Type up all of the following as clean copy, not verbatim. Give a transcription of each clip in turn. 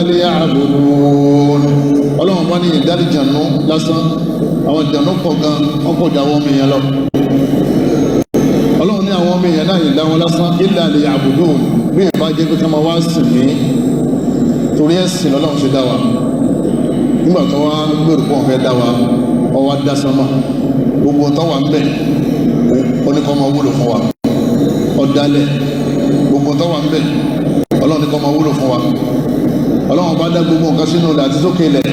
Liya'budun. Ọlọ́run bá ní ìdálìjànú lásán, àwọn ìjànú pọ̀ gan, wọ́n pọ̀ jà àwọn ọmọ èèyàn lọ. Ọlọ́run ní àwọn ọmọ èèyàn náà ìdá wọn lásán, illa liya'budun, bí ìbá jẹ́ pé ká máa wá sìn mí. Torí ẹ̀sìn lọ́lọ́run ṣe dá wa. Nígbà tó wá gbèrò pọ̀ fẹ́ dá wa, ó wá dá sánmà, gbogbo tó wà ń bẹ̀, ó ní kó máa wúlò fún wa. Ó dálẹ̀, gbogbo tó wà ń bẹ̀, Ọlọ́run ní kó máa wúlò fún wa. Ọlọ́run bá dá gbogbo nǹkan sínú ilẹ̀ àti sókè ilẹ̀,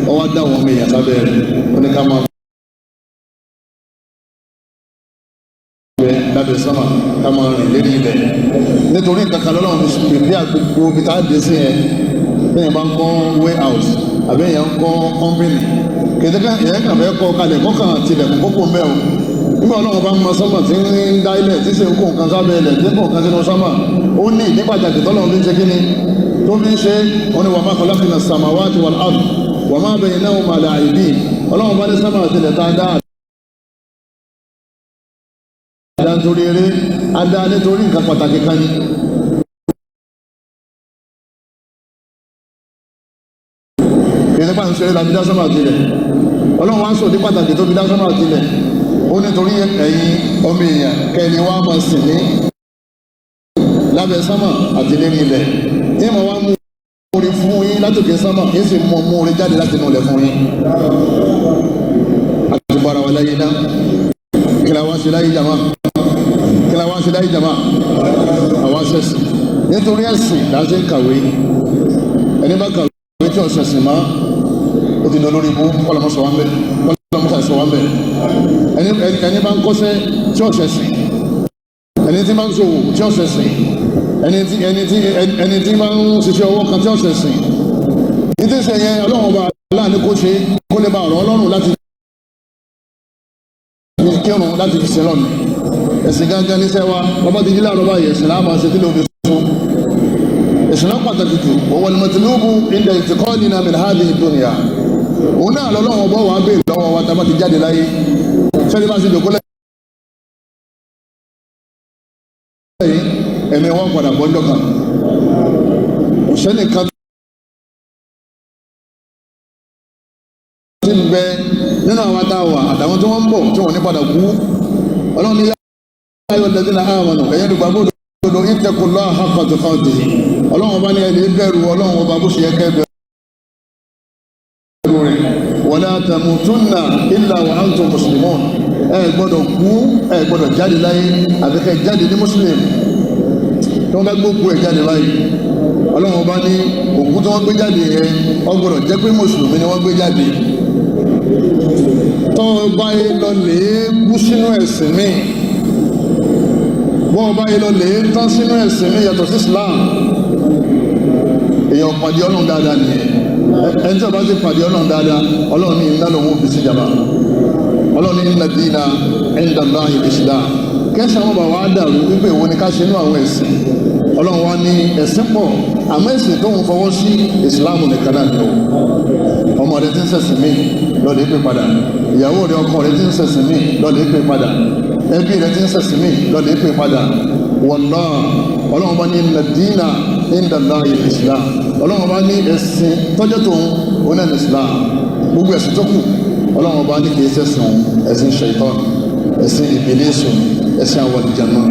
ó wá dá àwọn ọmọ èèyàn sábẹ́ rẹ̀, ó ní ká máa bẹ lábẹ́ sánmà, ká máa rìn lérí ilẹ̀. Nítorí nǹkan kan lọ́lọ́run fi pèpè àgbègbè omi tá a dé sí yẹn. Bẹ́ẹ̀ bá ń kọ́ warehouse àbí èèyàn ń kọ́ company, kìtìkà èèyàn kàn fẹ́ kọ́ kalẹ̀ kọ́kàn tilẹ̀kùn kókó mbẹ́ o. Nígbà Ọlọ́run bá ń mọ sánmà tí ń dá ilẹ̀, tí sì ń kó nǹkan sábẹ́ ilẹ̀, tí ń kó nǹkan sínú sánmà, ó ní ìdí pàtàkì tọ́lọ́run fi ń ṣe kíni tó fi ń ṣe. Ó ní wa ma khalaqna samawati wal ard wa ma baynahuma la'ibin. Ọlọ́run bá ní sánmà tilẹ̀ tá a dá àdá nítorí eré, adá nítorí nǹkan pàtàkì kan ni. Ìrẹ́pà ń ṣeré láti dá sánmà tilẹ̀. Ọlọ́run wá ń sòdí pàtàkì tó fi dá sánmà tilẹ̀. Ó nítorí ẹ̀yin ọmọ èèyàn kẹ́ni wá máa sìn ní lábẹ́ sánmà àti lérí ilẹ̀. Ní ma wá mú orí fún yín látòkè sánmà, yín sì mú mú orí jáde láti inú ilẹ̀ fún yín. Àti bára wa láyé náà, kí la wá ṣe láyé jàmá? Kí la wá ṣe láyé jàmá? Àwa ṣẹ̀sìn. Nítorí ẹ̀sìn la ṣe ń kàwé. Ẹni bá kàwé tí ọ̀sẹ̀ sìn má, ó ti dọ̀ lórí ibú. Kọ́lọ́mọ́sọ̀ wá ń bẹ̀, kọ́lọ́mọ́sọ̀ wá ń bẹ̀. Ẹni bá ń kọ́ṣẹ́ tí ọ̀sẹ̀ sìn, ẹni tí bá ń ṣòwò tí ọ̀sẹ̀ sìn, ẹni tí bá ń ṣiṣẹ́ ọwọ́ kan tí ọ̀sẹ̀ sìn, ní tí ń ṣe yẹn, Ọlọ́run ọba aláàánú kó ṣe kó lè bá ọ̀rọ̀ Ọlọ́run láti fi kírun, láti fi sin lọ́nà. Ẹ̀sìn gángan níṣẹ́ wa. Bàbá ti jí láàárọ̀ báyìí, ẹ̀sìn láàmà ṣe tí ló fi sún. Ẹ̀sìn náà pàtàkì jù. Wọ́n wal matlubu inda intiqalina min hadhihi dunya. Òun náà lọ́lọ́run ọba wà á béèrè lọ́wọ́ wa tá a bá ti jáde láyé. Sẹ́ni bá ṣe jòkó lẹ́yìn, ẹ̀mí wọn padà bọ́jọ́ kan. Òṣèlú kan tí ń bẹ nínú àwọn táwà àtàwọn tí wọ́n ń bọ̀ tí wọ́n ní padà kú. Ọlọ́run ní ayọ̀ lẹ́dínà àmọ̀nà, ẹ̀yẹ́ dùgbàgbọ́ òdodo, ittaqullaha haqqa tuqatihi. Ọlọ́run ọba ní ẹni bẹ̀rù Ọlọ́run ọba bó ṣe yẹ kẹ́ bẹ̀rù rẹ̀. Wala tamutunna illa wa antum muslimun. Ẹ gbọ́dọ̀ kú, ẹ gbọ́dọ̀ jáde láyé àfi kẹ́ jáde ní muslim. Tí wọ́n bá gbókú ẹ̀ jáde báyìí, Ọlọ́run ọba ní òkú tí wọ́n gbé jáde yẹn, ó gbọ́dọ̀ jẹ́ pé mùsùlùmí ni wọ́n gbé jáde. Tọ́ bá yẹ lọ lè kú sínú ẹ̀sìn míì, bọ́ bá yẹ lọ lè tán sínú ẹ̀sìn míì yàtọ̀ sí Islam, èèyàn pàdé Ọlọ́run dáadáa nìyẹn. Ẹni tí a bá ti pàdé Ọlọ́run dáadáa, Ọlọ́run ní iná lòun fi sí jàmbá. Ọlọ́run ní inna dina inda Allahi al-Islam. Kẹsàn-án wọn bá wàá dàrú wípé ìwo ni ká ṣe inú àwọn ẹ̀sìn. Ọlọ́run wa ní ẹ̀sìn pọ̀, àmọ́ ẹ̀sìn tó ń fọwọ́ sí Ìsìláàmù nìkan náà ni o. Ọmọ rẹ ti ń ṣẹ̀sìn mí, lọ́ọ̀lẹ́ pè padà. Ìyàwó rẹ, ọkọ rẹ ti ń ṣẹ̀sìn mí, lọ́ọ̀lẹ́ pè padà. Ẹbí rẹ ti ń ṣẹ̀sìn mí, lọ́ọ̀lẹ́ pè padà. Wallah, Ọlọ́run bá ní inna dina inda Allahi al-Islam. Ọlọ́run bá ní ẹ̀sìn tọ́jọ́ tóun òun náà ní Islam. Gbogbo ẹ̀sìn tó kù, Ọlọ́run bá ní kì í ṣẹ̀sìn òun, ẹ̀sìn ṣaitan, ẹ̀sìn ìbílísù, ẹ̀sìn àwọn àlùjànnú.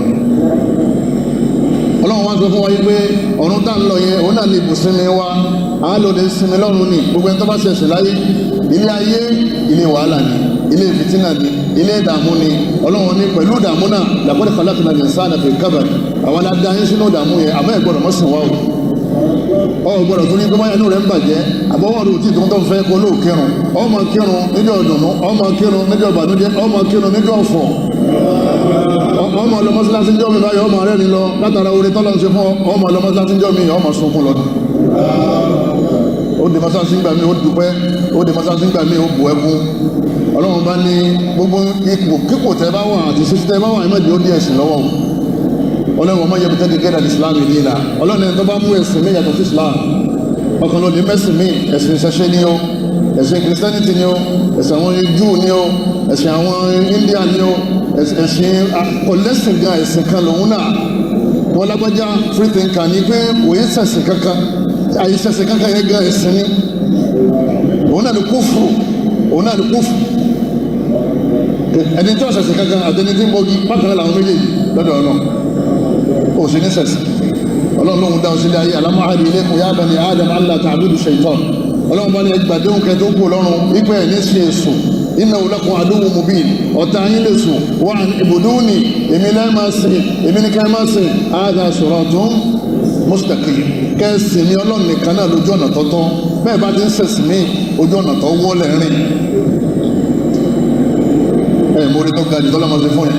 Ọlọ́run wá sọ fún wa yí pé ọ̀run tá ń lọ yẹn, òun náà ní ibùsinmi wa. À ń lò lè sinmi lọ́run ni. Gbogbo ẹni tó bá ṣẹ̀ṣẹ̀ láyé, ilé ayé ilé wàhálà ni, ilé fìtínà ni, ilé ìdààmú ni. Ọlọ́run ní pẹ̀lú ìdààmú náà, laqad khalaqna al-insana fi kabad. Àwọn aládá yín sínú ìdààmú yẹn, àmọ́ ẹ̀ gbọ́dọ̀ mọ́ sìn wá o. Ọ gbọ́dọ̀ tó ní pé báyà inú rẹ̀ ń bàjẹ́, àbọ̀wọ́ rẹ̀ ò tí tó ń fẹ́ kó lóò kírun. Ọ máa kírun níjọ́ ìdùnnú, ọ máa kírun níjọ́ ìbànújẹ́, ọ máa kírun níjọ́ ọ̀fọ̀, ọmọ lọ mọ́sálásí jọ́ mi báyìí, ọmọ rẹ̀ ní lọ látara oore tọ́lọ́ ń ṣe fún ọmọ lọ mọ́sálásí jọ́ mi, ọmọ sunkún lọ. Ó dé mọ́sálásí gbà mí, ó dúpẹ́. Ó dé mọ́sálásí gbà mí, ó bù ẹkún. Ọlọ́run bá ní gbogbo ipò kíkò tẹ́ bá wà àti sísí tẹ́ bá wà, ẹ̀mẹ́jì ó dí ẹ̀sìn lọ́wọ́. Ọlọ́run ọmọ yẹ bìtẹ́ gẹ́gẹ́ islam dínà. Ọlọ́run ẹni tó bá mú ẹ̀sìn mi yàtọ̀ sí Islam, ọkàn ló ní mẹ́sìn mi, ẹ̀sìn ìṣẹ̀ṣe ni ó, ẹ̀sìn Christianity ni ó, ẹ̀sìn àwọn Júù ni ó, ẹ̀sìn àwọn India ni ó, ẹ̀sìn kọ̀lẹ́sìn gan, ẹ̀sìn kan lòun náà. Wọn lágbájá free thinker ni pé kò yé sẹ̀sìn kankan. Àìsẹ̀sìn kankan yẹn gan ẹ̀sìn ni. Òun náà ni kúfù, òun náà ni kúfù. Ẹni tí ó ṣẹ̀sìn kankan àtẹni tí ń bọ́gi bákan náà làwọn méjèèjì lọ́dọ̀ Ọlọ́run. Ó sì ní ṣẹ̀sìn. Ọlọ́run lóhun dáhùn sílé ayé, alam ahad ilaykum ya bani Adam alla ta'budu shaytan. Ọlọ́run bá ní ẹgbàdéhùn kẹ tó kú lọ́rùn wípé ẹ̀ ní sí èṣù, innahu lakum aduwwun mubin, ọ̀tá yín lè sùn, wa an ibuduni, èmi lẹ́ẹ̀ máa sìn, èmi ní kẹ́ máa sìn, hadha siratun mustaqim. Kẹ́sìn ní Ọlọ́run nìkan náà lójú ọ̀nà tọ́tọ́. Bẹ́ẹ̀ bá ti ń sẹ̀sìn mí, ojú ọ̀nà tó wọ́lẹ̀ rìn. Ẹ̀ mórí tó ga jù tọ́lá máa ṣe fún yẹn.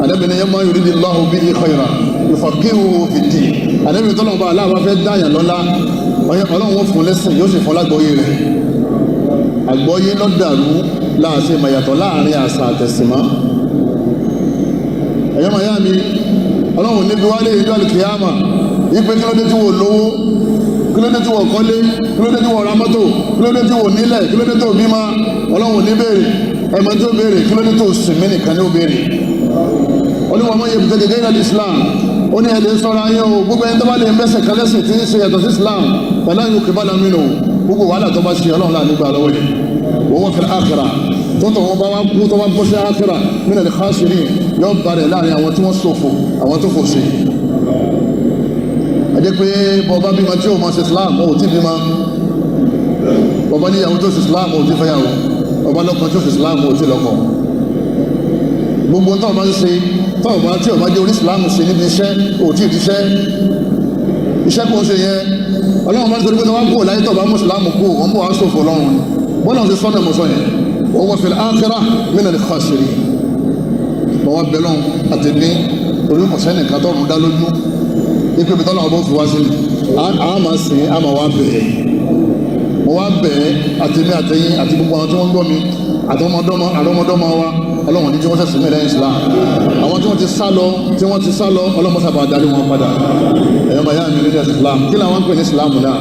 Ànábì ní man yuridillahu bihi khayran yufaqihuhu fid-din. Ànábì tọ́lá bá aláàbá fẹ́ dáyàn lọ́lá, Ọlọ́run ó fún lẹ́sìn, yóò sì fún lágbọ́yé rẹ̀. Àgbọ́yé lọ́dàrú láàṣẹ mayàtọ̀ láàrin àṣà àtẹ̀sìmọ́. Ẹ̀yọ́ màyá mi, Ọlọ́run níbi wálé ìjọ àlùkìyàmà ipe kí ló dé tí wò lówó, kí ló dé tí wò kọ́lé, kí ló dé tí wò ra mọ́tò, kí ló dé tí wò nílẹ̀, kí ló dé tó bímọ. Ọlọ́run ní béèrè. Ẹ̀mọ́ tí ó béèrè, kí ló dé tó sìn mí nìkan ní ó béèrè. Olúwa mọ́ yẹ gẹ́gẹ́ gẹ́gẹ́ Islam, ó ní ẹ̀lẹ́ sọ́ra yẹn o. Gbogbo ẹni tó bá lè mẹ́sẹ̀ kan lẹ́sìn tí ń ṣe yàtọ̀ sí Islam pẹ̀lú àyùn kìbá lámì nù, gbogbo wàhálà tó bá ṣe Ọlọ́run láàánú gbà lọ́wọ́ yẹn. Wọ́n wọ́n fil akhirah, tó tọ̀ wọ́n bá wá kú tó bá bọ́ sí akhirah minal khasirin, yóò bá rẹ̀ láàrin àwọn tí wọ́n ṣòfò, àwọn tó fò sí. Ẹ jẹ́ pé bọ́ọ̀bá bímọ tí ò mọ̀ sí Islam, ò tí bímọ. Bọ́ọ̀bá níyàwó tó sí Islam, ò tí fẹ́yàwó. Bọ́ọ̀bá lọ́kọ tó sí Islam, ò tí lọ́kọ. Gbogbo tó bá ń ṣe, tó bá tí ò bá jẹ́ orí Islam ṣe níbi iṣẹ́, ò tí ì iṣẹ́ kò ń ṣe yẹn. Ọlọ́run bá ń torí pé tó wá kú láyé, tó bá mú Islam kú, wọ́n bọ̀ wá ṣòfò lọ́run ni. Bọ́lá ń ṣe sọ́nà mọ̀sọ́ yẹn, wọ́n wọ́n fil akhirah minal khasirin. Bọ́n wá bẹ́lọ́n àti ní orí kọ̀sẹ́nìkan tọ́run dá lójú ipe ibi tọ́lá ọba fi wá sí ni a máa sìn, a máa wá bẹ̀ẹ́. Mo wá bẹ̀ẹ́ àtẹ̀mí àtẹ̀yìn àti gbogbo àwọn tí wọ́n ń gbọ́ mi àtọmọdọ́mọ àrọmọdọ́mọ wa, Ọlọ́run ní tí wọ́n sẹ̀sìn mí lẹ́yìn Islam. Àwọn tí wọ́n ti sá lọ, tí wọ́n ti sá lọ, Ọlọ́run sábà darí wọn padà. Ẹ̀yọ́ máa yá mi nílẹ̀ Islam, kí làwọn ń pè ní Islam náà?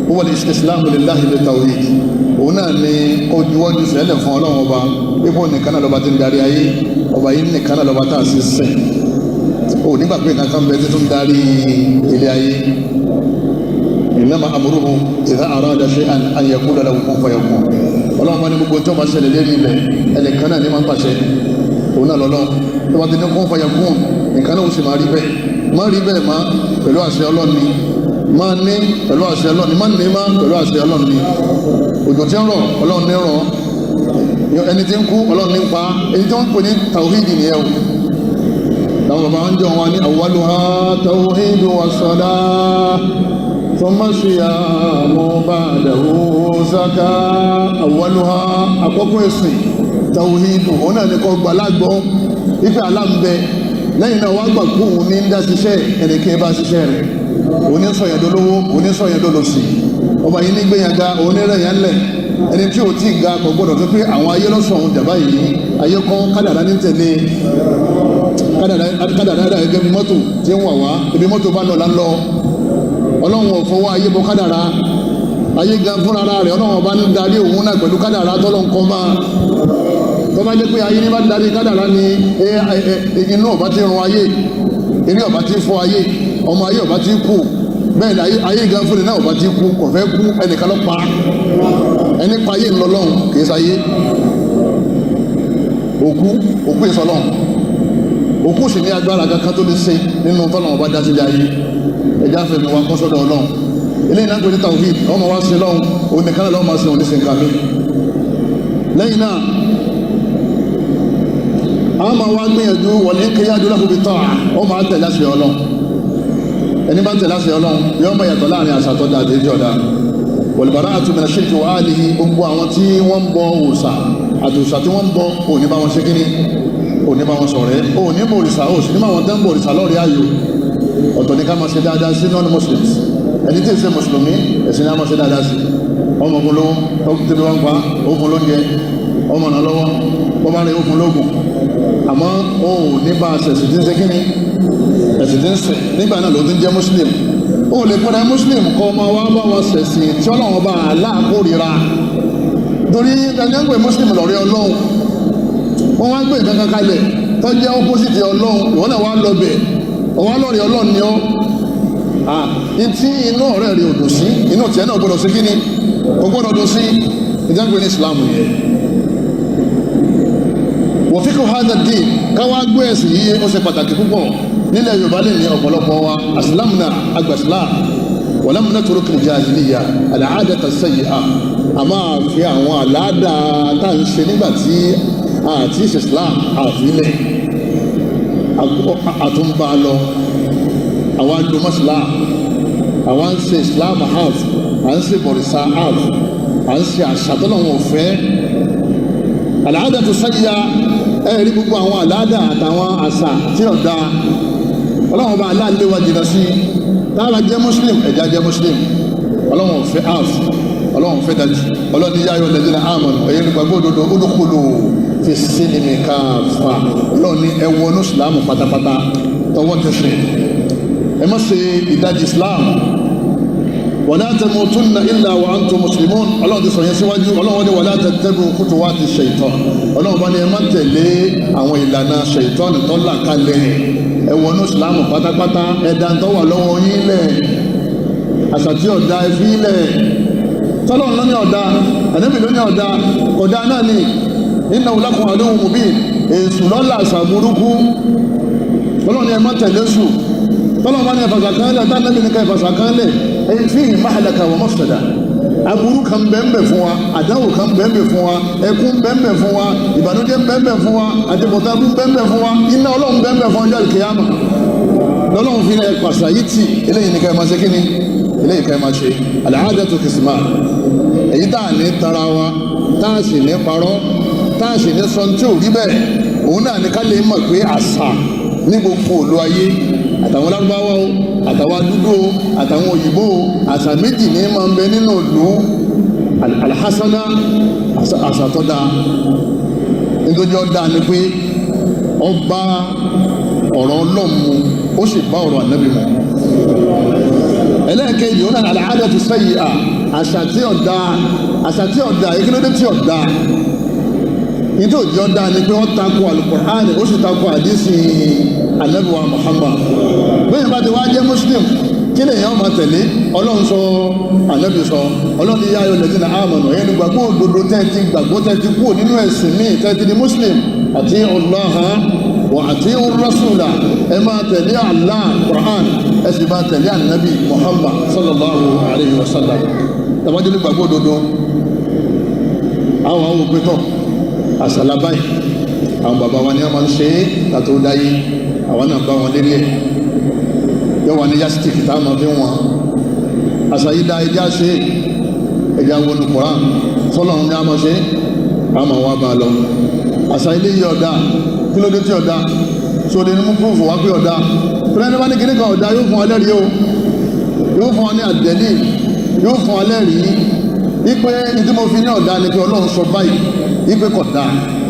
Huwa al-istislamu lillahi bit-tawhid. Òun náà ni ojúwọ́jú sẹ́lẹ̀ fún Ọlọ́run ọba, ipò nìkan náà lọ́ba tí ń darí ayé, ọba yìí nìkan náà lọ́ba tá a sì sìn. O nígbà pé nǹkan kan bẹ tí tó ń darí ilé ayé. Innama amruhu idha arada shay'an an yaqula lahu kun fayakun. Ọlọ́run bá ní gbogbo tí wọ́n bá ṣẹlẹ̀ lérí ilẹ̀, ẹnìkan náà ní máa ń pàṣẹ, òun náà lọ́lọ́run. Tó bá ti ní kun fayakun, nǹkan náà ó sì máa rí bẹ́ẹ̀. Má rí bẹ́ẹ̀ má pẹ̀lú àṣẹ Ọlọ́run ni, má ní pẹ̀lú àṣẹ Ọlọ́run ni, má ní má pẹ̀lú àṣẹ Ọlọ́run ni. Òjò tí ń rọ̀, Ọlọ́run ní rọ̀. Ẹni tí ń kú, Ọlọ́run ní pa. Èyí tí wọ́n ń pè ní tàwíìdì nìyẹn o. Làwọn bàbá ń jọ wọn ní awwaluha tawhidu wa salah thumma siyamu ba'dahu zaka. Awwaluha, àkọ́kọ́ ẹ̀sìn, tawhidu, òun náà ní kọ́ gbà lágbọ́ ife aláǹbẹ. Lẹ́yìn náà wàá gbà kú òun ní ń dá ṣiṣẹ́, ẹnìkan bá ṣiṣẹ́ rẹ̀, òun ní sọ̀yàn dolówó, òun ní sọ̀yàn dolòṣì. Ọba yìí ní gbẹ̀yàn ga, òun ní rẹ̀ yẹn lẹ̀. Ẹni tí ò tí ga kò gbọdọ̀ tó pé àwọn ayé lọ́sọ̀ òun dàbá yìí. Ayé kọ́, kádàrá ní tẹ̀lé kádàrá dà gẹ́gẹ́ bí mọ́tò tí ń wà wá ibi mọ́tò bá lọ lálọ́. Ọlọ́run ò fọwọ́ ayé bọ kádàrá. Ayé gan fúnra rẹ̀, Ọlọ́run ọba ń darí òun náà pẹ̀lú kádàrá tọ́lọ́ ń kọ́ máa. Tó bá jẹ́ pé ayé ní bá darí kádàrá ni, inú ọba ti run ayé, eré ọba ti fọ́ ayé, ọmọ ayé ọba ti kú. Bẹ́ẹ̀ ni ayé gan fúnni náà ọba ti kú, kò fẹ́ kú, ẹnìkan ló pa ẹni pa ayé ńlọlọ́run, kì í sáyé. Òkú, òkú ìsọlọ́run, òkú sì ní agbára kankan tó lè ṣe nínú tọ́lọ́run ọba dá sílẹ̀ ayé. Ẹja fẹ̀mí wa kọ́ sọ́dọ̀ Ọlọ́run. Eléyìí náà ń pè ní tawhid. Ọmọ wa ṣe lọ́hùn, òun nìkan náà lọ́wọ́ máa ṣe, òun ní ṣe nǹkan mi. Lẹ́yìn náà, àwọn máa wá gbìyànjú wọlé kéyàdó lákòókò tọ́ à, ó máa tẹ̀lé àṣẹ Ọlọ́run. Ẹni bá ń tẹ̀lé àṣẹ Ọlọ́run yóò máa yàtọ̀ láàrin àṣà tó dáa àti ọ̀dà. Wal-bara'atu mina shirki wa ahlihi. Gbogbo àwọn tí wọ́n ń bọ òòṣà àti òòṣà tí wọ́n ń bọ, òní bá wọn ṣe kíní, òní bá wọn ṣọ̀rẹ́, òní bọ òrìṣà, òsì ní bá wọn tẹ́ ń bọ òrìṣà lọ́rẹ̀ ayò. Ọ̀tọ̀ ní ká máa ṣe dáadáa sí non-Muslims. Ẹni tí ì ṣe mùsùlùmí, ẹ̀sìn ní a máa ṣe dáadáa sí. Ọmọ ogun lówó tóbi, wọn pa ogun lóúnjẹ, ọmọ náà lọ́wọ́, wọ́n bá rí ogun lóògùn, àmọ́ òun ní bá a ṣẹ̀sìn tí ń ṣe kíní, ẹ̀sìn tí ń sìn. Nígbà náà ló ti ń jẹ́ muslim. Ó lè pẹ́rẹ́ muslim kọ́ ọmọ wa bá wọn ṣẹ̀sìn tí Ọlọ́run bá aláàkórira, torí ẹni ń pè muslim lọ́rẹ́ Ọlọ́run. Wọ́n wá gbé nǹkan kan kalẹ̀ tó jẹ́ opposite Ọlọ́run, ìwọ́n náà wá lọ bẹ̀, ọwọ́ lọ́rẹ́ Ọlọ́run ni ọ́. Ntí inú ọ̀rẹ́ rẹ̀ ò dùn sí, inú tiẹ̀ náà gbọ́dọ̀ sí kíni, kò gbọ́dọ̀ dùn sí. Ìjágbé ní Islam yẹn wọ̀fíkù hadha dín káwá gbé ẹ̀sìn yìí, ó ṣe pàtàkì púpọ̀. Nílẹ̀ Yorùbá lè ní ọ̀pọ̀lọpọ̀ wa aslamna, agbàsílám, walam natruk al-jahiliya al-'adata as-sayyi'a. A máa fi àwọn àlàáda tá à ń ṣe nígbà tí àti Islam àfilẹ̀ àtúnbà lọ. Àwa ń lo mọ́sílám, àwa ń ṣe Islam half, à ń ṣe bọ̀rìṣà half, à ń ṣe àṣà tọ́lọ́run ò fẹ́, al-'adatu as-sayyi'a. Ẹ rí gbogbo àwọn àlàáda àtàwọn àṣà tí ò dáa, Ọlọ́run bá aláàlé wa jìnnà sí. Táwa jẹ́ Muslim, ẹ̀já jẹ́ Muslim. Ọlọ́run fẹ́ half, Ọlọ́run fẹ́ dájú. Ọlọ́run ní يا أيها الذين آمنوا, ẹ̀yin olùgbàgbọ́ òdodo, ادخلوا في السلم كافة. Ọlọ́run ní ẹ wọnú Ìsìlámù pátápátá, tọwọ́ tẹsẹ̀. Ẹ má ṣe ìdajì Islam. ولا تموتن إلا وأنتم مسلمون. Ọlọ́run ti sọ yẹn síwájú. Ọlọ́run ní ولا تتبعوا خطوات الشيطان. Ọlọ́run bá ní ẹ má tẹ̀lé àwọn ìlànà ṣèitán tó là kalẹ̀. Ẹ wọnú Ìsìlámù pátápátá. Ẹ̀dá tó wà lọ́wọ́ yín lẹ̀, àṣà tí ọ̀dà ẹ fi lẹ̀. Tọ́lọ́run ló ní ọ̀dà, Ànábì ló ní ọ̀dà, kọ̀dá náà ni. إنه لكم عدو مبين. Èṣù lọ́la àṣà burúkú. Ọlọ́run ní ẹ má tẹ̀lé èṣù. Tọ́lọ́run bá ní ẹ̀fàṣà kan lẹ̀, tá Ànábì ní ká ẹ̀fàṣà kan lẹ̀, فيه مهلكة ومفسدة. Aburú kan bẹ́ẹ̀nbẹ́ fún wa, àdáwò kan bẹ́ẹ̀nbẹ́ fún wa, ẹkún bẹ́ẹ̀nbẹ́ fún wa, ìbànújẹ́ bẹ́ẹ̀nbẹ́ fún wa, àtibọ̀tán bẹ́ẹ̀nbẹ́ fún wa, iná Ọlọ́run bẹ́ẹ̀nbẹ́ fún ọjọ́ ìkẹyàmà. Lọ́lọ́run fi ẹ pàṣẹ yìí tì. Eléyìí ní ká ẹ máa ṣe kíni, eléyìí ká ẹ máa ṣe. العادة قسمان. Èyí tá à ní tara wa, tá a sì ní parọ́, tá a sì ní sọ tí ò rí bẹ́ẹ̀, òun náà ní ká lè mọ̀ pé àṣà ní gbogbo òlu ayé, àtàwọn lárúbáwá o, àtàwọn dúdú o, àtàwọn òyìnbó o, àṣà méjì ní máa ń bẹ nínú ìlú: الحسنة, àṣà tó dáa. Nítorí ó dáa ni pé ó bá ọ̀rọ̀ Ọlọ́run mu, ó sì bá ọ̀rọ̀ Ànábì mu. Ẹlẹ́ẹ̀kejì, ó náà العادة السيئة, àṣà tí ò dáa. Àṣà tí ò dáa, ìkílódé tí ò dáa? Nítorí òjò dáa ni pé wọ́n takò Al-Qur'an, ó sì takò àdísì Ànábì wa Muhammad. Bẹ́ẹ̀ bá ti wá jẹ́ Muslim, kí lè yẹn máa tẹ̀lé? Ọlọ́run sọ, Ànábì sọ. Ọlọ́run ní يا أيها الذين آمنوا, ẹ̀yin gbàgbọ́ òdodo, tẹ́ẹ̀tì gbàgbọ́, tẹ́ẹ̀tì kúrò nínú ẹ̀sìn míì, tẹ́ẹ̀tì di Muslim, أطيعوا الله وأطيعوا الرسول. Ẹ máa tẹ̀lé Allah, Qur'an, ẹ sì máa tẹ̀lé Ànábì Muhammad صلى الله عليه وسلم. Tàbájú ní gbàgbọ́ òdodo, àwọn òpin àṣàlá báyìí, àwọn bàbá wa ni wọ́n máa ń ṣe é kàtó dáyé, àwọn náà bá wọn lérí ẹ̀. Yóò wà ní yardstick tá a máa fi wọn àṣà yìí dá, ẹjá ṣe, ẹjá wọnú Koran sọlọ́run ní a máa ṣe, a máa wá bá a lọ. Àṣà ilé yìí ọ̀dà, kí ló dé tí ọ̀dà? So lè ní mú proof wá pé ọ̀dà pẹ̀lú bá ní kíní kan ọ̀dà, yóò fún ọ lẹ́rìí o, yóò fún ọ ní àdẹ́lì, yóò fún ọ lẹ́rìí wípé ní tí mo fi ní ọ̀dà ni pé Ọlọ́run sọ báyìí wípé kò dáa,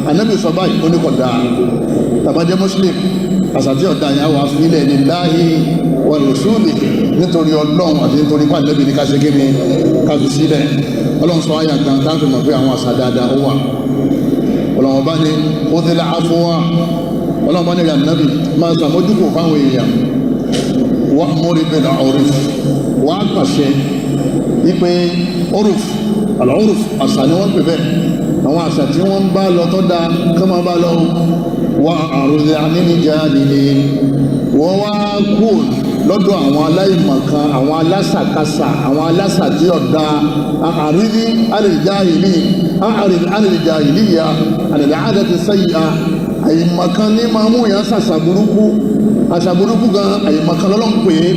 Ànábì sọ báyìí, ó ní kò dáa. Tàbá jẹ́ Muslim, àṣà tí ọ̀dà yẹn wà fílẹ̀ لله ورسوله, nítorí Ọlọ́run àti nítorí pé Ànábì ní ká ṣe kíni, ká fi sílẹ̀. Ọlọ́run sọ àyà kan táàfin mọ̀ pé àwọn àṣà dáadáa ó wà. Ọlọ́run bá ní خذ العفو. Ọlọ́run bá ní ìrìn Ànábì máa ṣàmójúkò fáwọn èèyàn. وأمر بالعرف, wàá pàṣẹ wípé عرف, العرف, àṣà ni wọ́n pè bẹ́ẹ̀. Àwọn àṣà tí wọ́n ń bá lọ tó dáa, kán máa bá lọ. وأعرض عن الجاهلين, wọ́n wá kú lọ́dọ̀ àwọn aláìmọ̀kan, àwọn alásàkásà, àwọn alásà tí ọ̀dà. أعرض عن الجاهلين, أعرض عن الجاهلية, عن العادة السيئة. Àìmọ̀kan ní máa mú yàn sàṣà burúkú. Àṣà burúkú gan, àìmọ̀kan lọ́lọ́ ń pè é.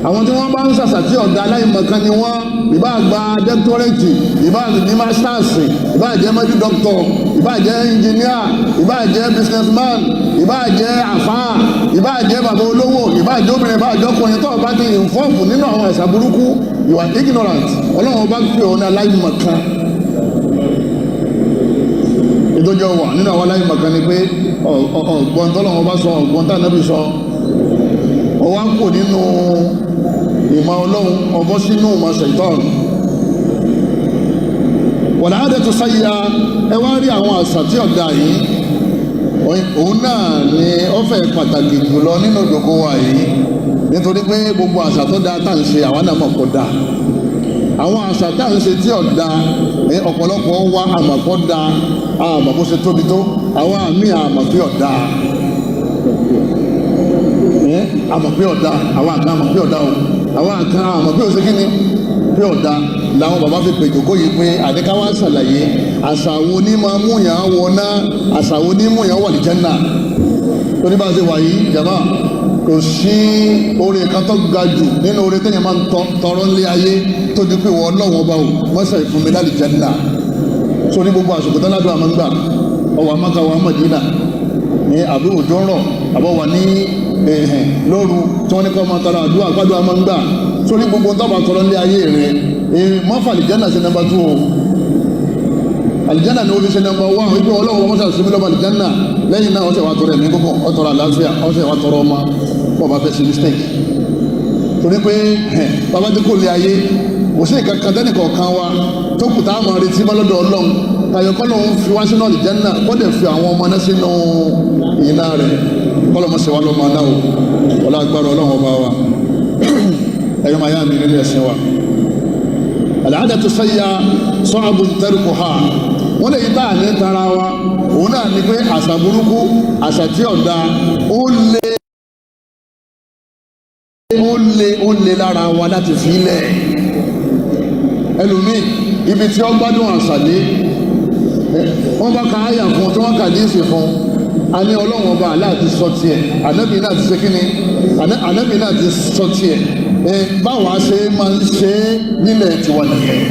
Àwọn tí wọ́n bá ń sàṣà tí ọ̀dà, aláìmọ̀kan ni wọ́n. Ìbá gba doctorate, ìbá ní masters, ìbá jẹ́ medical doctor, ìbá jẹ́ engineer, ìbá jẹ́ businessman, ìbá jẹ́ àfáà, ìbá jẹ́ bàbá olówó, ìbá jẹ́ obìnrin, ìbá jẹ́ ọkùnrin, tó bá ti involve nínú àwọn àṣà burúkú, you are ignorant. Ọlọ́run bá pè ọ́ ní aláìmọ̀kan. Ìtọ́jọ́ wà nínú àwọn aláìmọ̀kan ni pé ọ̀gbọ́n tọ́lọ́run bá sọ, ọ̀gbọ́n tá Ànábì sọ, ọwá kò nínú ìmọ̀ Ọlọ́run, ọbọ̀ sínú ìmọ̀ ṣẹ̀tọ́n. والعادة السيئة, ẹ wá rí àwọn àṣà tí ọ̀dà yìí. Òun náà ni ó fẹ́ pàtàkì jùlọ nínú ìjókòó wa yìí, nítorí pé gbogbo àṣà tó dáa tá à ń ṣe, àwa náà mọ̀ kó dáa. Àwọn àṣà tá à ń ṣe tí ò dáa, ọ̀pọ̀lọpọ̀ wa àmọ̀ kó dáa, àmọ̀ bó ṣe tóbi tó, àwọn àmì àmọ̀ pé ò dáa, àmọ̀ pé ò dáa, àwọn àkàn àmọ̀ pé ò dáa o, àwọn àkàn àmọ̀ pé ò ṣe kí ni pé ò dáa. Làwọn bàbá fi pè jòkó yìí pé àdékáwá ṣàlàyé àṣà wo ní máa mú yàn wọná, àṣà wo ní mú yàn wà lìjánà. Torí bá a ṣe wà yìí jàmá, kò sí oore kan tó ga jù nínú oore téèyàn máa ń tọrọ nílé ayé tó di pé wọ́n lọ́wọ́ bá o mọ́sà ìfúnmi lálìjánà. So ní gbogbo àsìkò tó ládùn àmọ́ ń gbà ọwọ́ Mákà wà Mádínà ní àbí òjò ń rọ̀ àbọ̀ wà ní lóru tí wọ́n ní kọ́ máa tọrọ àdúrà gbádùn àmọ́ ń gbà. So ní gbogbo tó bá tọrọ nílé ayé rẹ̀, mọ́fà àlìjánà sí number 2 o. Àlìjánà ni ó fi ṣe number 1, wípé Ọlọ́run mọ́sà sí mílọ́mù àlìjánà. Lẹ́yìn náà ọ̀sẹ̀ wa tọrọ ẹ̀mí gbogbo, ọ̀tọ̀rọ̀ àlàáfíà, ọ̀sẹ̀ wa tọrọ ọmọ bọ́ bá fẹ́ ṣe mistake. Torí pé bàbá tí kò lè ayé, kò sí nǹkan kan tẹ́nì kọ̀ọ̀kan wa tó kù tá a máa retí mọ́ lọ́dọ̀ Ọlọ́run tayọ kọ́ lóun fi wá sínú àlìjánà, kó dẹ̀ fi àwọn ọmọ náà sínú iná rẹ̀. Kọ́ lọ́mọ ṣe wá lọ́mọ náà o, ọlá agbára Ọlọ́run ọba wa. Ẹ̀yọ́ máa yá mi nínú ẹ̀sìn wa, al-'adatu sayyi'a sa'bun tarkuha. Wọ́n lè yí tá à ní tara wa, òun náà ni pé àṣà burúkú, àṣà tí ò dáa, ó lé lára wa láti fi lẹ̀. Ẹlòmíì, ibi tí ó gbádùn àṣà dé, wọ́n bá ka àyà fún, tí wọ́n kà díìsì fún, a ní Ọlọ́run ọba Allah ti sọ tiẹ̀, ànábì náà ti ṣe kí ni, ànábì náà ti sọ tiẹ̀. Báwa ṣe máa ń ṣe nílẹ̀ tiwa nìyẹn.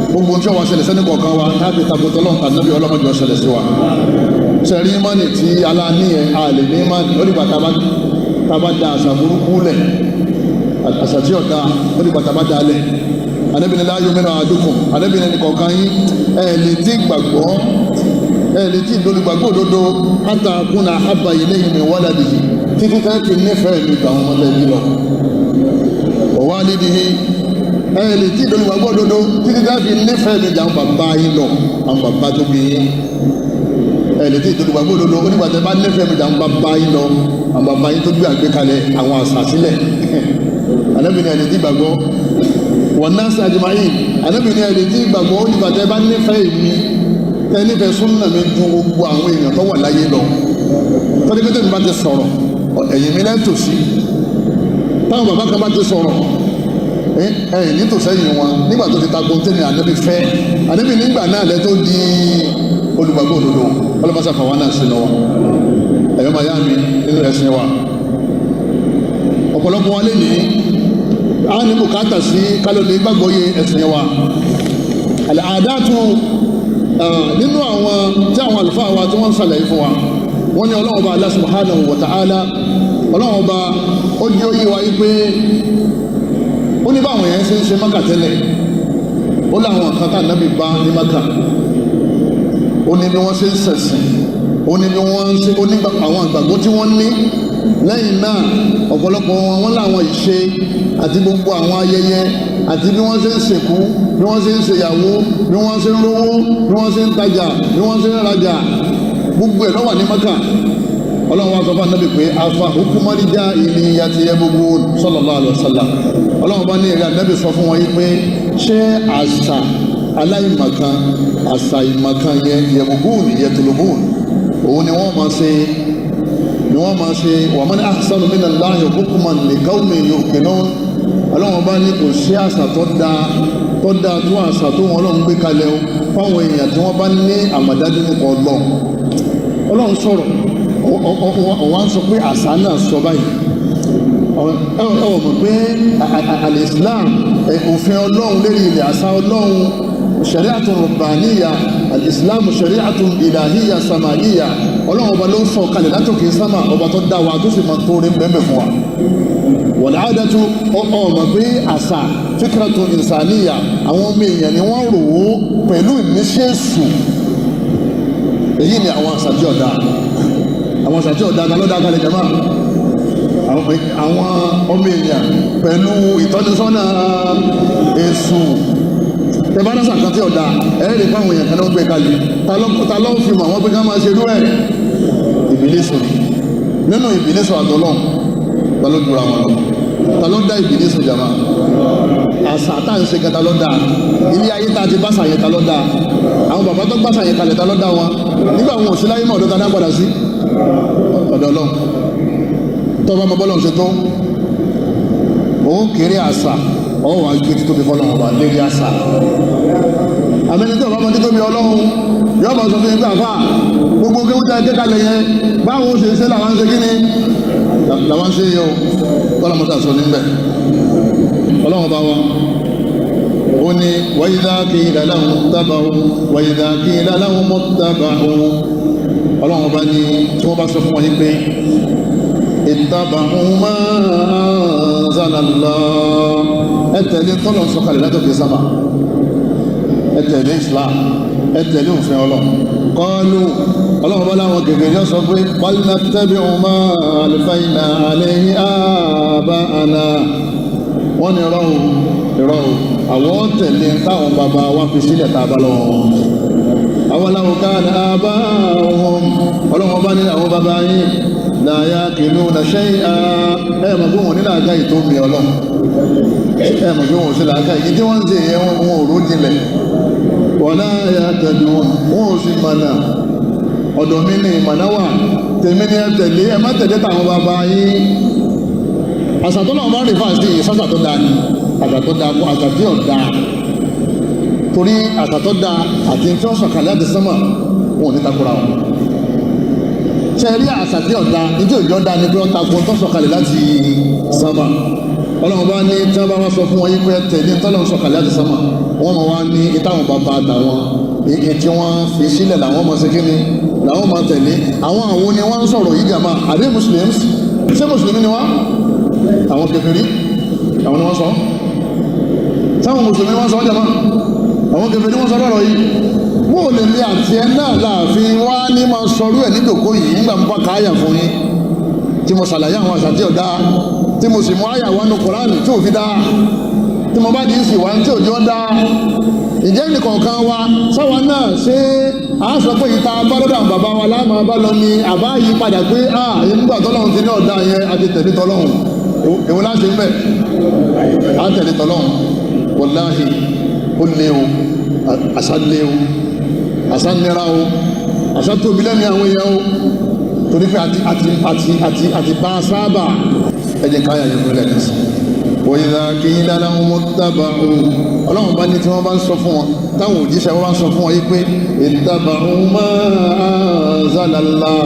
Gbogbo tí wọ́n ṣẹlẹ̀ sẹ́ni kọ̀ọ̀kan wa tábí takotọ́ lọ́n tàbí ọlọ́mọdé ọ̀ṣẹlẹ̀ sí wa. Sẹ́rí ìmánì tí aláàní ẹ̀, a lè ní ìmánì ó dìgbà tá a bá da àṣà burúkú lẹ̀, àṣà tí ọ̀dà, ó dìgbà tá a bá da lẹ̀. Ànábì ní la yu'minu ahadukum, Ànábì ní kọ̀ọ̀kan yín ẹ̀ lè tí gbàgbọ́, ẹ̀ lè tí ìdólùgbàgbọ́ òdodo, hatta akuna ahabba ilayhi min waladihi, títí tẹ́ fi nífẹ̀ẹ́ mi gbà wọn mọ́tẹ́ bí lọ, wa walidihi. Ẹ lè tí ìdólùgbàgbọ́ òdodo títí tẹ́ fi nífẹ̀ẹ́ mi jà àwọn bàbá yín lọ, àwọn bàbá tó bí yín. Ẹ lè tí ìdólùgbàgbọ́ òdodo onígbà tẹ́ bá nífẹ̀ẹ́ mi jà àwọn bàbá yín lọ, àwọn bàbá yín tó gbé àgbékalẹ̀ àwọn àṣà sílẹ̀. Ànábì ní ẹ lè tí ìgbàgbọ́, wan nas ajma'in. Ànábì ní ẹ lè tí ìgbàgbọ́ onígbà tẹ́ bá nífẹ̀ẹ́ mi, tẹ́ nífẹ̀ẹ́ súnà mi ju gbogbo àwọn èèyàn tó wà láyé lọ. Tọ́jú pé tẹ́mi bá ti sọ̀rọ̀, ẹ̀yìn mi lẹ́tòsí. Táwọn bàbá kan bá ti sọ̀rọ̀, ẹ̀yìn nítòsẹ́yìn wọn nígbà tó ti ta gbóntẹ́ni Ànábì fẹ́. Ànábì nígbà náà lẹ́ tó di olùgbàgbọ́ òdodo. Ọlọ́mọṣà fàwọn náà sínú wọn. Ẹ̀yọ́ máa yá mi nínú ẹ̀sìn wa, ọ̀pọ̀lọpọ̀ wa lè ní a ní bùkátà sí kálọ̀lì gbàgbọ́ yé ẹ̀sìn wa. Àdáàtú nínú àwọn tí àwọn àlùfáà wa tí wọ́n ń ṣàlàyé fún wa, wọ́n ní Ọlọ́run Ọba Allah subhanahu wa ta'ala, Ọlọ́run Ọba ó jẹ́ òye wa yí pé ó ní báwọn yẹn ṣe ń ṣe Mákà tẹ́lẹ̀. Ó láwọn kan tá Ànábì bá ní Mákà, ó ní bí wọ́n ṣe ń ṣẹ̀sìn, ó ní bí wọ́n ṣe, ó ní àwọn àgbàgbọ́ tí wọ́n ní. Lẹ́yìn náà, ọ̀pọ̀lọpọ̀ wọn, wọ́n láwọn ìṣe àti gbogbo àwọn ayẹyẹ àti bí wọ́n ṣe ń sìnkú, bí wọ́n ṣe ń ṣèyàwó, bí wọ́n ṣe ń rówó, bí wọ́n ṣe ń tajà, bí wọ́n ṣe ń rajà, gbogbo ẹ̀ ló wà ní Mákà. Ọlọ́run wa sọ fún Ànábì pé afa hukumarija iliyati gbogbo sallallahu alaihi wasallam. Ọlọ́run bá ní èrè Ànábì sọ fún wọn yìí pé ṣé àṣà aláìmọ̀kan, àṣà ìmọ̀kan yẹn, yẹ̀bùgún yẹtùlùbùn, òun ni wọ́n máa ṣe, ni wọ́n máa ṣe. Wa man ahsanu minallahi hukman liqawmin yuqinun. Ọlọ́run bá ní kò sí àṣà tó dáa tó dáa tó àṣà tó wọn Ọlọ́run gbé kalẹ̀ o fáwọn èèyàn tí wọ́n bá ní àmọ̀dájú nípa Ọlọ́run. Ọlọ́run sọ̀rọ̀, ọ̀wá ń sọ pé àṣà náà sọ báyìí. Ẹ wọ̀ mọ̀ pé al-Islam, òfin Ọlọ́run lérí ilẹ̀, àṣà Ọlọ́run, shari'atun rabbaniyya, al-Islam shari'atun ilahiyya sama'iyya. Ọlọ́run ọba ló ń sọ kalẹ̀ látòkè sámà, ọba tó dá wa tó sì máa tó rí bẹ́ẹ̀ fún wa. Wal-'adatu, ọmọ pé àṣà fikratun insaniyya, àwọn ọmọ èèyàn ni wọ́n rò ó pẹ̀lú ìmísí èṣù. Èyí ni àwọn àṣà tí ọ̀dà, àwọn àṣà tí ọ̀dà kan ló dá kalẹ̀ jama, àwọn ọmọ èèyàn pẹ̀lú ìtọ́nisọ́nà èṣù. Tẹ̀bánásà kan tí ọ̀dà ẹ̀rì fáwọn èèyàn kan náà gbé kalẹ̀. Ta ló fi mọ̀ wọ́n pé ká máa ṣe irú ẹ̀? Ìbílísù ni. Nínú ìbílísù àtọ́lọ́hún, ta ló jura wọn lọ? Ta ló dá ìbílísù jàmá? Àṣà tá à ń ṣe kan, ta ló dá? Ilé ayé tá a ti bá ṣàyẹn, ta ló dá? Àwọn bàbá tó gbàṣà yẹn kalẹ̀, ta ló dá wọn? Nígbà wọn ò sí láyé mọ́, ọ̀dọ́ ta dá padà sí? Ọ̀dọ̀ Ọlọ́run. Tó bá mọ bọ́lọ̀ ṣe tó òun kéré àṣà, ọ̀hún wà gbé títóbi fọlọ́run ọba lérí àṣà. Àmẹ́ni tó bá mọ títóbi Ọlọ́run, yóò máa sọ fún yín pé àfà gbogbo kéwú tá a ké kalẹ̀ yẹn, báwo ṣe ń ṣe làwọn ń ṣe, kí ni làwọn ń ṣe yẹ o? Tọ́lá mọ́tà sọ níbẹ̀. Ọlọ́run bá wa, ó ní wa idha qila lahum ittaba'u wa idha qila lahum ittaba'u. Ọlọ́run bá ní tí wọ́n bá sọ fún wọn yín pé ittaba'u ma anzala Allah, ẹ tẹ̀lé tọ́lọ̀ sọ̀kalẹ̀ látòkè sábà, ẹ tẹ̀lé Islam, ẹ tẹ̀lé òfin Ọlọ́run. Qalu, Ọlọ́run bá láwọn gègé yóò sọ pé bal nattabi'u ma alfayna alayhi aba'ana. Wọ́n ní irọ́ o, irọ́ o, àwọn tẹ̀lé táwọn bàbá wa fi sílẹ̀ tá a bá lọ́wọ́ wọn. Awalau kana aba'uhum, Ọlọ́run bá ní àwọn bàbá yín la yaqiluna shay'a. Ẹ̀ mọ̀ pé wọn ní làákàyè tó mi Ọlọ́run, ẹ̀ mọ̀ pé wọn ò sí làákàyè tí wọ́n ń ṣe yẹn, wọn ò ró jinlẹ̀. Wala yahtadun, wọn ò sì mọ̀nà. Ọ̀dọ̀ mi ní ìmọ̀nà wà, tèmi ní ẹ tẹ̀lé, ẹ má tẹ̀lé tàwọn bàbá yín. Àṣà tó náà bá rí fáṣí ìsásà tó dáa ni àṣà tó dáa kó àṣà tí ò dáa, torí àṣà tó dáa àti tí wọ́n sọ̀kalẹ̀ àti sánmà, wọn ò ní takora wọn. Ṣe rí àṣà tí ò dáa ní tí òjò dáa ni pé wọ́n takò tó sọ̀kalẹ̀ láti sánmà. Ọlọ́run bá ní tí wọ́n bá wá sọ fún wọn yí pé tẹ̀lé tọ́lọ́run sọ̀kalẹ̀ láti sánmà, wọ́n mọ̀ wá ní ìtàwọn bàbá àtàwọn tí wọ́n fi sílẹ̀ làwọn mọ̀ sí kíni làwọn máa tẹ̀lé. Àwọn ni wọ́n ń sọ̀rọ̀ yìí jàmá? Àbí Muslims? Ṣé mùsùlùmí ni wọ́n? Àwọn kèfèrí, àwọn ni wọ́n sọ. Sáwọn mùsùlùmí wọ́n sọ jàmá? Àwọn kèfèrí wọ́n sọ lọ́rọ̀ yìí. Bó o lè ní àti ẹ náà láàfin wá ní máa sọrú ẹ̀ níjòkó yìí nígbà mo bá ka àyà fún yín tí mo ṣàlàyé àwọn àṣà tí ò dáa, tí mo sì mú àyà wá nu Kùránì tí ò fi dáa, tí mo bá di ìsìn wá tí òjò dáa. Ìjẹ́ nìkọ̀ọ̀kan wa sáwa náà ṣé a sọ pé ìta bá lọ́dọ̀ àwọn bàbá wa láàmú bá lọ ní àbá yí padà pé a nígbà tọ́lọ́run ti ní ọ̀dà yẹn àti tẹ̀lé tọ́lọ́run? Èwo láti ń bẹ̀ á tẹ̀lé tọ́lọ́run? Wàláhì, ó lé o, àṣà lé o, àṣà nira o, àṣà tóbi lẹ́nu àwọn èèyàn o, torí pé àti àti àti àti àti bá a sábà. Ẹ jẹ́ káyà yẹn fún ẹlẹ́kẹ̀sì. Wa idha qila lahum ittaba'u, Ọlọ́run bá ní tí wọ́n bá ń sọ fún wọn, táwọn òjíṣẹ́ wọn bá ń sọ fún wọn yìí pé ittaba'u ma anzalallah,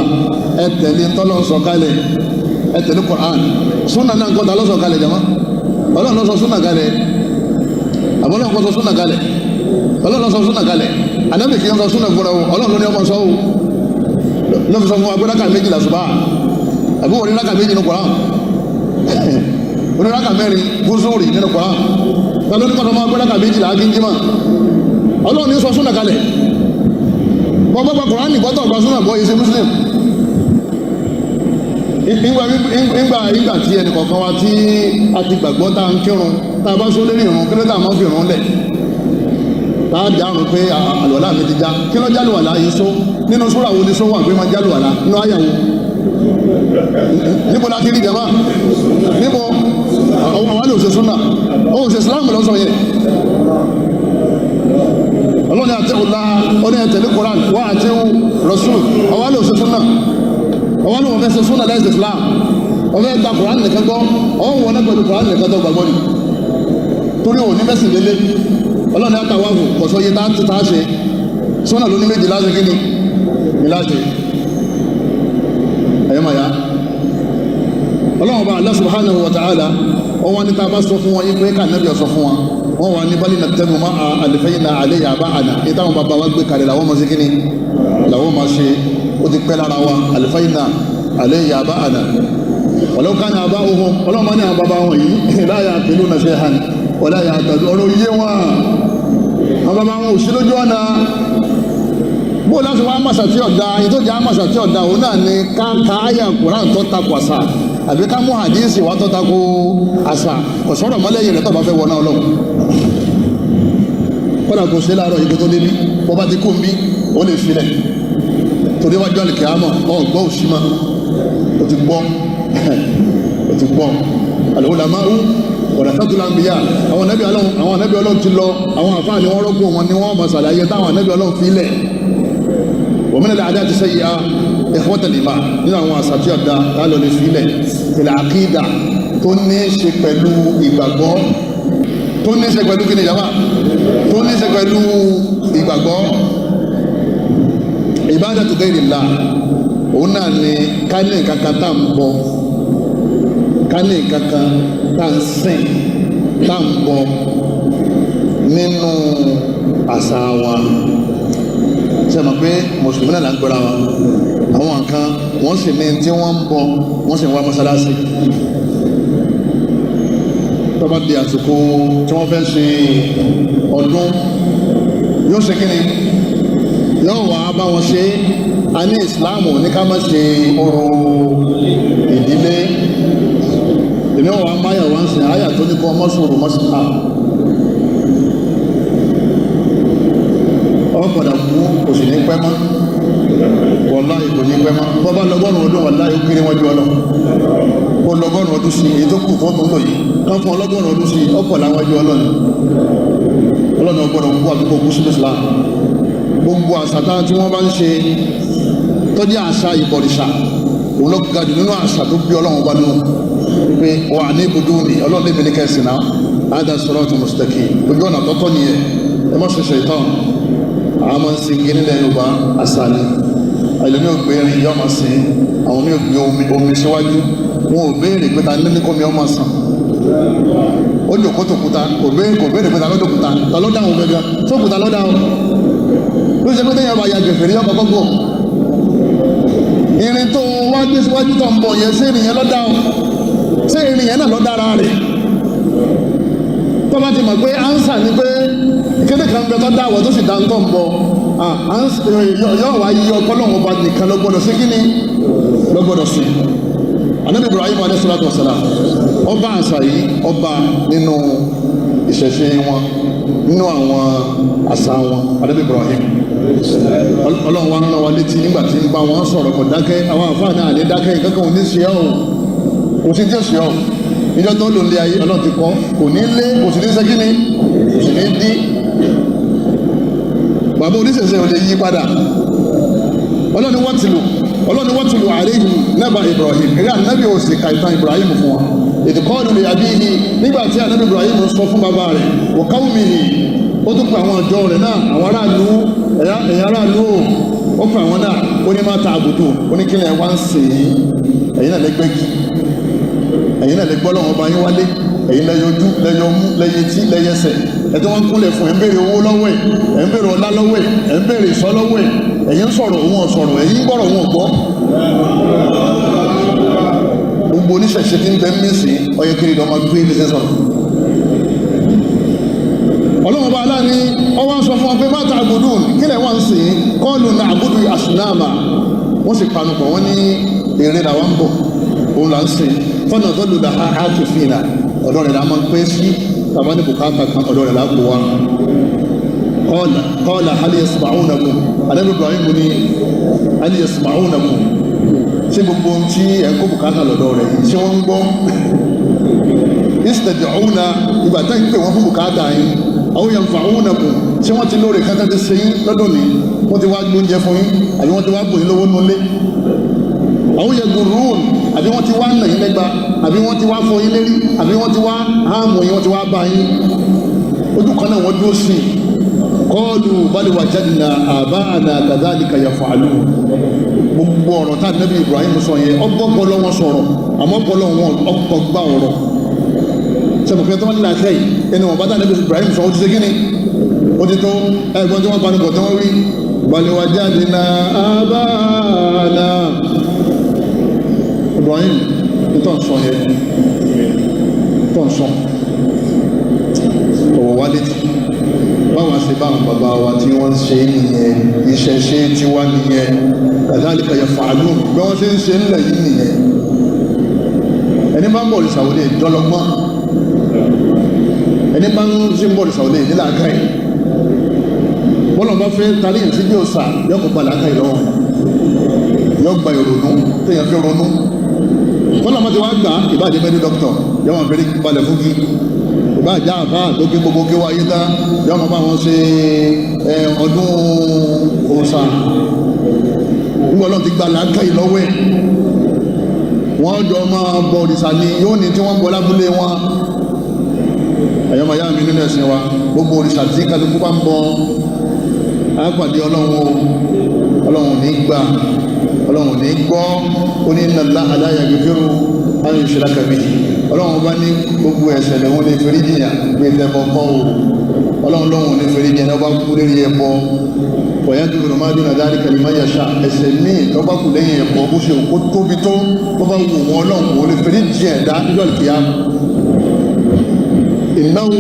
ẹ tẹ̀lé tọ́lọ́ sọ kalẹ̀, ẹ tẹ̀lé Qur'an, súnà náà nǹkan ta ló sọ kalẹ̀ jama? Ọlọ́run ló sọ súnà kalẹ̀. Àbọ̀lọ́run kò sọ súnà kalẹ̀? Ọlọ́run ló sọ súnà kalẹ̀. Ànábì kì í sọ súnà fúnra o, Ọlọ́run ló ní ọmọ sọ o, ló fi sọ fún wa pé rákà méjì làṣùbà. Àbí wọ́n ní rákà méjì nínú Qur'an? Oníraka mẹ́rin gúúsùrì nínú Qur'an. Lọ́dún ní kọ́sọ́ máa gbé rákà méjì làá kíńjímà. Ọlọ́run ní sọ súnà kalẹ̀. Bọ́ bá gba Qur'an nìgbọ́tọ̀ gba súnà bọ́ yìí ṣe Muslim. Ìgbà tí ẹnì kọ̀ọ̀kan wa tí a ti gbàgbọ́ tá a ń kírun, tá a bá sọ lérí ìrun, kí ló dé àmọ́ fi ìrun lẹ̀ tá a dárun pé àlùwàlá mi ti já? Kí ló jálùwàlá yìí? Só nínú súrà wo ni só wà pé máa jálùwàlá? Nínú àyàwó níbo la ti rí jama? Níbo àwọn àwọn òṣè súnà, òun òṣè Islam lọ́sọ̀ yẹn? Ọlọ́ni àti ọ̀la ọ̀ní ẹ̀tẹ̀lé Quran wà àti Rasul. Àwọn àlè òṣè súnà, àwọn àlè òun fẹ́ ṣe súnà lẹ́sìn Islam. Wọ́n fẹ́ gba Quran nìkan gbọ́, ọ̀hún wọn náà pẹ̀lú Quran nìkan tó gbàgbọ́ ni, torí òun ní mẹ́sìn délé. Ọlọ́ni àtàwáfù kọ̀sọ́ yẹ tá a ṣe súnà lóní méjì láti kí ni ní láti ẹ̀yọ́ màá yá. Ọlọ́run bá Allah subhanahu wa ta'ala, wọ́n wá ní tá a bá sọ fún wọn yín pé ká nàbí ọ̀sọ́ fún wọn, wọ́n wà ní bali na tẹnu ma àlìfẹ́yìn na àlẹ́ yàrá àná ní táwọn bàbá wa gbé kalẹ̀ làwọn máa ṣe kíni làwọn máa ṣe, ó ti pẹ́ lára wa. Àlìfẹ́yìn na àlẹ́ yàrá àná walau kana aba'uhum, ọlọ́run bá ní àwọn bàbá wọn yìí la ya'qiluna shay'an wala yahtadun, ọ̀rọ̀ yé wọn, àwọn bàbá wọn ò sí lójú ọ̀nà. Bó láti wá àmàṣà tí ọ̀dà yìí tó jẹ́ àmàṣà tí ọ̀dà, òun náà ni ká ka àyà Kùránì tó takò àṣà, àbí ká mú hadisi wá tó takò àṣà. Kò sọ̀rọ̀ mọ́lẹ́yìn rẹ̀ tó bá fẹ́ wọ náà lọ́wọ́. Kódà Kọ́dà kò ṣe láàárọ̀ yìí kó tó débi, bọ́ bá ti kó ń bí, ó lè filẹ̀ torí wájú àlùkìyámà. Ọ̀gbọ́ òṣìmá, ó ti gbọ́, ó ti gbọ́. Al-ulama'u warathatul anbiya. Àwọn ànábì Ọlọ́run, àwọn ànábì Ọlọ́run ti lọ, àwọn àfáà ni wọ́n rọ́pò wọn, ni wọ́n mọ̀ sàlàyé táwọn ànábì Ọlọ́run fi lẹ̀. Wa min al-'adati sayyi'a, ikhwatal iman, nínú àwọn àṣà tí ọ̀dà tá lọ lè fi lẹ̀ fil aqida, tó ní í ṣe pẹ̀lú ìgbàgbọ́, tó ní í ṣe pẹ̀lú kíni ìjàmbá, tó ní í ṣe pẹ̀lú ìgbàgbọ́, ibadatu ghayrillah, òun náà ni ká ní nǹkan kan tá à ń bọ, ká ní nǹkan kan tá à ń sìn, tá à ń bọ nínú àṣà wa. Ṣe mọ̀ pé mùsùlùmí náà là ń gbọ́ra wa, àwọn nǹkan wọ́n sì ní tí wọ́n ń bọ, wọ́n sì ń wá mọ́sálásí. Tó bá di àsìkò tí wọ́n fẹ́ ṣe ọdún, yóò ṣe kíni? Yóò wá bá wọn ṣe. A ní ìsìláàmù ní ká má ṣe orò ìdílé. Èmi wà máyà wá ń sìn àyà tó ní kọ́ ọmọ sọ̀rọ̀ mọ́sílá, ọ padà kú, kò sì ní pẹ́ mọ́. Wàláhì, kò ní pẹ́ mọ́. Bọ́ bá lọ́gọ́rùn ọdún, wàláhì, ó kéré wájú ọlọ́. Kó lọ́gọ́rùn ọdún sí èyí tó kù tó tó ń lò yìí, kán fún ọlọ́gọ́rùn ọdún sí ọ̀pọ̀ láwájú ọlọ́ni. Ọlọ́ni ọgbọ́dọ̀ kú àbíkó kú sínú Islam. Gbogbo àṣà tá tí wọ́n bá ń ṣe tó jẹ́ àṣà ìbọ̀rìṣà, òun ló ga jù nínú àṣà tó bí Ọlọ́run bá nínú pé wà ní ibùdó ní Ọlọ́run lè mi ní kẹsì náà. Hādhā ṣirāṭun mustaqīm, ojú ọ̀nà tọ́tọ́ nìyẹn. Ẹ má ṣe ṣaitan. Àwọn máa ń sin igi nílẹ̀ Yorùbá, àṣà ni. Ẹlòmí ò gbé irin, yọ máa sin. Àwọn mi ò gbé omi, omi síwájú. Wọn ò béèrè pé ta ní kó mi ọmọ sàn. Ó jòkó tó kuta, kò béèrè pé ta ló dòkúta, ta ló dáhùn gẹ́gẹ́ sókúta ló dáhùn. Ló ṣe pé téèyàn bá ya gèfèrè, yọ kọ́kọ́ gò irin tó wá gbé síwájú tó ń bọ̀ yẹn. Sí irin yẹn ló dáhùn? Sí irin yẹn náà ló dára rẹ̀? Tó bá ti mọ̀ pé answer ni pé kéde kan bẹ tó dáwọ̀ tó sì dá ń tọ̀ ń bọ̀, yóò wá yí ọpọlọ́wọ́n ọba nìkan ló gbọ́dọ̀ sí kíni ló gbọ́dọ̀ sí. Anabi Ibrahim alayhi salatu wa salam, ọba àṣà yìí, ọba nínú ìṣẹ̀ṣe wọn, nínú àwọn àṣà wọn. Anabi Ibrahim, Ọlọ́run wa ń rán wa létí nígbà tí ń bá wọn sọ̀rọ̀, kò dákẹ́. Àwọn àfáà náà ní dákẹ́. Kankan ò ní ṣe ọ́, kò sí tí ó ṣe ọ́. Ìjọ tó lò ní ayé, Ọlọ́run ti kọ́, kò ní lé, kò sì ní ṣe kíni, kò sì ní dí. Bàbá oníṣẹ̀ṣẹ̀ ò lè yí padà. Ọlọ́run ni wọ́n ti lò, Ọlọ́run ni wọ́n ti lò àléhìn nẹ́bà Ibrahim. Eré ànábì ò sì ka ìtàn Ibrahim fún wa. Ètò kọ́ọ̀lù lè àbí ní nígbà tí ànábì Ibrahim sọ fún bàbá rẹ̀, wọ́n káwọn mi hì, ó tún pe àwọn àjọ rẹ̀ náà, àwọn aráàlú, ẹ̀yà aráàlú, ó pe àwọn náà. Ó ní má ta àbùdù, ó ní kílẹ̀ wá ń sè é. Ẹ̀yin náà lẹ́gbẹ́gì, ẹ̀yin náà lè gbọ́ lọ́wọ́ ọba yín wálé. Ẹ̀yin lẹ́yọ ojú, lẹ́yọ ọmú, lẹ́yọ etí, lẹ́yọ ẹsẹ̀. Ẹ̀ tí wọ́n ń kúnlẹ̀ fún, ẹ̀ ń béèrè owó lọ́wọ́ ẹ̀, ẹ̀ ń béèrè ọlá lọ́wọ́ ẹ̀, ẹ̀ ń béèrè ìsọ́ lọ́wọ́ ẹ̀. Ẹ̀yin ń sọ̀rọ̀, òun ọ̀sọ̀rọ̀. Ẹ̀yin ń gbọ́rọ̀, òun ọ̀gbọ́. Gbogbo oníṣẹ̀ṣe tí ń bẹ mí sí ọyẹ kiri lọ́mọ gbé ní sẹ́sọ̀rọ̀. Ọlọ́run bá aláàní ọwọ́ sọ fún wa pé má ta'budun, kílẹ̀ wọ́n ń sìn? Qalu na'budu asnama. Wọ́n sì panupọ̀, wọ́n ní ère làwọn ń bọ̀, òun là ń sìn. Fọ́nà tó lùdà ákìfìnà, ọ̀dọ́ rẹ̀ la máa ń pẹ́ sí tàbá ní bùkátà kan, ọ̀dọ́ rẹ̀ la kó wa. Qala hal yasma'unakum. Ànábì Ibrahim ní hal yasma'unakum, ṣé gbogbo ohun tí ẹ̀ ń kó bùkátà lọ́dọ̀ rẹ̀ yìí, ṣé wọ́n ń gbọ́? Istad'una, ìgbà tá ń pè wọ́n fún bùkátà yín. Aw yanfa'unakum, ṣé wọ́n ti lóore kátà ti ṣe yín lọ́dọ̀ ní wọ́n ti wá gbóúnjẹ fún yín, àbí wọ́n ti wá bò yín lówó nulẹ̀? Aw yadurrun, àbí wọ́n ti wá nà yín lẹ́gba, àbí wọ́n ti wá fọ yín lérí, àbí wọ́n ti wá háàmù yín, wọ́n ti wá bá yín? Ojú kan náà wọ́n dúró sí i. Qalu bal wajadna aba'ana kadhalika yaf'alun. Gbogbo ọ̀rọ̀ tá Nábì Ibrahim sọ yẹn, ọgbọ́pọlọ wọn sọ̀rọ̀, àmọ́ ọpọlọ wọn ọkọ̀ gbá ọ̀rọ̀ sẹ́mi tó wọ́n ní làákẹ́ yìí. Ẹni wọn bá tá Nábì Ibrahim sọ, ó ti ṣe kíni, ó ti tó. Ẹ̀gbọ́n tí wọ́n panu pọ̀ tí wọ́n wí, bal wajadna aba'ana. Ibrahim, tó ń sọ yẹn, tó ń sọ ọ̀wọ̀ wá létí, báwa ṣe báwọn bàbá wa tí wọ́n ń ṣe nìyẹn, ìṣẹ̀ṣe tiwa nìyẹn. Kadhalika yaf'alun, bí wọ́n ṣe ń ṣe ńlẹ̀ yìí nìyẹn. Ẹni bá ń bọ̀ òrìṣà òde ìjọlọgbọ́n, ẹni bá ń ṣe ń bọ̀ òrìṣà òde ìdílé àkáì. Bọ́lá bá fẹ́ tarí yẹn síbi òòṣà, yọ kó gba làákàyè lọ́wọ́, yọ gba ìrònú téèyàn fi ronú. Bọ́lá bá ti wá gbà, ìbáàjẹ́ mẹ́rin dọ́kítọ̀ yọ wọn fẹ́ẹ́ balẹ̀ fún kí ìbáàjẹ́ àbá tó kí gbogbo kí wáyé tá, yọ wọn bá wọn ṣe ọdún òòṣà. Nígbà Ọlọ́run ti gba làákàyè lọ́wọ́ ẹ̀, wọ́n jọ máa bọ òrìṣà ni yóò ní tí wọ́n ń bọ lábúlé wọn. Ẹ̀yọ́ máa yá mi nínú ẹ̀sìn wa, gbogbo òrìṣà tí kálukú bá ń bọ, àpàdé Ọlọ́run o. Ọlọ́run ní gbà, Ọlọ́run ní gbọ́. Ó ní inna Allaha la yaghfiru an yushraka bihi. Ọlọ́run bá ní gbogbo ẹ̀ṣẹ̀ lẹ́wọ́n lè ferí jìyà bí ẹ̀tẹ̀ bọ́ kọ́ o. Ọlọ́run lọ́hùn ní ferí jìyà ọba kú lérí ẹbọ. Wa yaghfiru ma duna dhalika liman yasha. Ẹ̀ṣẹ̀ míì tó bá kù lẹ́yìn ẹ̀bọ, bó ṣe kó tóbi tó, bó bá wù wọn, Ọlọ́run kò lè ferí jìyà ẹ̀dá níjọ́ ìkìyà. Innahu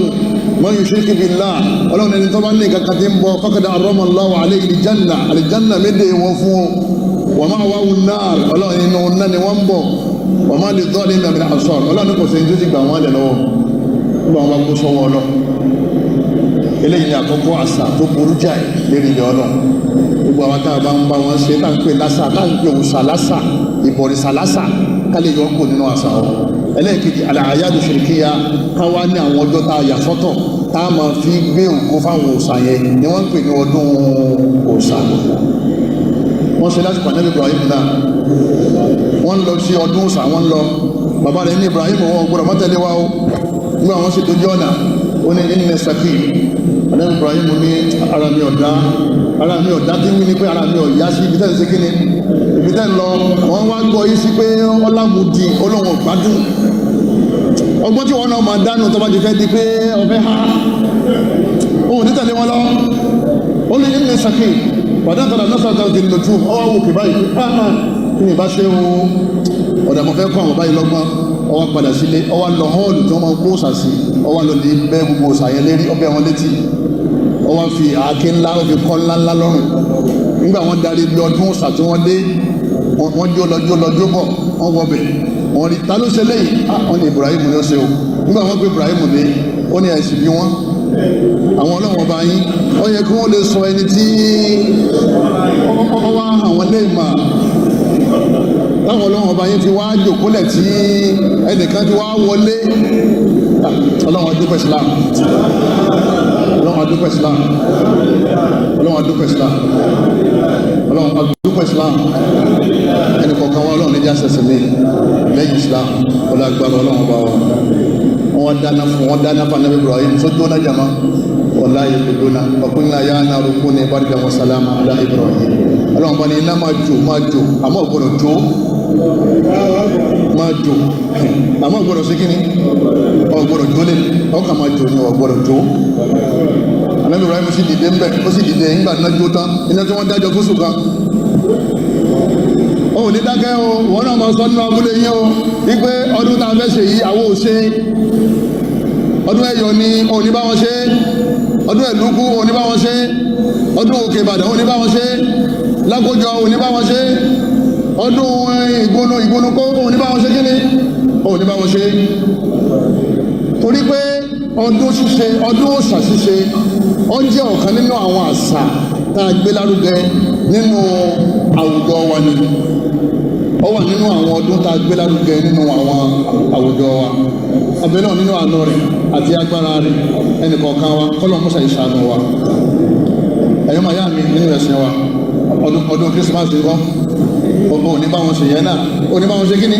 man yushrik billah, Ọlọ́run ẹni tó bá ní kankan tí ń bọ, faqad harrama Allahu alayhi aljanna, aljanna méde wọn fún wa ma'wahu an-nar. Ọlọ́run inú náà ni wọ́n ń bọ̀. Wa ma lidh-dhalimina min ansar. Ọlọ́run kò sẹ́yìn tó ti gbà wọ́n lẹ̀ lọ́wọ́ nígbà wọn bá kó sọ́wọ́ ọlọ́. Eléyìí ni àkọ́kọ́ àṣà tó burú jáì lérí ilẹ̀ Ọlọ́run. Gbogbo àwọn tá a bá ń bá wọn ṣe, tá à ń pè lásà, tá à ń pè òòṣà lásà, ìbọ̀rìṣà lásà, ká lè yọ kó nínú àṣà wọn. Ẹlẹ́ẹ̀kejì, al-a'yadu shirkiyya, káwá ní àwọn ọjọ́ tá a yà sọ́tọ̀ tá a máa fi gbé ògo fáwọn òòṣà yẹn ni wọ́n ń pè ní ọdún òòṣà. Wọ́n ṣe lásìkò ànábì Ibrahim náà, wọ́n ń lọ sí ọdún òòṣà, wọ́n ń lọ. Bàbá rẹ̀ ní Ibrahim wọn gbọ́dọ̀ mọ́tẹ́lé wa o. Nígbà wọn sì dojú ọ̀nà, ó ní inni sakim. Ànábì Ibrahim ní ara mi ọ̀dá, ara mi ọ̀dá tí ń wí ni pé ara mi ọ̀yá sí ibi tẹ́ ń ṣe kíni, ibi tẹ́ ń lọ. Wọ́n wá gbọ́ yí sí pé ọlámùdí olóhùn ọ̀gbádùn. Ọgbọ́n tí wọ́n náà máa dánú tó bá ti fẹ́ di pé ọfẹ́ ha òun ní tẹ̀lé wọn lọ. Ó ní inni sakim pàdánù náà ti lójú ọwọ́ wò kì báyìí kí ni ìbá ṣe o, ọ̀dà mo fẹ́ kọ́ àwọn báyìí lọ́gbọ́n. Ọwọ́ padà sílé, ọwọ́ lọ họ́ọ̀lù tí wọ́n máa ń kó òòṣà sí, ọwọ́ lọ lè bẹ́ gbogbo òòṣà yẹn lérí, ọbẹ̀ wọn létí, ọwọ́ fi àáké ńlá, ó fi kọ́ ńlá ńlá lọ́rùn. Nígbà wọ́n darí bí ọdún òòṣà tí wọ́n dé, wọ́n jó lọ jó lọ jó bọ̀, wọ́n wọbẹ̀, wọ́n rí ta ló ṣe léyìí? Wọ́n ní Ibrahim ló ṣe o. Nígbà wọ́n gbé Ibrahim dé, ó ní ẹ̀sìn bí wọ́n àwọn ọlọ́wọ́n bá yín, ó yẹ kí wọ́n lè sọ ẹni tí ó wá àwọn lè mà táwọn ọlọ́wọ́n bá yín fi wá jòkólẹ̀ tí ẹnìkan ti wá wọlé. Ọlọ́wọ́n adúpẹ́ Islam, Ọlọ́wọ́n adúpẹ́ Islam, Ọlọ́wọ́n adúpẹ́ Islam, Ọlọ́wọ́n adúpẹ́ Islam. Ẹnì kọ̀ọ̀kan wa, Ọlọ́run níjà sẹ̀sẹ̀ mi lẹ́yìn Islam. Ọlọ́gbàrá Ọlọ́run bá wa. Wọ́n dáná fún, wọ́n dáná fún anabi Ibrahim tó dóná jama, wàláyé kò dóná. Ọkùnrin yà á nàró kún ní barika wa salama ala Ibrahim. Ọlọ́run bá ní iná máa jó, máa jó, àmọ́ gbọ́dọ̀ jó, máa jó, àmọ́ gbọ́dọ̀ sí kíni, ọgbọ́dọ̀ jó lé, ọkà máa jó ni, ọgbọ́dọ̀ jó. Anabi Ibrahim sì dìde ńbẹ, ó sì dìde ńgbà náà jó tán, iná tí wọ́n dájọ́ fún sùn kan. Ó ní dákẹ́ o, wọ́n náà máa sọ nínú abúlé yín o wípé ọdún tá a fẹ́ ṣe yìí, àwọn ò ṣe ọdún Ẹ̀yọ̀ ni, ò ní bá wọn ṣe ọdún Ẹ̀lúkú, ò ní bá wọn ṣe ọdún Òkè Ìbàdàn, ò ní bá wọn ṣe Lákójọ, ò ní bá wọn ṣe ọdún Ìgbónú, Ìgbónúkó, ò ní bá wọn ṣe kíni, ò ní bá wọn ṣe. Torí pé ọdún ṣíṣe, ọdún òòṣà ṣíṣe, ó jẹ́ ọ̀kan nínú àwọn àṣà tá a gbé lárugẹ nínú àwùjọ wa ni. Ó wà nínú àwọn ọdún tá a gbé lárugẹ nínú àwọn àwùjọ wa. Abẹ́ náà nínú àánú rẹ̀ àti agbára rẹ̀, ẹnìkọ̀ọ̀kan wa, kọ́lọ̀ mọ́sà ìṣàánú wa. Ẹ̀yọ́ máa yá mi nínú ẹ̀sìn wa, ọdún Christmas ńkọ́? Ò ní bá wọn ṣe yẹn náà. Ò ní bá wọn ṣe kíni,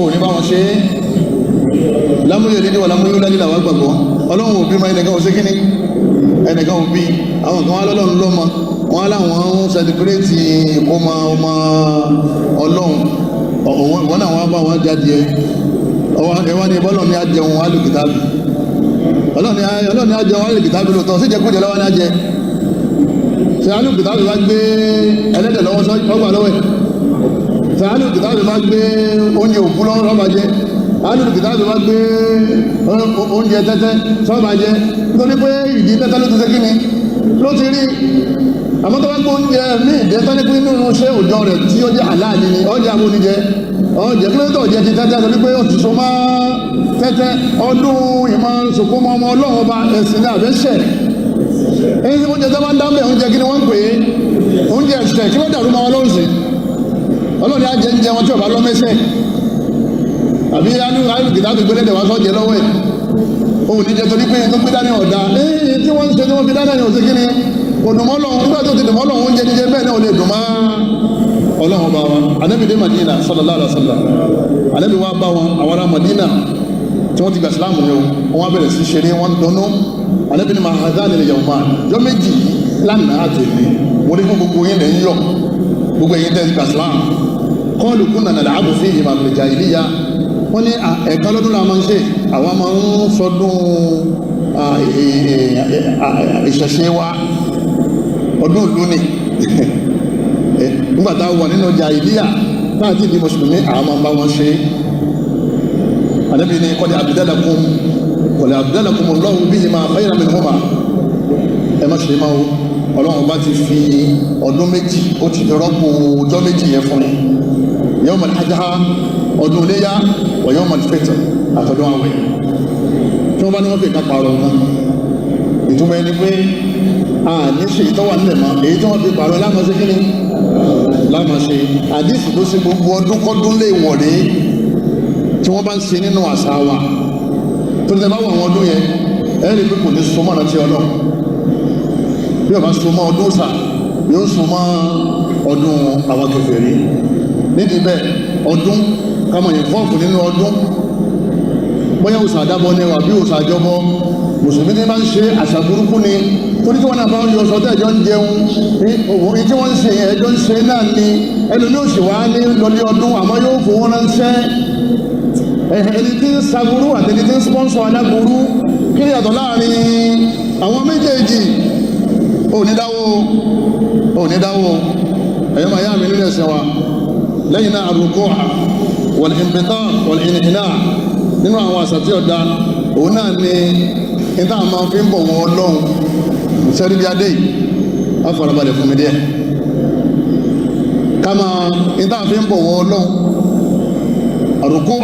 ò ní bá wọn ṣe é. Lámúyẹ̀ dídí wà lámúyẹ̀ lálẹ́ làwọn gbàgbọ́. Ọlọ́run òbí ma, ẹnìkan ò ṣe kíni, ẹnìkan òbí. Àwọn kan wá lọ́lọ́run lọ́mọ wọn láwọn ń sẹlẹbírẹ́tì ìkómọ ọmọ Ọlọ́run. Wọn náà wọn bá wọn jáde. Ẹ wá ní bọ́lọ̀ ní ajẹun alùkìtàbí, Ọlọ́run ní ajẹun alùkìtàbí lóòótọ́, síjẹkújẹ lọ́wọ́ ní ajẹ ṣe alùkìtàbí bá gbé ẹlẹ́dẹ̀ lọ́wọ́ ọgbà lọ́wọ́ ẹ̀, ṣe alùkìtàbí bá gbé oúnjẹ òkú lọ́wọ́ lọ́ba jẹ, alùkìtàbí bá gbé oúnjẹ tẹ́tẹ́ sọ́ba jẹ, nítorí pé ìdí tẹ́tẹ́ ló ti ṣe kíni ló ti rí. Àmọ́ tó bá gbé oúnjẹ ní ìdẹ́tọ́ ní pé nínú iṣẹ́ òjò rẹ̀ tí ó jẹ́ àláàlì ni ọjà amóníjẹ ọjẹ́ kí ló tó jẹ́ ti tẹ́tẹ́, torí pé ó ti so mọ́ tẹ́tẹ́. Ọdún ìmọ̀ sòkòmọ́ ọmọ Ọlọ́run ọba, ẹ̀sìn ní àbẹ́sẹ̀. Èyí oúnjẹ tó bá ń dá mẹ́, oúnjẹ kí ni wọ́n ń pè é? Oúnjẹ ẹ̀ṣẹ̀. Kí ló dàrú máa wọn lọ́rùn sí? Ọlọ́run á jẹ oúnjẹ wọn tí ò bá lọ mẹ́sẹ̀ àbí alùpùpù tó gbélé wá sọ́jẹ́ lọ́wọ́ ẹ̀ òun níjẹ, torí pé tó gbé dání ọ̀dà èyí tí wọ́n ń ṣe tí wọ́n fi dáná ní òsè kíni kò dùn mọ́ lọ́hùn. Nígbà tó ti dùn mọ́ lọ́hùn, oúnjẹ jíjẹ bẹ́ẹ̀ náà ò lè dùn mọ́ Ọlọ́run bá wa. Ànábì dé Madina sallallahu alaihi wasallam, Ànábì wa bá wọn, àwọn ará Madina tí wọ́n ti gbà sílámù ni wọ́n wá bẹ̀rẹ̀ sí ṣeré, wọ́n dunnú. Ànábì ní mahadani lè yàwó máa jọ méjì lánàá àtẹ̀lé wọ́n ní fún gbogbo yín lè ń yọ, gbogbo ẹ̀yin tẹ́ gbà sílámù. Kọ́ọ̀lù kúnnà nàlẹ́ àbò fi ìmọ̀ àbẹ̀jà ìlíya. Wọ́n ní ẹ̀ka lọ́dún la máa ń ṣe, àwọn máa ń sọdún ìṣẹ̀ṣe wa, ọdún ìlú ni. Nígbà tá a wà nínú ọjà ìlíyà náà ti di mùsùlùmí, àwọn máa ń bá wọn ṣe. Ànábì ní qad abdalakum, qad abdalakum Allahu bihima khayran minhuma. Ẹ má ṣe máa wo, Ọlọ́run bá ti fi ọdún méjì, ó ti fi rọ́pò ọjọ́ méjì yẹn fún yín: yawm al-adha, ọdún iléyà, wa yawm al-fitr, àtọ̀dún àwẹ̀. Tí wọ́n bá ní wọ́n fi kápá ọ̀rọ̀ nǹkan, ìtumọ̀ ẹni pé a ní ṣe ìtọ́wà nílẹ̀ mọ́, èyí tí wọ́n fi pààrọ̀ láàmú ṣe kíni láàmú ṣe. Àdìsí tó ṣe gbogbo ọdún kọ́dún lè wọ̀lé tí wọ́n bá ń ṣe nínú àṣà wa, tó ní tẹ́ bá wọ àwọn ọdún yẹn, ẹ rí i pé kò ní so mọ́ ọ̀nà tí Ọlọ́run. Bí ó bá so mọ́ ọdún sà, yóò so mọ́ ọdún àwọn kèfèrí. Nídìí bẹ́ẹ̀, ọdún kámọ̀ yẹn fọ́ọ̀fù nínú ọdún, bóyá òsà àdábọ̀ ni wà bí òsà àjọbọ, mùsùlùmí ní máa ń ṣe àṣà burúkú ni, torí tí wọ́n náà bá ń yọ sọtẹ́ ẹjọ́ ń jẹun ní tí wọ́n ń ṣe yẹn, ẹjọ́ ń ṣe náà ni. Ẹlòmí òsì wá ní lọlé ọdún, àmọ́ yóò fowó ránṣẹ́. Ẹni tí ń saburú àti ẹni tí ń sponsor aláburú, kí ni yàtọ̀ láàrin àwọn méjèèjì? Ò ní dáwó, ò ní dáwó. Ẹ̀yọ́ máa yá mi nílẹ̀ ẹ̀sìn wa. Lẹ́yìn náà, àrùkọ́ wal-inbitar wal-inhina nínú àwọn àṣà tí ọ̀dà, òun náà ni níta máa fi ń bọ̀ wọ Ọlọ́run. Sẹ́rí bí adé yìí á farabalẹ̀ fún mi díẹ̀. Ká máa níta fi ń bọ̀ wọ Ọlọ́run, àrùkọ́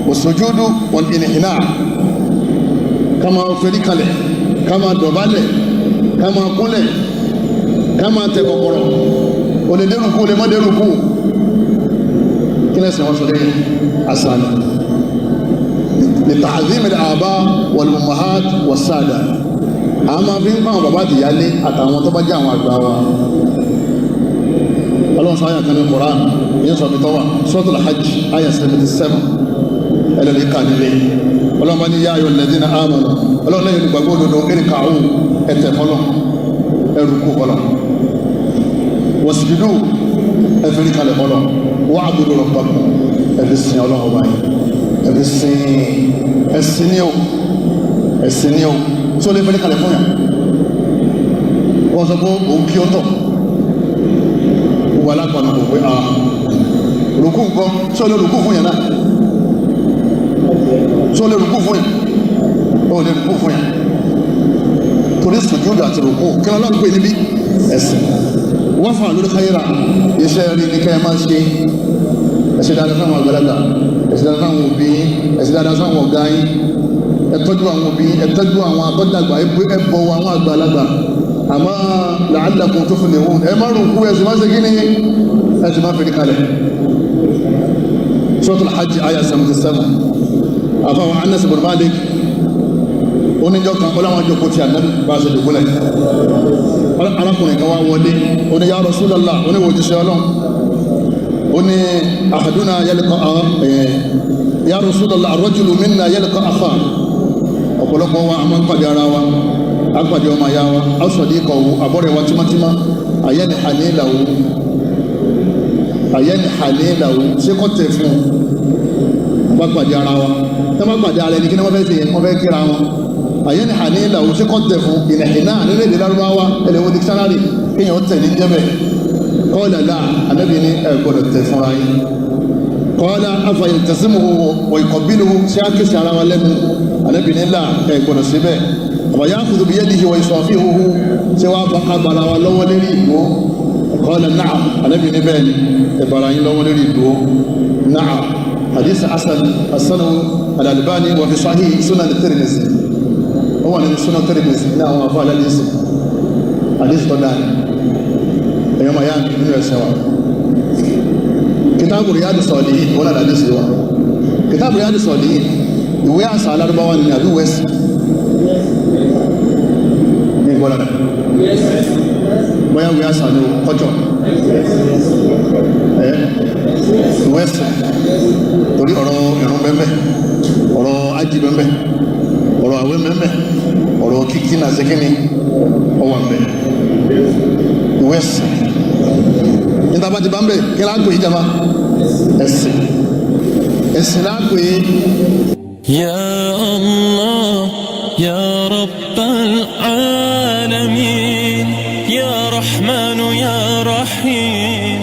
was-sujudu wal-inhina, ká máa fẹ́rí kalẹ̀, ká máa dọ̀bálẹ̀, ká máa kúnlẹ̀, ká máa tẹ kọ̀kọ̀rọ̀. O lè dérúkú, o lè má dérúkú. Kí lẹ́sìn wọn sọ lẹ́yìn? Àṣà ni لتعظيم الآباء والأمهات والسادة. A máa fi ń pa àwọn bàbá àtìyálé àtàwọn tó bá jẹ́ àwọn àgbà wa. Ọlọ́run sọ àyà kan ní Quran, ìyẹn sọ fi tọ́wà, Suratul Hajj, àyà 77, ẹlẹ́lẹ́ ká nílé. Ọlọ́run bá ní يا أيها الذين آمنوا, Ọlọ́run lẹ́yìn olùgbàgbọ́ òdodo, اركعوا, ẹ̀tẹ̀ fọlọ́, ẹrùkú fọlọ́, واسجدوا, ẹ̀fẹ̀rí kalẹ̀ fọlọ́, واعبدوا ربكم, ẹ̀fẹ̀ sìn Ọlọ́run báyìí, ẹ̀fẹ̀ sìn. Ẹ̀sìn ní o, ẹ̀sìn ní o. Tí ó lè fẹ́rí kalẹ̀ fún yà, wọ́n sọ pé òun kí ó tọ̀ wà lápàá kò pé ah, rùkú nǹkan. Tí ó lè rùkú fún yà náà? Tí ó lè rùkú fún yà? Ó lè rùkú fún yà, torí sùjúdù àti rùkú, kí lọ́lọ́ ń pè níbí? Ẹ̀sìn. Wọ́n fà lórí káyìrà, iṣẹ́ rí ní kẹ́ ẹ máa ṣe. Ẹ̀ṣẹ̀ dáadáa sáwọn àgbàlagbà, ẹ̀ṣẹ̀ dáadáa sáwọn òbí yín, ẹ̀ṣẹ̀ dáadáa sáwọn ọ̀gá yín. Ẹ tọ́jú àwọn òbí, ẹ tọ́jú àwọn akọ́dàgbà, ẹ bọ̀wọ̀ àwọn àgbàlagbà. Àmọ́ لعلكم تفلحون. Ẹ má rùkú, ẹ sì má ṣe kí ni, ẹ sì má fi kalẹ̀. Suratul Hajj, aya 77. Àfàwọn Anas ibn Malik oníjọ́ kan, ó láwọn jókòó tí Ànábì bá ṣe dùgbọ́lẹ̀. Arákùnrin kan wá wọlé, ó ní يا رسول الله, ó ní wòjíṣẹ́ Ọlọ́run, ó ní أحدنا يلقى, يا رسول الله, الرجل منا يلقى أخاه, ọ̀pọ̀lọpọ̀ wa a máa ń pàdé ara wa, a pàdé ọmọ ya wa, a صديقه, àbọ̀rẹ̀ wa tímátímá, أينحني له, أينحني له, ṣé kọ́ tẹ̀ fún un? Bá pàdé ara wa, tí wọ́n bá pàdé ara ẹni, kí ni wọ́n fẹ́ ṣe? Wọ́n fẹ́ kíra wọn. أينحني له, ṣé kọ́ tẹ̀ fún? Ìnìhìnà nínú èdè Lárúbáwá, ẹlẹ́wọ̀n dictionary, kéèyàn tẹ̀ ní jẹ́bẹ̀. قال لا, Ànábì ní ẹ gbọ́dọ̀ tẹ̀ fúnra yín. قال أفيلتزمه ويقبله, ṣé á kìsì ara wa lẹ́nu? Ànábì ní لا, ẹ gbọ́dọ̀ síbẹ̀. أفيأخذ بيده ويصافحه, ṣé wàá bá kábàrà wa lọ́wọ́ lérí ìdúró? قال نعم, Ànábì ní bẹ́ẹ̀ ni, ẹ bára yín lọ́wọ́ lérí ìdúró. نعم, حديث حسن, حسنه الألباني وفي صحيح سنن الترمذي. Ó wà nínú súná tẹ́lẹ̀mẹsì ní àwọn afọ aládìsí àdìsí tó dáa. Ẹ̀yọ́ máa yá mi nínú ẹ̀sẹ̀ wa, Kitabu Riyadu Salihin wọn náà àdìsí wa. Kitabu Riyadu Salihin, ìwé àṣà alárúbáwá ni àbí wẹ́sì ní ìgbọ́dọ̀ bóyá ìwé àṣà ni kọjọ ẹ ìwé ẹ̀sìn, torí ọ̀rọ̀ ìrun bẹ́ẹ̀, ọ̀rọ̀ ájì bẹ́ẹ̀, ọ̀rọ̀ àwẹ̀ bẹ́ẹ̀, ọ̀rọ̀ kíkí náà ṣe kíni ọwà bẹ́ẹ̀, ìwé ẹ̀sìn. Níta bá ti bá ń bẹ̀, kí láàpẹ̀ yìí jama? Ẹ̀sìn, ẹ̀sìn láàpẹ̀ yìí. يا الله يا رب العالمين يا رحمن يا رحيم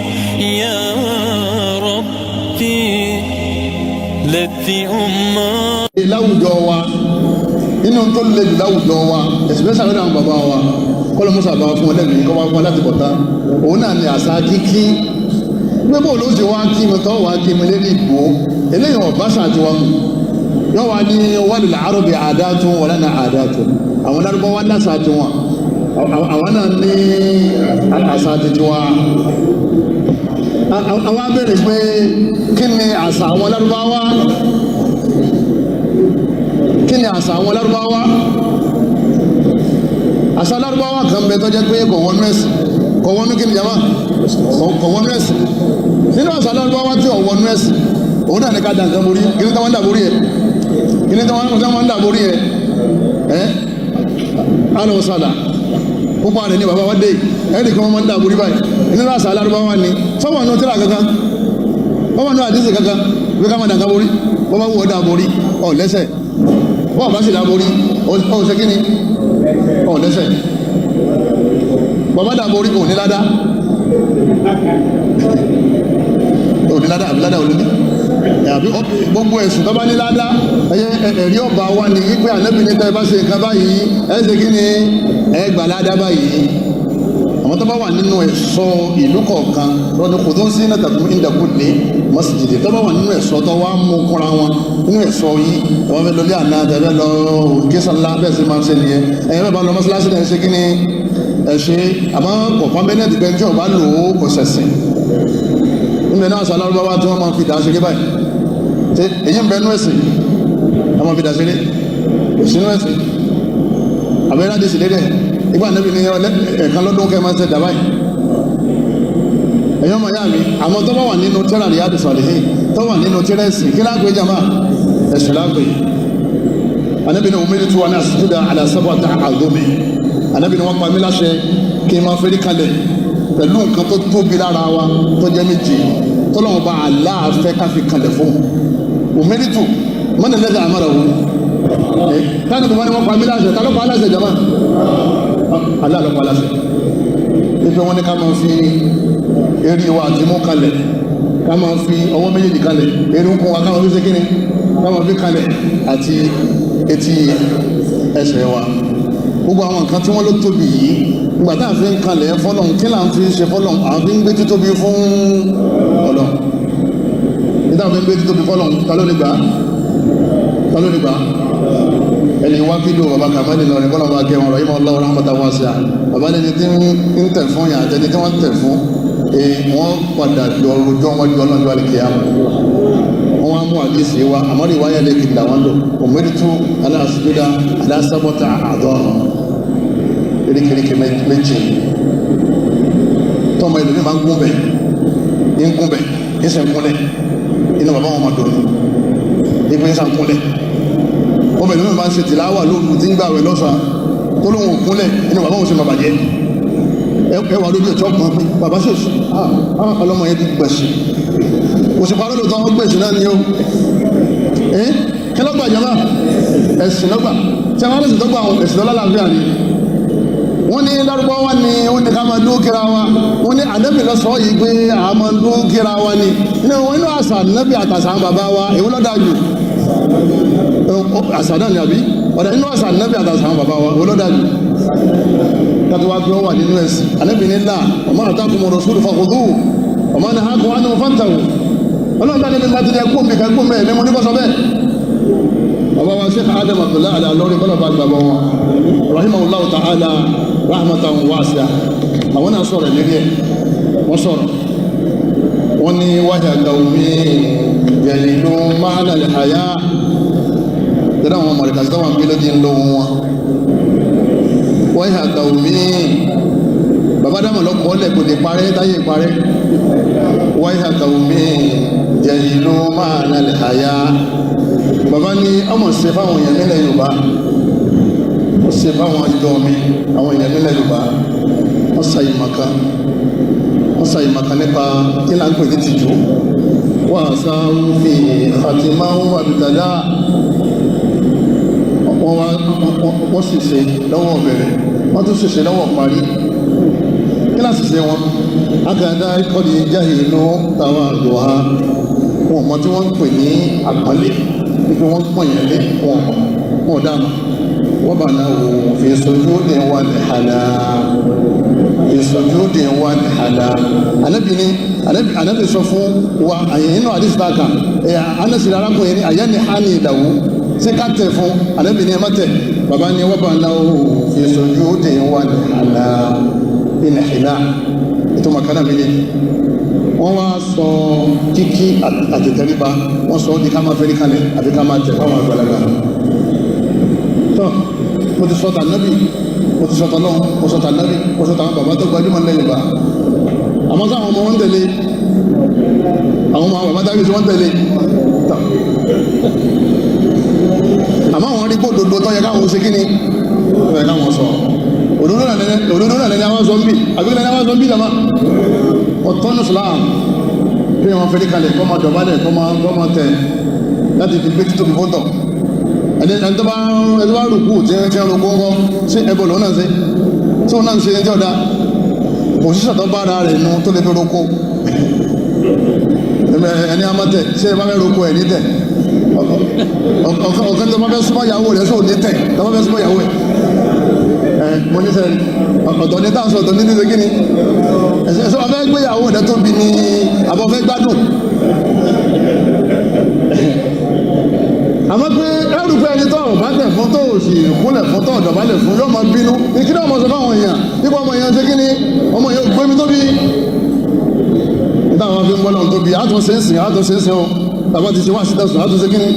يا ربي لذي أمة. Láwùjọ wa, inú tó lè jù láwùjọ wa, especially lọ́dọ̀ àwọn bàbá wa, kọ́lọ́ mọ́sà bá fún ọlẹ́mìí kọ́ wá fún ọ láti bọ̀tá, òun náà ni àṣà kíkí. Pé bó ló ṣe wá kí mi tọ́ wá kí mi lérí ìgbò eléyìí, ọ̀bá ṣàti wa mu yóò wá ní wal arabi àdáàtún wa lana àdáàtún. Àwọn lárúbáwá láṣà tiwọn, àwọn náà ní àṣà tiwa. Àwọn abẹ́rẹ́ pé kí ni àṣà àwọn lárúbáwá? Kí ni àṣà àwọn lárúbáwá? Àṣà lárúbáwá kan bẹ tó jẹ́ pé kò wọnú ẹ̀sìn. Kò wọnú kí ni jama? Kò wọnú ẹ̀sìn. Nínú àṣà lárúbáwá tí ò wọnú ẹ̀sìn, òun náà ní ká da nǹkan borí. Kí ni táwọn ń dà borí ẹ̀? Kí ni táwọn ń dà borí ẹ̀? Ẹ́ alọ́ sàlà púpọ̀ rẹ̀ ní bàbá wa dé ẹ̀ẹ́dì kan, wọ́n máa ń dà borí báyìí. Nínú àṣà lárúbáwá ni sọ́wọ́n nù tíra kankan, wọ́n máa nù àdísì kankan bí ká máa dà nǹkan borí. Wọ́n bá wù ọ́ dà borí, ọ̀ lẹ́sẹ̀. Bọ́ọ̀ bá sì dà borí, ọ̀ ṣe kí ni? Ọ̀ lẹ́sẹ̀. Bàbá dà borí, ò ní ládá, ò ní ládá, àbí ládá ò ní ní àbí gbogbo ẹ̀sùn tó bá ní ládá. Ẹ̀rí ọba wa ní wípé ànábì ní tẹ́ ẹ bá ṣe nǹkan báyìí, ẹ ṣe kí ni? Ẹ gbà ládá báyìí. Àwọn tó bá wà nínú ẹ̀ṣọ́ ìlú kọ̀ọ̀kan lọ́dún kò tó ń sí náà tàbí ìdàkúlé mọ́síjìdì, tó bá wà nínú ẹ̀ṣọ́ tó wá mú kúnra wọn nínú ẹ̀ṣọ́ yìí, wọ́n fẹ́ lọlé àná tẹ̀fẹ́ lọ gẹ́sànlá, bẹ́ẹ̀ sì máa ń ṣe nìyẹn. Ẹ̀yẹ́ bẹ́ẹ̀ bá lọ mọ́sálásí náà, ṣe kí ni? Ẹ ṣe. Àmọ́ kọ̀ọ̀kan bẹ́ẹ̀ pé tí ọba lò ó, kò ṣẹ̀sìn. Níbẹ̀ náà sọ alárúbáwá tí wọ́n máa fi dà ṣeré báyìí, ṣe èyí ń bẹ nú ẹ̀sìn? Wọ́n máa fi dà ṣeré, kò sínú ẹ̀sìn. Àbẹ́rẹ́ àdìsí lédè ìgbà níbi ní ẹ̀ẹ̀kan lọ́dún kẹ́ máa ń ṣe dà báyìí. Ẹ̀yọ́ mọ̀ yá mi, àwọn tó bá wà nínú tírà Riyadu Salihin, tó wà nínú tírà ẹ̀sìn, kí láàpẹ̀ jama? Ẹ̀sìn láàpẹ̀. Ànábì ní umirtu an asjuda ala sab'ati a'dhumi. Ànábì ní wọ́n pa mí láṣẹ kí n máa fẹ́rí kalẹ̀ pẹ̀lú nǹkan tó tóbi lára wa tó jẹ́ méje, tọ́lọ́wọ́n bá aláàfẹ́ ká fi kalẹ̀ fún. Umirtu, man alladhi amarahu? Táwọn tó bá ní wọ́n pa mí láṣẹ, ta ló pa á láṣẹ jama? Allah ló pa á láṣẹ. Ife wọn ní ká máa fi eré wa àti mú kalẹ̀, ká máa fi ọwọ́ méjèèjì kalẹ̀, erúnkún wa ká máa fi ṣe kíni? Ká máa fi kalẹ̀, àti etí ẹsẹ̀ wa. Gbogbo àwọn nǹkan tí wọ́n ló tóbi yìí, nígbà tá à ń fi ń kalẹ̀ fọlọ́n, kí là ń fi ṣe fọlọ́n? À ń fi ń gbé títóbi fún Ọlọ́run. Nígbà fi ń gbé títóbi fọlọ́n, ta ló ní gbà? Ta ló ní gbà? Ẹni wá fídíò bàbá kàmẹ́lì lọ ní kọ́lọ́ bá kẹ́ wọn rọ̀ yìí mọ́ ọlọ́run rahmatan wasi'a. Bàbá lẹni tí ń tẹ̀ fún yàn àtẹni tí wọ́n ń tẹ̀ fún, wọ́n padà lọ rojọ́ wọn ju ọlọ́run àlùkìyámà. Wọ́n wá mú àdìsí wa, àmọ́ rí wáyà lẹ́kìtì làwọn lò. Umirtu an asjuda ala sab'ati a'dha, eríkèéríkèé méje. Tọ́mọ ìlú mi máa ń gún bẹ̀, ń gún bẹ̀, ń sẹ̀ ń kúnlẹ̀, inú bàbá wọn máa dùn ní ìpín sàn kúnlẹ̀. Ọmọ ìlú mi máa ń ṣe tìláwà lóru, tí ń gbàwẹ̀ lọ́sàn-án, tó lóun ò kúnlẹ̀, inú bàbá wọn sì máa bàjẹ́. Ẹ wà lójú ẹ̀tọ́ kan pé bàbá ṣèṣì ọlọ́mọ yẹn ti gbẹ̀sì, kò sì parọ́ lóòótọ́, ó gbẹ̀sì náà ni ó. Kí lọ́gbà jama? Ẹ̀sìn lọ́gbà. Tí a máa ń sìn tọ́gbà àwọn ẹ̀sìn lọ́lá làbíà ni wọ́n ní lárúbáwá ni ó ní ká máa dúró kíra wa. Wọ́n ní ànábì lọ́sọ̀ọ́ yìí pé a máa dúró kíra wa ni inú àṣà ànábì àtàṣà àwọn bàbá wa, èwo ló dáa jù? Àṣà náà ni àbí ọ̀dà? Inú àṣà ànábì àtàṣà àwọn bàbá wa, èwo ló dáa jù? Kátó wá pé ó wà nínú ẹ̀sìn. Ànábì ní là wa ma atakumu rasulu fakhudhuhu wa ma nahakum anhu fantahu. Ọlọ́run bá níbi láti ní ẹkú mi kẹ́kú mi, èmi mo ní kó sọ bẹ́ẹ̀. Bàbá wa Sheikh Adam Abdullahi Al-Ilory, kọ́lọ̀ bá gbàgbọ́ wọn, rahimahullahu ta'ala rahmatan wasi'a, àwọn náà sọ̀rọ̀ lérí ẹ̀. Wọ́n sọ̀rọ̀, wọ́n ní wáyà gàwùmí yẹ̀lú máàlà àyà tẹ́lẹ̀ àwọn mọ̀lẹ́kà sí táwọn gbé lóde ń lo wọn. Wáyà gàwùmí, bàbá dámọ̀ lọ́kọ̀ọ́ lẹ̀, kò lè parẹ́ táyé parẹ́. Wáyà gàwùmí yẹ̀lú máàlà àyà. Bàbá ní ọmọ ṣe fáwọn èèyàn nílẹ̀ Yorùbá, ó ṣe fáwọn ìjọ mi, àwọn èèyàn nílẹ̀ Yorùbá, wọ́n sa ìmọ̀kan, wọ́n sa ìmọ̀kan nípa kí là ń pè ní tìjú. Wọ́n àṣà ń fi àtìmáwò àbìtàdá, wọ́n wá wọ́n sì ṣe lọ́wọ́ bẹ̀rẹ̀, wọ́n tún sì ṣe lọ́wọ́ parí. Kí là sì ṣe wọn? Akadá kọ́ni jáde inú táwọn àgbò ha, wọn mọ tí wọ́n ń pè ní àpọ́nlé, wípé wọ́n ń pọ̀n yẹn lé wọn, wọn dáàmú. Wọ́n bá náà wò fi sujudi wal hala, fi sujudi wal hala. Anabi ni anabi sọ fún wa àyè inú àdìsí ta kan ẹ anasi arákùnrin ní àyà ni hali ìdàwó ṣé ká tẹ̀ fún? Anabi ni ẹ má tẹ̀. Bàbá ni wọ́n bá náà wò fi sujudi wal hala ìnìhìlá, ìtumọ̀ kan náà méjèèjì. Wọ́n wá sọ kíkí àtẹ̀tẹ̀ríba, wọ́n sọ di ká máa fẹ́rí kalẹ̀ àti ká máa tẹ̀ fáwọn àgbàlagbà. Tọ́ mo ti sọ tànábì, mo ti sọ tọ́lọ́hún, mo sọ tànábì, mo sọ tàwọn bàbá tó gbajúmọ̀ lẹ́yìn bá. Àmọ́ sáwọn ọmọ wọn tẹ̀lé àwọn ọmọ bàbá tábìlì tí wọ́n tẹ̀lé tọ́. Àmọ́ àwọn rí gbódòdó tó yẹ káwọn ṣe kí ni tó yẹ káwọn sọ. Òdodo náà lẹni àwọn sọ ń bì, àbí lẹni àwọn sọ ń bì jàmá ọ̀tọ́nù Islam bí wọ́n fẹ́rí kalẹ̀, kọ́ máa dọ̀bálẹ̀, kọ́ máa tẹ̀ láti fi gbé títóbi fóńtọ̀. Ẹni tó bá rùkú tí ń rúkú ńkọ́, sí ẹbọ lòun náà ṣe tí òun náà ń ṣe ẹni tí ọ̀dà kò sí sàtọ́ bá ara rẹ̀ nu tó lè fi rúkú. Ẹni amátẹ̀ ṣé ẹ bá fẹ́ rúkú ẹ̀ ní tẹ̀? Ọ̀kan tó bá fẹ́ súnmọ́ ìyàwó rẹ̀ sóò ní tẹ̀ tó bá fẹ́ súnmọ́ ìyàwó ẹ̀. Mo ní sẹ́yìn, ọ̀tọ̀ ní táwọn sọ, ọ̀tọ̀ ní ní ṣe kíni ẹ̀sọ́ ọ̀fẹ́ gbéyàwó rẹ̀ tóbi ní àbọ̀fẹ́ gbádùn. Àmọ́ pé ẹrù pé ẹni tó ọ̀bá tẹ̀ fún, tó sì kúnlẹ̀ fún, tó ọ̀dọ̀bálẹ̀ fún, yóò máa bínú. Ìkíni ọmọ sọ fáwọn èèyàn nípa ọmọ èèyàn ṣe kíni, ọmọ èèyàn gbé mi tóbi níta àwọn fi ń bọ́lọ̀ tóbi. Àtúnṣe ń sìn, àtúnṣe ń sìn o, tàbá ti ṣe wá sí tẹ̀sán, àtúnṣe kíni.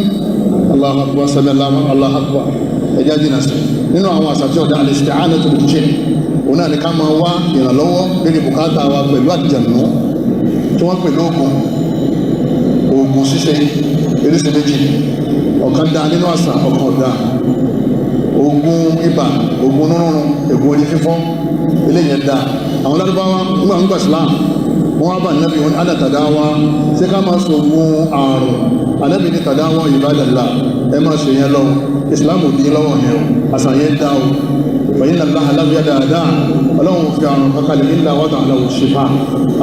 Allahu akbar, sami Allahu akbar. Ẹja jìnnà sí nínú àwọn àṣà tí ọ̀dà al-isti'anatu bil-jinn. Òun náà ni ká máa wá ìrànlọ́wọ́ lórí bùkátà wa pẹ̀lú àjànú tí wọ́n pè lóògùn. Oògùn ṣíṣe eréṣin méjì, ọ̀kan dá nínú àṣà, ọ̀kan ọ̀dà. Oògùn ibà, oògùn nírúurú, oògùn orí fífọ́, eléyẹn dá. Àwọn lárúbáwá ńgbà ń gbà Islam, wọn wá bá nàbí wọn ala tàdáwá, ṣé ká máa sọ oògùn àrùn? Ànábì ní tàdáwá ibadallah, ẹ máa ṣe yẹn lọ, Islam ò dín lọ́wọ́ yẹn o, àṣà yẹn dá o. Fẹ̀yìn nàlá alábíyá dáadáa, ọlọ́run fi àrùn kankalẹ̀ nílà wàtà aláwọ̀ ṣèfà,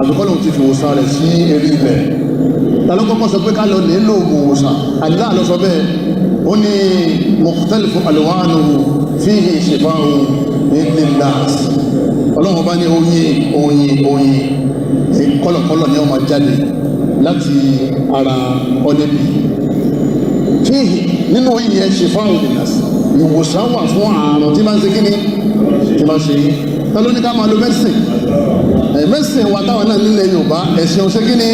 àfikọ́ lòun ti fi wòsàn rẹ̀ sí eré ilẹ̀. Ta ló kọ́kọ́ sọ pé ká lọ lè lo oògùn òwòsàn? Allah ló sọ bẹ́ẹ̀. Ó ní mukhtalifu alwanuhu fihi shifa'un linnas. Ọlọ́run bá ní oyin, oyin, oyin kọ́lọ̀kọ́lọ̀ ni ó máa jáde láti ara ọdẹbí. Fihi, nínú oyin yẹn, shifa'un linnas, ìwòsàn wà fún àrùn tí máa ń ṣe kíni, tí máa ń ṣe yín. Ta ló ní ká máa lo mẹ́sìn? Mẹ́sìn wa táwọn náà nílẹ̀ Yorùbá, ẹ̀sìn ọ̀ṣẹ́ kíni,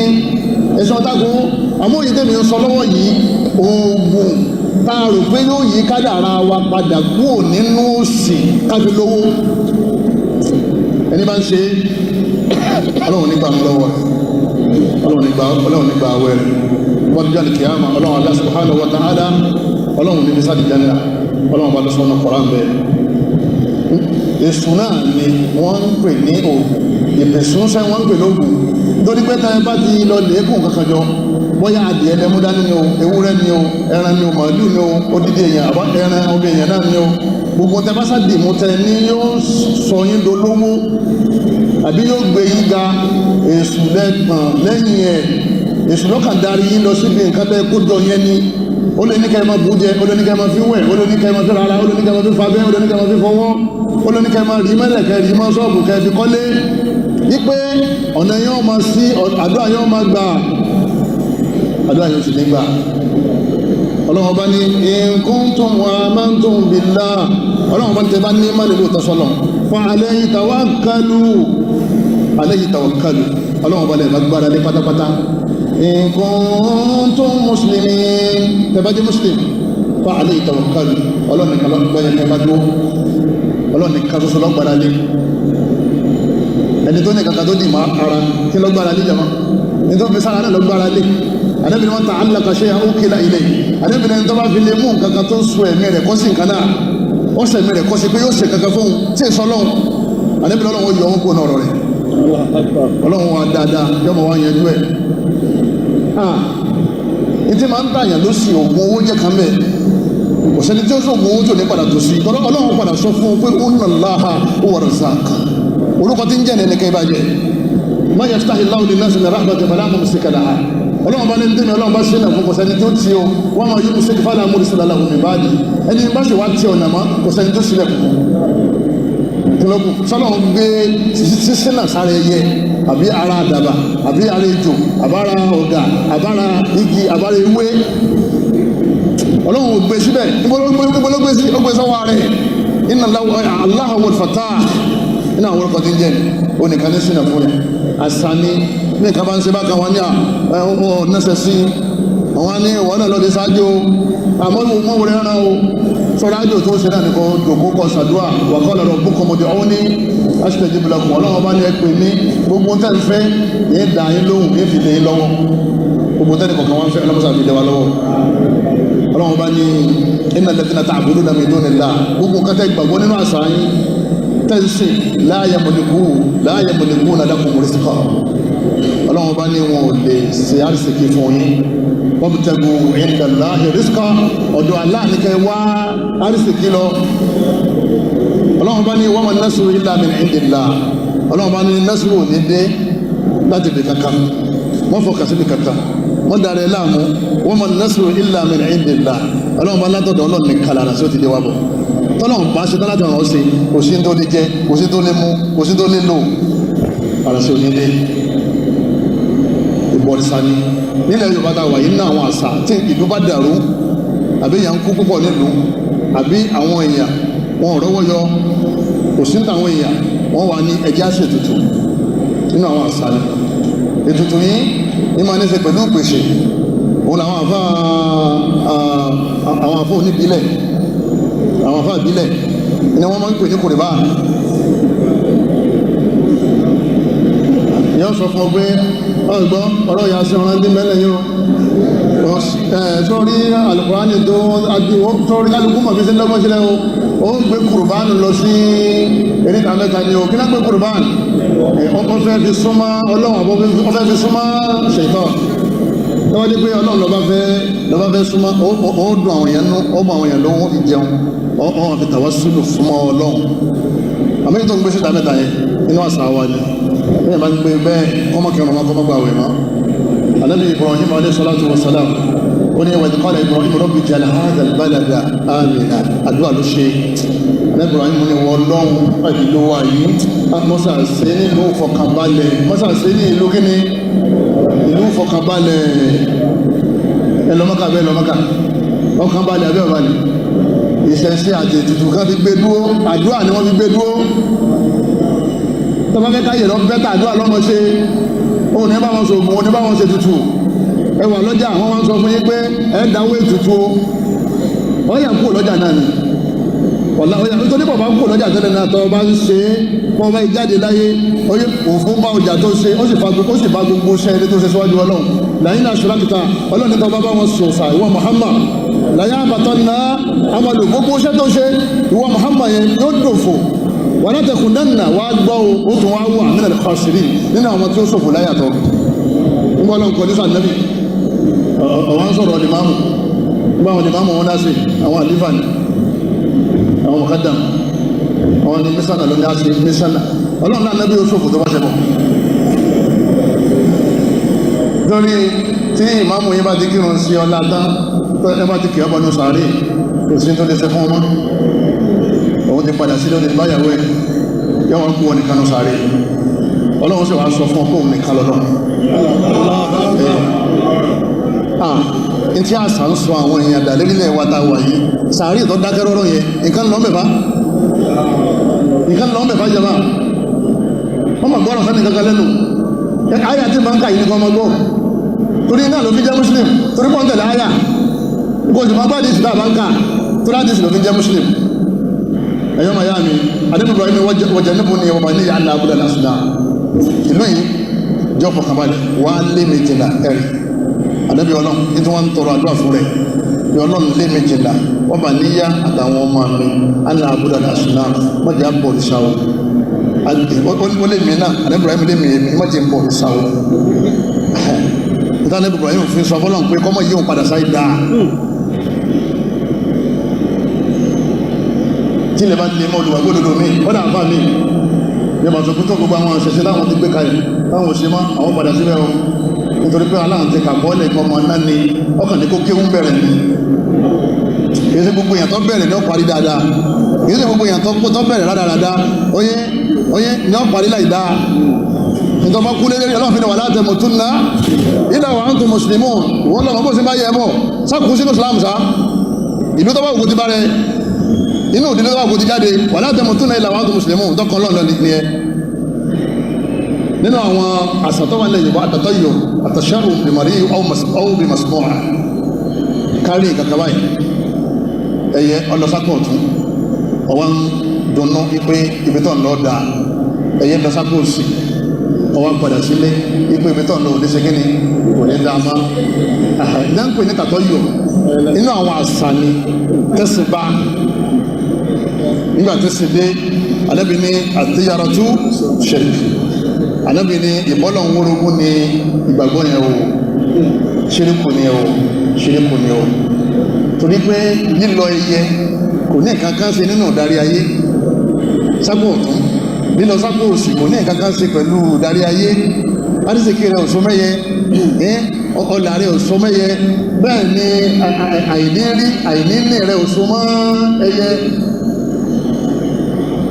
ẹ̀sìn ọ̀tàkùn. Àmọ́ òye tèmi ń sọ lọ́wọ́ yìí, oògùn tá a rò pé yóò yí kádàrá wa padà kúrò nínú òṣì káfí lówó, ẹni bá ń ṣe, ọlọ́run nígbà mú lọ́wọ́ rẹ̀, ọlọ́run nígbà awẹ́ rẹ̀ wọ́n ti jáde kìáma. Ọlọ́run Allah subhanahu wa ta'ala, ọlọ́run níbi sáà dìjánná, ọlọ́run bá lọ sọ́nà Kọ̀ọ̀rán bẹ́ẹ̀. Èṣù náà ni wọ́n ń pè ní oògùn ìpèsùn sẹ́, wọ́n ń pè lóògùn, nítorí pé táyà bá ti lọ lẹ́kùn kankan jọ, bóyá adìẹ lẹ́mú dání ni o, ewúrẹ́ ni o, ẹran ni o, màálù ni o, odidi èèyàn àbá ẹran ọbẹ̀ èèyàn náà ni o, gbogbo tẹ bá sáà dìmú tẹ ní yóò sọ yín dolówó àbí yóò gbé yín ga, èṣù lẹ́gbọ̀n lẹ́yìn ẹ̀. Èṣù lọ́kàn darí yín lọ síbi nǹkan tẹ́ kó jọ yẹn ni. Ó lè ní kẹ́ ẹ máa bù jẹ, ó lè ní kẹ́ ẹ máa fi wẹ̀, ó lè ní kẹ́ ẹ máa fi rárá, ó lè ní kẹ́ ẹ máa fi fabẹ́, ó lè ní kẹ́ ẹ máa fi fọwọ́, ó lè ní kẹ́ ẹ máa rí mẹ́lẹ̀, kẹ́ ẹ rí mọ́ ṣọ́ọ̀bù, kẹ́ ẹ fi kọ́lé, wípé ọ̀nà yẹn máa sí, àdúrà yẹn máa gbà, àdúrà yẹn sì ní gbà. Ọlọ́run bá ní in kuntum amantum billah, ọlọ́run bá ní tẹ́ bá ní má nílò tọ́sọ́lọ̀ fa alayhi tawakkalu, alayhi tawakkalu, ọlọ́run bá lè bá gbára lé pátápátá. In kuntum muslimin, tẹ́ bá jẹ́ muslim, fa alayhi tawakkalu, ọlọ́run nìkan lọ́yẹ̀ tẹ́ bá dúró, ọlọ́run nìkan ṣoṣo lọ́gbára lé. Ẹni tó ní kankan tó dì má ara kí lọ́gbára lé jama ní tó fi sára náà lọ́gbára lé. Ànábì ní wọ́n ta alaka ṣe ukila ilé, Ànábì ní tó bá fi lè mú nǹkan kan tó ń so ẹ̀mí rẹ̀ kọ́ sí nǹkan náà, ó sọ ẹ̀mí rẹ̀ kọ́ sí pé yóò ṣe kankan fóun tí èso ọlọ́run. Ànábì ní ọlọ́run yọ wọn kó náà rẹ̀, ọlọ́run wa dáadáa yọmọ wa yanjú ẹ̀. Ní tí máa ń tàyàn ló sì oògùn owó jẹ́ kan bẹ́ẹ̀, kò sẹ́ni tí ó sọ oògùn owó tó ní padà tó sí. Ọlọ́run padà sọ fún un pé inna Allaha huwa razzaq, orúkọ tí ń jẹ́ nìkan ìbàjẹ́ ma yaftahillahu linnasi min rahmatin fala mumsika laha. Ọlọ́run bá ní ń dẹ́mi, ọlọ́run bá ṣe náà fún, kò sẹ́ni tó ti o wọ́n máa yí musik fala mursila lahu min ba'di. Ẹni bá ṣe wá ti ọ̀nà mọ́, kò sẹ́ni tó sílẹ̀ kúlọ́kù. Sọlọ́run gbé sísí náà sáré ẹyẹ àbí ara àdàbà àbí ara ejò àbára ọ̀gà àbára igi àbára ewé, ọlọ́run ò gbé síbẹ̀. Níbo ló gbé sí? Ó gbé sọ́wọ́ rẹ̀. Inna Allaha huwal fattah, nínú àwọn orúkọ tí ń jẹ́ onìkan ní sínú fún yẹn. Àṣà ni ní nǹkan bá ń ṣe bákan wọn ní ọ̀nẹ́sẹ̀ sí àwọn ní ìwọ̀n náà lọ́dẹ ṣáájú àmọ́ mọ́ wọlé rárá o sọ̀rọ̀ àjò tó ṣe náà nìkan jòkó kọ ṣàdúrà wàkọ́ lọ́rọ̀ búkọ́ mọ́dé ọ̀hún ní astajib lakum. Ọlọ́run bá ní ẹ pè mí, gbogbo tẹ́ ń fẹ́ yín dà yín lóhùn, yín fi lé yín lọ́wọ́. Gbogbo tẹ́ ní kọ̀ọ̀kan wọn fẹ́, ọlọ́mọṣà fi lé wa lọ́wọ́. Ọlọ́run bá ní innal ladhina ta'buduna min dunillah, gbogbo nǹkan tẹ́ gbàgbọ́ nínú àṣà yín tẹ́sí la yamlikuna lakum rizqa, ọlọ́run bá ní wọn ò lè ṣe àrísìkí fún yín. Wabtagu inda Allahi rizqa, ọ̀dọ̀ Allah ní kẹ́ wá àrísìkí lọ. Ọlọ́run bá ní wa man nasru illa min indillah, ọlọ́run bá ní nasru ò ní dé láti bì kankan, wọ́n fọkàn síbi kankan, wọ́n darẹ̀ láàmú. Wa man nasru illa min indillah, ọlọ́run bá látọ̀dọ̀ ọlọ́run ní kàlàrà sí ó ti dé wá bọ̀. Tọ́lọ́run bá ṣe tán láti ràn ọ́ sí, kò sí tó lè jẹ, kò sí tó lè mú, kò sí tó lè lò, ara sí onílé. Ìbọ̀rìṣà ni nílẹ̀ Yorùbá tá a wà yìí ní àwọn àṣà tí ìlú bá dàrú, àbí èèyàn ń kú púpọ̀ nílùú, àbí àwọn èèyàn wọn ò rọ́wọ́ yọ, kò sí àwọn èèyàn wọn wà ní ẹjẹ́ àṣẹ ètùtù. Nínú àwọn àṣà ni ètùtù yìí ní máa ní ṣe pẹ̀lú ìpèsè òun làwọn àfa àwọn àfa oníbílẹ̀, àwọn àfa ìbílẹ̀ ni wọ́n máa ń pè ní kòrìbá. Yóò sọ fún ọ pé ọgbọ́n ọ̀rọ̀ ìyá sí ọ̀rọ̀ ẹ̀dín mẹ́lẹ̀ yóò sórí Al-Qur'ani tó sórí kálukú mọ̀ fi sí lọ́gbọ́n sílẹ̀ o, ó gbé kùrùbánu lọ sí eréta mẹ́ta ni o. Kí náà gbé kùrùbánu? Ó fẹ́ fi súnmọ́ Ọlọ́run, ó fẹ́ fi súnmọ́ ṣètọ́. Lọ́wọ́ dé pé Ọlọ́run lọ́ba fẹ́ súnmọ́, ó dùn àwọn èèyàn nú, ó mọ àwọn èèyàn lówó fi jẹun, ó fi tàwa sùlù súnmọ́ Ọlọ́run. Àmọ́ èyí tó ń gbé síta mẹ́ta yẹn nínú àṣà wa ni bẹ́ẹ̀ máa ń gbé bẹ́ẹ̀ kọ́mọkìrún ọmọ kọ́mọgbà wẹ̀ mọ́. Ànábì Ibrahim alayhi salatu wa salam ó ní wa idh qala Ibrahim rabbi ij'al hadha al-balada amina, àdúrà ló ṣe. Ànábì Ibrahim ní wọ́n lọ́hùn ìlú wa yìí mọ́sà ṣe ní ìlú ìfọkànbalẹ̀, mọ́sà ṣe ní ìlú kíni, ìlú ìfọkànbalẹ̀. Ẹlọ́mọ́kà bẹ́ẹ̀ lọ́mọ́kà ọkànbalẹ̀ abẹ́ ọ̀balẹ̀ ìṣẹ̀ṣe àti ètùtù kan fi gbé dúró, àdúrà ni wọ́n fi gbé dúró. Tọ́ba fẹ́ káyè lọ bẹ́tà àdúrà lọ́mọ ṣe, òun ní bá wọn sọ ògùn, òun ní bá wọn ṣe tutù. Ẹ wà lọ́jà, wọ́n wá ń sọ fún yín pé ẹ dáwọ́ ètùtù o, ọ̀yà kúrò lọ́jà náà ni ọ̀la ọ̀yà nítorí bàbá kúrò lọ́jà tẹ́lẹ̀ náà. Tọ́ bá ń ṣe é, bọ́ bá jáde láyé, oyè òfin bá ọjà tó ṣe, ó sì fa gbogbo ṣẹ́ ilé tó ṣe síwájú Ọlọ́run. Lẹ́yìn náà ṣùlákìtà Ọlọ́run nípa bá wọn sòsà ìwọ Muhammad láyé àbàtọ́ náà amalu gbogbo ṣẹ́ tó ṣe ìwọ Muhammad yẹn yóò dòfò. Wà látẹkùn dáná wà gbọ́ o, ó tún wá wà nínú al-khasirin, nínú àwọn tí ó ṣòfò láyàtọ̀. Ń bọ́ lọ́nkọ ní sànẹ́bì ọ̀wọ́n ń sọ̀rọ̀ ọ̀lẹ́máàmù nígbà àwọn ọ̀lẹ́máàmù wọn dáṣe àwọn àlífà ni àwọn mọ̀kádàm àwọn ni mísànà ló ní àṣẹ mísànà. Ọlọ́run náà nẹ́bí ó ṣòfò tó bá ṣe bọ̀. Torí tí ìmáàmù yín bá ti kírun sí ọlá tán, ẹ bá ti kì ọ́ bọnú sàárè, kò sí tó lè ṣe fún ọmọ. Òun ti padà sílé, òun ti báyàwó ẹ̀, yọ wọn kú wọn nìkan nù sàárè. Ọlọ́run sì wá sọ fún ọ pé òun nìkan lọ́lọ́. Ní tí àṣà ń sọ àwọn èèyàn dà lérílẹ̀ wa ta wà yìí, sàárì tó dákẹ́ rọ́rọ́ yẹn, nǹkan lọ́ mẹ́fà, nǹkan lọ́ mẹ́fà jẹba. Wọ́n mọ̀ gbọ́rọ̀ sẹ́ni kankan lẹ́nu. Àyà tí máa ń kà yìí nìkan máa gbọ́. Torí náà ló fi jẹ́ Muslim, torí pọ́n tẹ̀lé àyà. Kò sì máa gbọ́ àdìsí tá a bá ń kà, torí àdìsí ló fi jẹ́ Muslim. Ẹ̀yọ́ màá yá mi, Adébí Ibrahim wọ̀jẹ̀ níbo ni ọba ní yàrá abúlé lásìlá. Ìlú yìí jọ fọkànbalẹ̀ wà á lé mi jìnnà ẹ̀rì. Ànábì Ọlọ́run ní tí wọ́n ń tọrọ àdúrà fún rẹ̀. Bí Ọlọ́run lé mi jìnnà, wọ́n bá níyà àtàwọn ọmọ mi, àná abúlé lásìlá, wọ́n jẹ́ àbọ̀ ìṣà o. Ó lé mi náà, Ànábì Ibrahim lé mi èmi, wọ́n jẹ́ bọ̀ ìṣà o. Ìtàn Ànábì Ibrahim fi sọ fọlọ́n pé kọ́mọ yìí òun padà sáyé dáa. Tí ilẹ̀ bá lè mọ́ olùwàgbọ́ òdodo mi, kọ́dà àfáà mi ní ọmọ tó kú tó gbogbo àwọn ṣẹṣẹ táwọn ti gbé kalẹ̀ táwọn ò ṣe mọ́, àwọn padà síbẹ̀ o, nítorí pé aláǹ ti kàkọ́ọ́lẹ̀ kan ọmọ náà ni ọkàn ní kó kéwú bẹ̀rẹ̀ ni. Kìí ṣe gbogbo èèyàn tó bẹ̀rẹ̀ ni ó parí dáadáa, kìí ṣe gbogbo èèyàn tó bẹ̀rẹ̀ rádaràda oyé oyé ni ó parí láì dáa. Nítorí wọn kú lé lérí Ọlọ́run fi ni wala tamutunna illa wa antum muslimun. Wọ́n lọ́mọ bó ṣe bá yẹ bọ̀ sákùú sínú Islam sá, ìlú tó bá wù kó ti bá rẹ, inú òdìdí tó bá kò ti jáde, wala tamutunna illa wa antum muslimun tọkàn lọ́nà ní ẹ. Nínú àwọn àṣà tó wà nílẹ̀ Yorùbá, àtàtọ́yọ̀ àtàṣàrò bìmọ̀rí ọ̀hún bí masmọ́ra kárí kankan báyìí, ẹyẹ ọlọ́sápọ̀ ọ̀tún ọwọ́ ń dunnú wípé ibi tó ń lọ da, ẹyẹ lọ́sápọ̀ òsì ọwọ́ ń padà sílé wípé ibi tó ń lọ òní ṣe kíni kò ní dáa má. Ìdáǹpẹ̀ ní tàtọ́yọ̀ nínú àwọn àṣà ni tẹ̀sí bá nígbà tí sì dé. Ànábì ní àtiyaratu shirk, Ànábì ní ìbọ́lọ̀ ń wórogún ní ìgbàgbọ́ yẹn o, ṣíríkù ni o, ṣíríkù ni o. Torí pé lílọ ẹyẹ kò ní nǹkan kan ṣe nínú ìdarí ayé sápò ọ̀tún, lílọ sápò òsì kò ní nǹkan kan ṣe pẹ̀lú ìdarí ayé. Arísìkí rẹ̀ òṣó mẹ́yẹ, ọlà rẹ̀ òṣó mẹ́yẹ, bẹ́ẹ̀ ni àìní rí àìní ní rẹ̀ òṣó mọ́ ẹyẹ.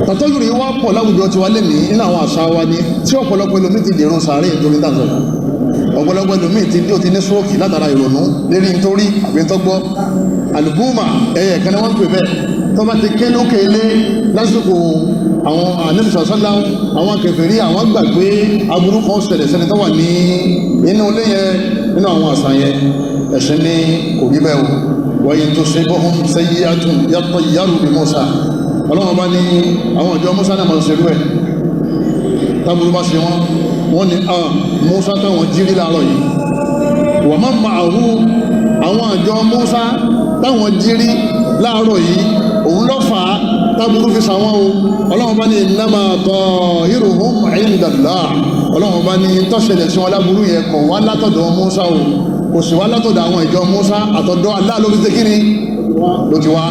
Tàtọ́jú rí wá pọ̀ láwùjọ tiwa lẹ́nìí nínú àwọn àṣà wa ni tí ọ̀pọ̀lọpọ̀ ẹlòmíì ti dèrò sàárè nítorí tàǹsọ̀, ọ̀pọ̀lọpọ̀ ẹlòmíì ti dé ó ti ní stroke látara ìrònú lérí nítorí àbí tọ́gbọ́. Àlùbúmà ẹyẹ kan ní wọ́n ń pè bẹ́ẹ̀, tó bá ti ké lókè ilé lásìkò àwọn ànábì sọ́lá, àwọn kèfèrí àwọn gbàgbé aburú kan ṣẹlẹ̀ sẹ́ni tó wà ní inú ilé yẹn. Nínú àwọn àṣà yẹn, ẹ̀sìn ní kò rí bẹ́ẹ̀ o. Wa in tusibhum sayyi'atun yattayyaru bi Musa. Ọlọ́run bá ní àwọn ìjọ Musa náà máa ń ṣerú ẹ̀, tábùrú bá ṣe wọ́n, wọ́n ní a Musa táwọn jírí láàárọ̀ yìí, wa man ma'ahu, àwọn àjọ Musa táwọn jírí láàárọ̀ yìí, òun ló fà á tábùrú fi sàwọn o. Ọlọ́run bá ní innama ta'iruhum 'inda Allah. Ọlọ́run bá ní tọ́ṣẹlẹ̀ sí wọn láburú yẹn kọ̀ wá látọ̀dọ̀ Musa o, kò sì wá látọ̀dọ̀ àwọn ìjọ Musa, àtọ̀dọ̀ Allah ló fi ṣe kíni ló ti wá.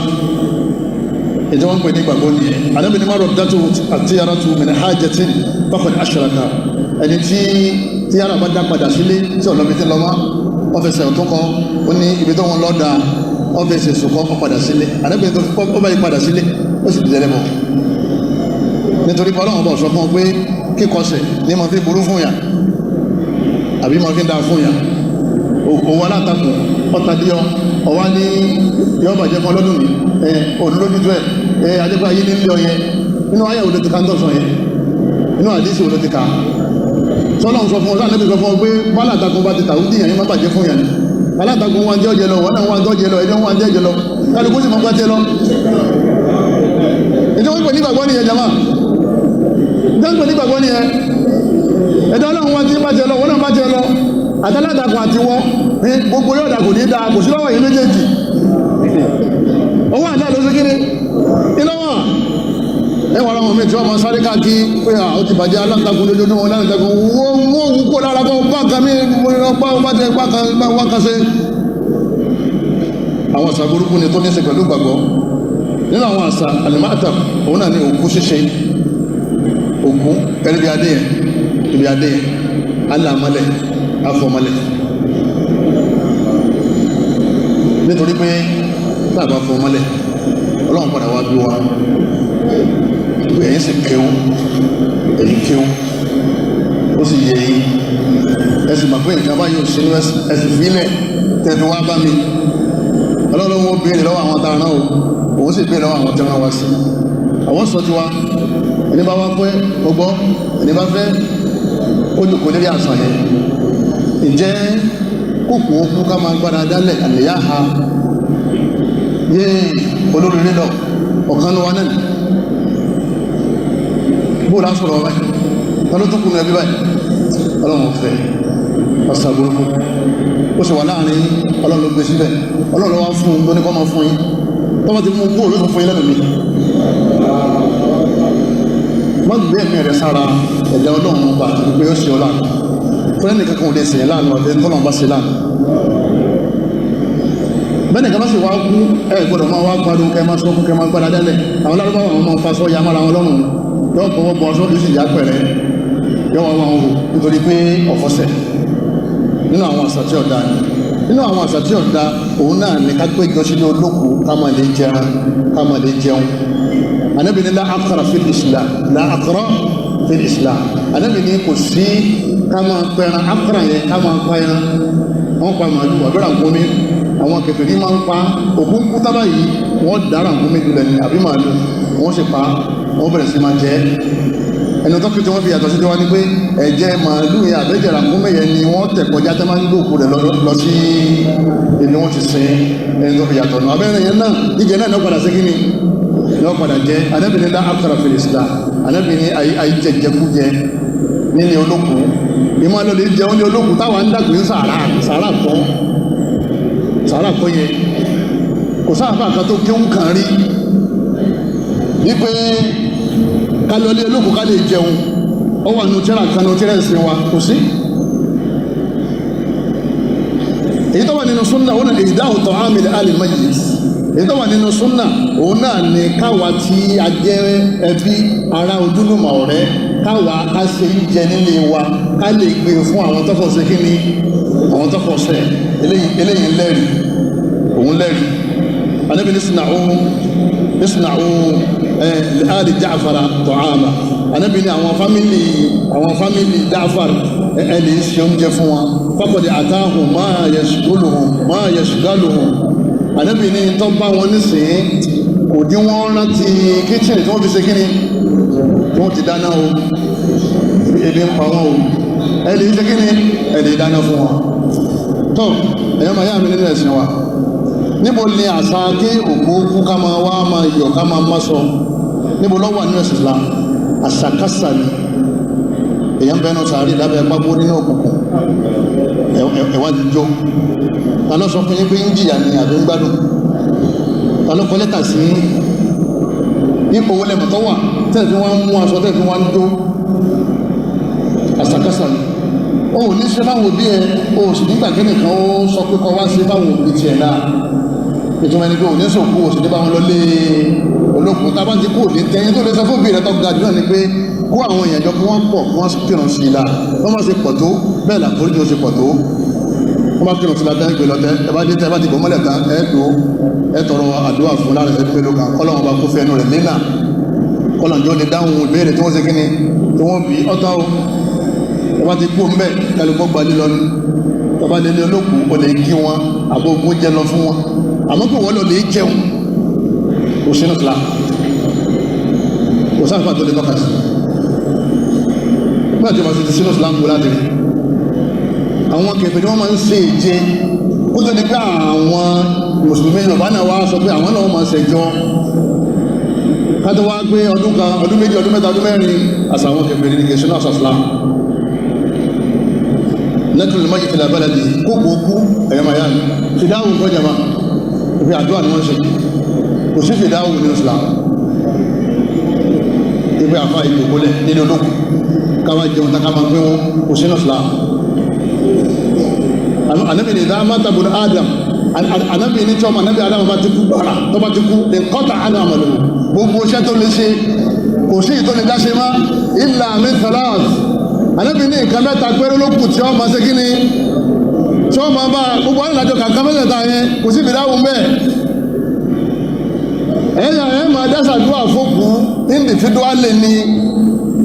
Ìjọ wọn pè ní ìgbàgbọ́ ni ẹ. Ànábì ní má rọ̀dátù àti yàrá tu min hajatin faqad ashraka. Ẹni tí tí yàrá bá dá padà sílé tí ọ̀lọ́bi ti lọ mọ́, wọ́n fẹsẹ̀ ọ̀tún kan, ó ní ibi tó wọn lọ́ da, wọ́n fẹsẹ̀ sùn kan, ó padà sílé. Ànábì tó ó bá yí padà sílé, ó sì dìde lẹ́bọ̀. Nítorí pé Ọlọ́run bọ̀ sọ fún ọ pé kíkọsẹ̀ ní ma fi burú fún yà àbí ma fi da fún yà. Òwò alátakùn ọ̀tàdíọ́ ọ̀wá ní yọ bàjẹ́ fún ọlọ́dún ní òun lójútó ẹ̀ adékọ́ ayé ní ilé ọyẹ. Nínú ayé òun ló ti ka ń tọ̀sán yẹn, nínú àdísì òun ló ti ka sọlọ́n sọ fún ọ sáà níbi sọ fún ọ pé bálátakùn bá ti tà ó dìyàn yín má bàjẹ́ fún yàn ni. Alátakùn wọn jẹ́ ọjẹ́ lọ, wọn náà wọn jẹ́ ọjẹ́ lọ, ẹjọ́ wọn jẹ́ ọjẹ́ lọ, kálukú sì mọ́ pẹ́ tẹ́ lọ. Ìjọba ìpè nígbàgbọ́ nìyẹn jama, ìjọba ìpè nígbàgbọ́ nìyẹn. Ẹ̀dá Ọlọ́run wọn ti bá jẹ lọ, wọn náà bá jẹ lọ, àtàlátakùn àti wọ́ gbogbo yóò dà kò ní dáa, kò sí lọ́wọ́ yìí méjèèjì. Owó àdá ló ṣe kíni ìlọ́wọ́ ẹ wà láwọn míì tí wọ́n máa sáré káàkiri pé à ó ti bàjẹ́ aláǹtakùn lójoojúmọ́ aláǹtakùn wọ́n wọ́n wù kó lára kó bá kan mi bá wọn bá tẹ bá kan bá wọn kan ṣe. Àwọn àṣà burúkú ni tó ní ṣe pẹ̀lú gbàgbọ́. Nínú àwọn àṣà àlùmáàtà, òun náà ní òkú ṣíṣe. Òkú ẹni bí adé yẹn, ibi adé yẹn alàmọ́lẹ̀ afọmọlẹ̀, nítorí pé tá a bá fọmọlẹ̀ Ọlọ́run padà wá bí wa pé ẹ̀yin sì kéwú, ẹ̀yin kéwú, ó sì yẹ yín, ẹ sì mọ̀ pé nǹkan báyìí ò sínú ẹ̀sìn fílẹ̀. Tẹ̀fi wá bá mi. Ọlọ́run ó béèrè lọ́wọ́ àwọn tá a rán o, òun sì béèrè lọ́wọ́ àwọn tí wọ́n wá sí. Àwọn sọ tiwa, ẹni bá wá pẹ́ ọgbọ́, ẹni bá fẹ́ ó jòkó lérí àṣà yẹn. Ǹjẹ́ kókò ó kú ká máa gbára dálẹ̀ àlèyá ha yé olóríire lọ ọ̀kan ló wá náà bó lásọ̀rọ̀ ọba yìí ta ló tún kùnú ẹbí báyìí? Ọlọ́run fẹ́ ọ̀sà burúkú ó sì wà láàrin. Ọlọ́run ló gbé síbẹ̀, Ọlọ́run ló wá fún un lóní kọ́ máa fún yín. Tọ́wọ́ ti mú kó olóòtú fún yín lẹ́nu mi. Wọ́n gbé ẹ̀mí rẹ̀ sára ẹ̀dá Ọlọ́run ọba àti pé ó ṣe ọ láàánú fún ẹnì kankan ò lè sèyàn láàánú àti tọ́lọ́run bá ṣe láàánú. Bẹ́ẹ̀ nìkan bá sì wá kú, ẹ gbọ́dọ̀ máa wá pariwo, kẹ́ máa sọ́kún, kẹ́ máa gbára dálẹ̀. Àwọn lárúbáwá àwọn máa ń faṣọ ya mára wọn lọ́rùn, yóò bọ́wọ́ bọ́ aṣọ lóṣù ìyá pẹ̀rẹ́, yóò wá wọn wò nítorí pé ọ̀fọ́sẹ̀. Nínú àwọn àṣà tí ọ̀dà ni, nínú àwọn àṣà tí ọ̀dà, òun náà ní ká péjọ sínú olókùú, ká máa lè jẹun, ká máa lè jẹun. Ànábì ní la aqra fil Islam, la aqra fil Islam. Ànábì ní kò sí ká máa pẹran aqra yẹn, ká máa pa ẹran. Wọ́n pa màálù àbí ràkúnmí. Àwọn kèfèrí máa ń pa òkú ń kú tábà yìí, wọ́n dá ràkúnmí lulẹ̀ ní àbí màálù, wọ́n sì pa, wọ́n bẹ̀rẹ̀ sí máa jẹ. Ẹnu tọ́kì tí wọ́n fi yàtọ̀ sí tiwa ni pé ẹ̀jẹ̀ màálù yẹn àbẹ́jẹ̀ ràkúnmí yẹn ni wọ́n tẹ̀ kọjá tẹ́ máa ń gbé òkú rẹ̀ lọ sí ibi wọ́n ti sin. Ẹni tó fi yàtọ̀ nù abẹ́rẹ́ yẹn náà, jíjẹ náà ní ó padà sí kíni ní ó padà jẹ. Ànábì ní la aqra fil Islam. Ànábì ní àìjẹjẹkújẹ nílé olókùú. Ìmọ̀ lọ lè jẹun ní olókùú táwa ń dàgbé sàrà sàrà kọ́, sàrà kọ́ yẹn. Kò sáàfà kan tó kéwù kan rí wípé ká lọ lé olókùú ká lè jẹun. Ó wà nù tíra kan nù tíra ẹ̀sìn wa, kò sí. Èyí tó wà nínú súnà òun náà ìdáhùn tó àmì àlè mayyit. Èyí tó wà nínú súnà òun náà ni káwa tí a jẹ́ ẹbí, ará, ojúlùmọ̀, ọ̀rẹ́, káwa ká ṣe ń jẹ nílé wa, ká lè gbé fún àwọn tó fọ̀ ṣe kí ni, àwọn tó fọ̀ ṣe. Eléyìí lẹ́rìí, òun lẹ́rìí. Ànábì ní isna'u isna'u ali Ja'fara ta'ama. Ànábì ní àwọn family Ja'far, ẹ lè ṣe oúnjẹ fún wọn. Faqad atahum ma yashghaluhum, ma yashghaluhum. Ànábì ní tó bá wọn nísìnyí kò dín wọn rántí kitchen tí wọ́n fi ṣe kíni, tí wọ́n ti dáná o. Ebi ń pa wọn o, ẹ lè ṣe kíni, ẹ lè dáná fún wọn. Tó ẹ̀yọ́ máa yá mi nínú ẹ̀sìn wa, níbo ni àṣà kí òkú kú ká máa wá máa yọ̀, ká máa má sọ, níbo ló wà nínú ẹ̀sìn Islam? Àṣàkáṣà ni. Èèyàn bẹ́ẹ̀ náà sàárè lábẹ́ pákó nínú òkùnkùn, ẹ̀wá ti jó. Ta ló sọ fún yín pé ń jìyà ni àbí ń gbádùn? Ta ló kọ lẹ́tà sí ipò wọlé mọ̀tọ́ wà tẹ́ẹ̀ fi wọ́n ń mú aṣọ, tẹ́ẹ̀ fi wọ́n ń jó? Àṣàkáṣà ni. O ò ní ṣe fáwọn òbí ẹ, o ò sì nígbà kẹ́nìkan ó sọ pé kọ́ wá ṣe fáwọn òbí tiẹ̀ náà. Ìtumọ̀ ẹni pé ò ní sòkú, o sì ní bá wọn lọ lé olókùn. Tá a bá ti kú òní tẹ́yìn tó lè sọ fún òbí rẹ tó ga jù náà ni pé kó àwọn èèyàn jọ, kí wọ́n pọ̀, kí wọ́n kírun sí i la. Wọ́n má ṣe pọ̀ tó bẹ́ẹ̀ làforíjì ó ṣe pọ̀ tó. Wọ́n bá kírun sí i la tẹ́ gbé lọ tẹ́ ẹ bá dé, tẹ́ ẹ bá ti bọ̀ mọ́lẹ̀ tán, ẹ tó ẹ tọrọ àdúrà fún láàrin ìṣẹ́jú mélòó kan, kọ́lọ́wọ́n bá kó fẹ́ ẹnu rẹ̀ lẹ́nà, kọ́lọ́n jọ lè dáhùn ìbéèrè tí wọ́n ṣe kíni tí wọ́n bí ọ́tá o. Ẹ bá ti kú mbẹ, kálukọ́ gbalẹ̀ lọ ní tọ́ba lé olókùú, o lè kí wọn àbò ogun jẹ lọ fún wọn, àmọ́ kò wọ́n lọ lè jẹun, kò sínú fìlà, kò sáfà tó lè tọ́ka sí nígbà tí wọ́n ti sínú fìlà ń gbó láti rí. Àwọn kèfèrí wọ́n máa ń ṣe ìje kó tó di pé àwọn mùsùlùmí Yorùbá náà wá sọ pé àwọn náà máa ṣẹjọ́ kátó wá gbé ọdún kan, ọdún 2, ọdún 3, ọdún 4. Àṣà àwọn kèfèrí ní, kìí sínú àṣà Islam. Nẹ́tùlù mọ́jì fìlà bẹ́lẹ̀ di kókò kú. Ẹ̀yọ́ máa yá mi, fìdáwù nǹkan jama ìfi àdúrà ni wọ́n ṣe. Kò sí fìdáwù ní Islam. Ìgbé àfa ìjòkólẹ̀ nínú olókùn káwá jẹun tá ká máa gbé wọn, kò sínú Islam. Ànábì ní ìdá mátàbùn Adam. Ànábì ní tí ọmọ ànábì Adam bá ti kú gbàrà tó bá ti kú ní kọ́tà àná àmàlò, gbogbo iṣẹ́ tó lè ṣe, kò sí ìtò lè dá ṣe mọ́. Illa min thalath. Ànábì ní nǹkan mẹ́ta péré ló kù tí ó máa ṣe kíni, tí ó máa bá gbogbo àwọn ìlàjọ kankan mẹ́tẹ̀ẹ̀ta yẹn. Kò sí ìdáhùn bẹ́ẹ̀. Ẹ̀yà ẹ̀ máa dá ṣàdúrà fókù individually ni.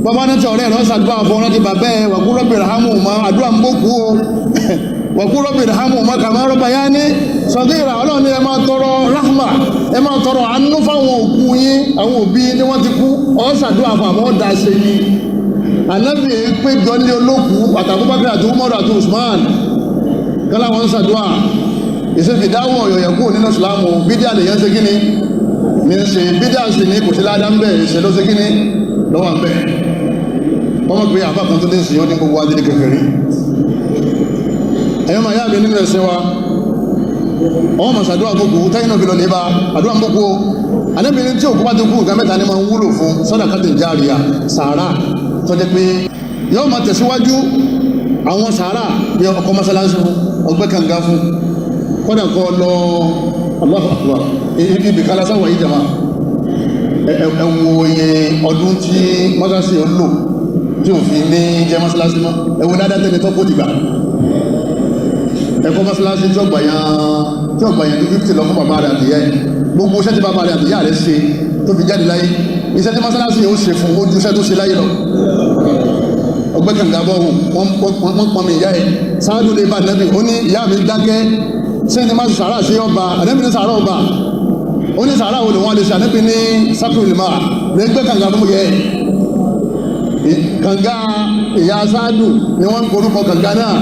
Bàbá náà ti ọ̀rẹ́ rẹ̀ ṣàdúrà fún ọ̀rẹ́ ti bàbá ẹ̀ wà kúrò bẹ̀rẹ̀ hàmù mọ́ àdúrà ń bókú o. Wọ̀kú rọ́bì rahamu maka máa rọ́bà yá ní sọ̀gíra. Ọlọ́run ní ẹ máa tọrọ rahma, ẹ máa tọrọ àánú fáwọn òkú yín, àwọn òbí ní wọ́n ti kú. Ọ́ ṣàdúrà fún àwọn ọ̀dà ṣe ni ànábì péjọ ní olókùú àtàbúbákẹ́ àti Umaru àti Usman kọ́lá wọn ṣàdúrà ìṣèfìdáwọ̀ ọ̀yọ̀yẹ̀ kúrò nínú ìsìlámù. Bídíà lè yẹn ṣe kí ni ní ṣe bídíà sì ní kò sí ládá ń bẹ̀, ìṣe ló ṣe kí ni lọ́wọ́ ń bẹ̀. Wọ́n mọ̀ pé àbá kan tó dé sí ó ní gbogbo adé ní kékeré. Ẹ̀yọ́ máa yá mi nínú ẹ̀sìn wa, ọwọ́ mọ̀ ṣàdúrà gbogbo tẹ́yìn náà fi lọ lè bá àdúrà gbogbo. Ànábìrin tí òkú bá ti kú, nǹkan mẹ́ta ni máa ń wúlò fún: sàdákà járíyà, sàárà tó jẹ́ pé yóò máa tẹ̀síwájú, àwọn sàárà bí ọkọ̀ mọ́sálásí fún, ọgbẹ́ kànga fún, kọ́dà kọ́ lọ. Allahu Akbar, ibi kálásá wà yí jama. Ẹ wo iye ọdún tí mọ́sálásí ò lò tí ò fi ní jẹ́ mọ́sálásí mọ́. Ẹ wo dáadáa tẹ́ni tó kó dìgbà ẹ̀kọ́ mọ́sálásí tí ọgbà yẹn, tí ọgbà yẹn tó 50 lọ fún bàbá rẹ̀ àtìyá ẹ̀. Gbogbo iṣẹ́ tí bàbá rẹ̀ àtìyá rẹ̀ ṣe tó fi jáde láyé, iṣẹ́ tí mọ́sálásí yóò ṣe fún ojú iṣẹ́ tó ṣe láyé lọ. Ọgbẹ́ kànga bọ́ wọ́n pọn mi ìyá ẹ̀ sáájú lè bá nẹ́bì. Ó ní ìyá mi dákẹ́, ṣé ní má sàárà sí ọba? Ànẹ́bì ní sàárà ọba. Ó ní sàárà wo ni wọ́n lè ṣe? Ànẹ́bì ní sákìrì máa lè gbẹ́ kànga fún yẹ kànga ìyá sáájú ni wọ́n ń korúkọ kànga náà.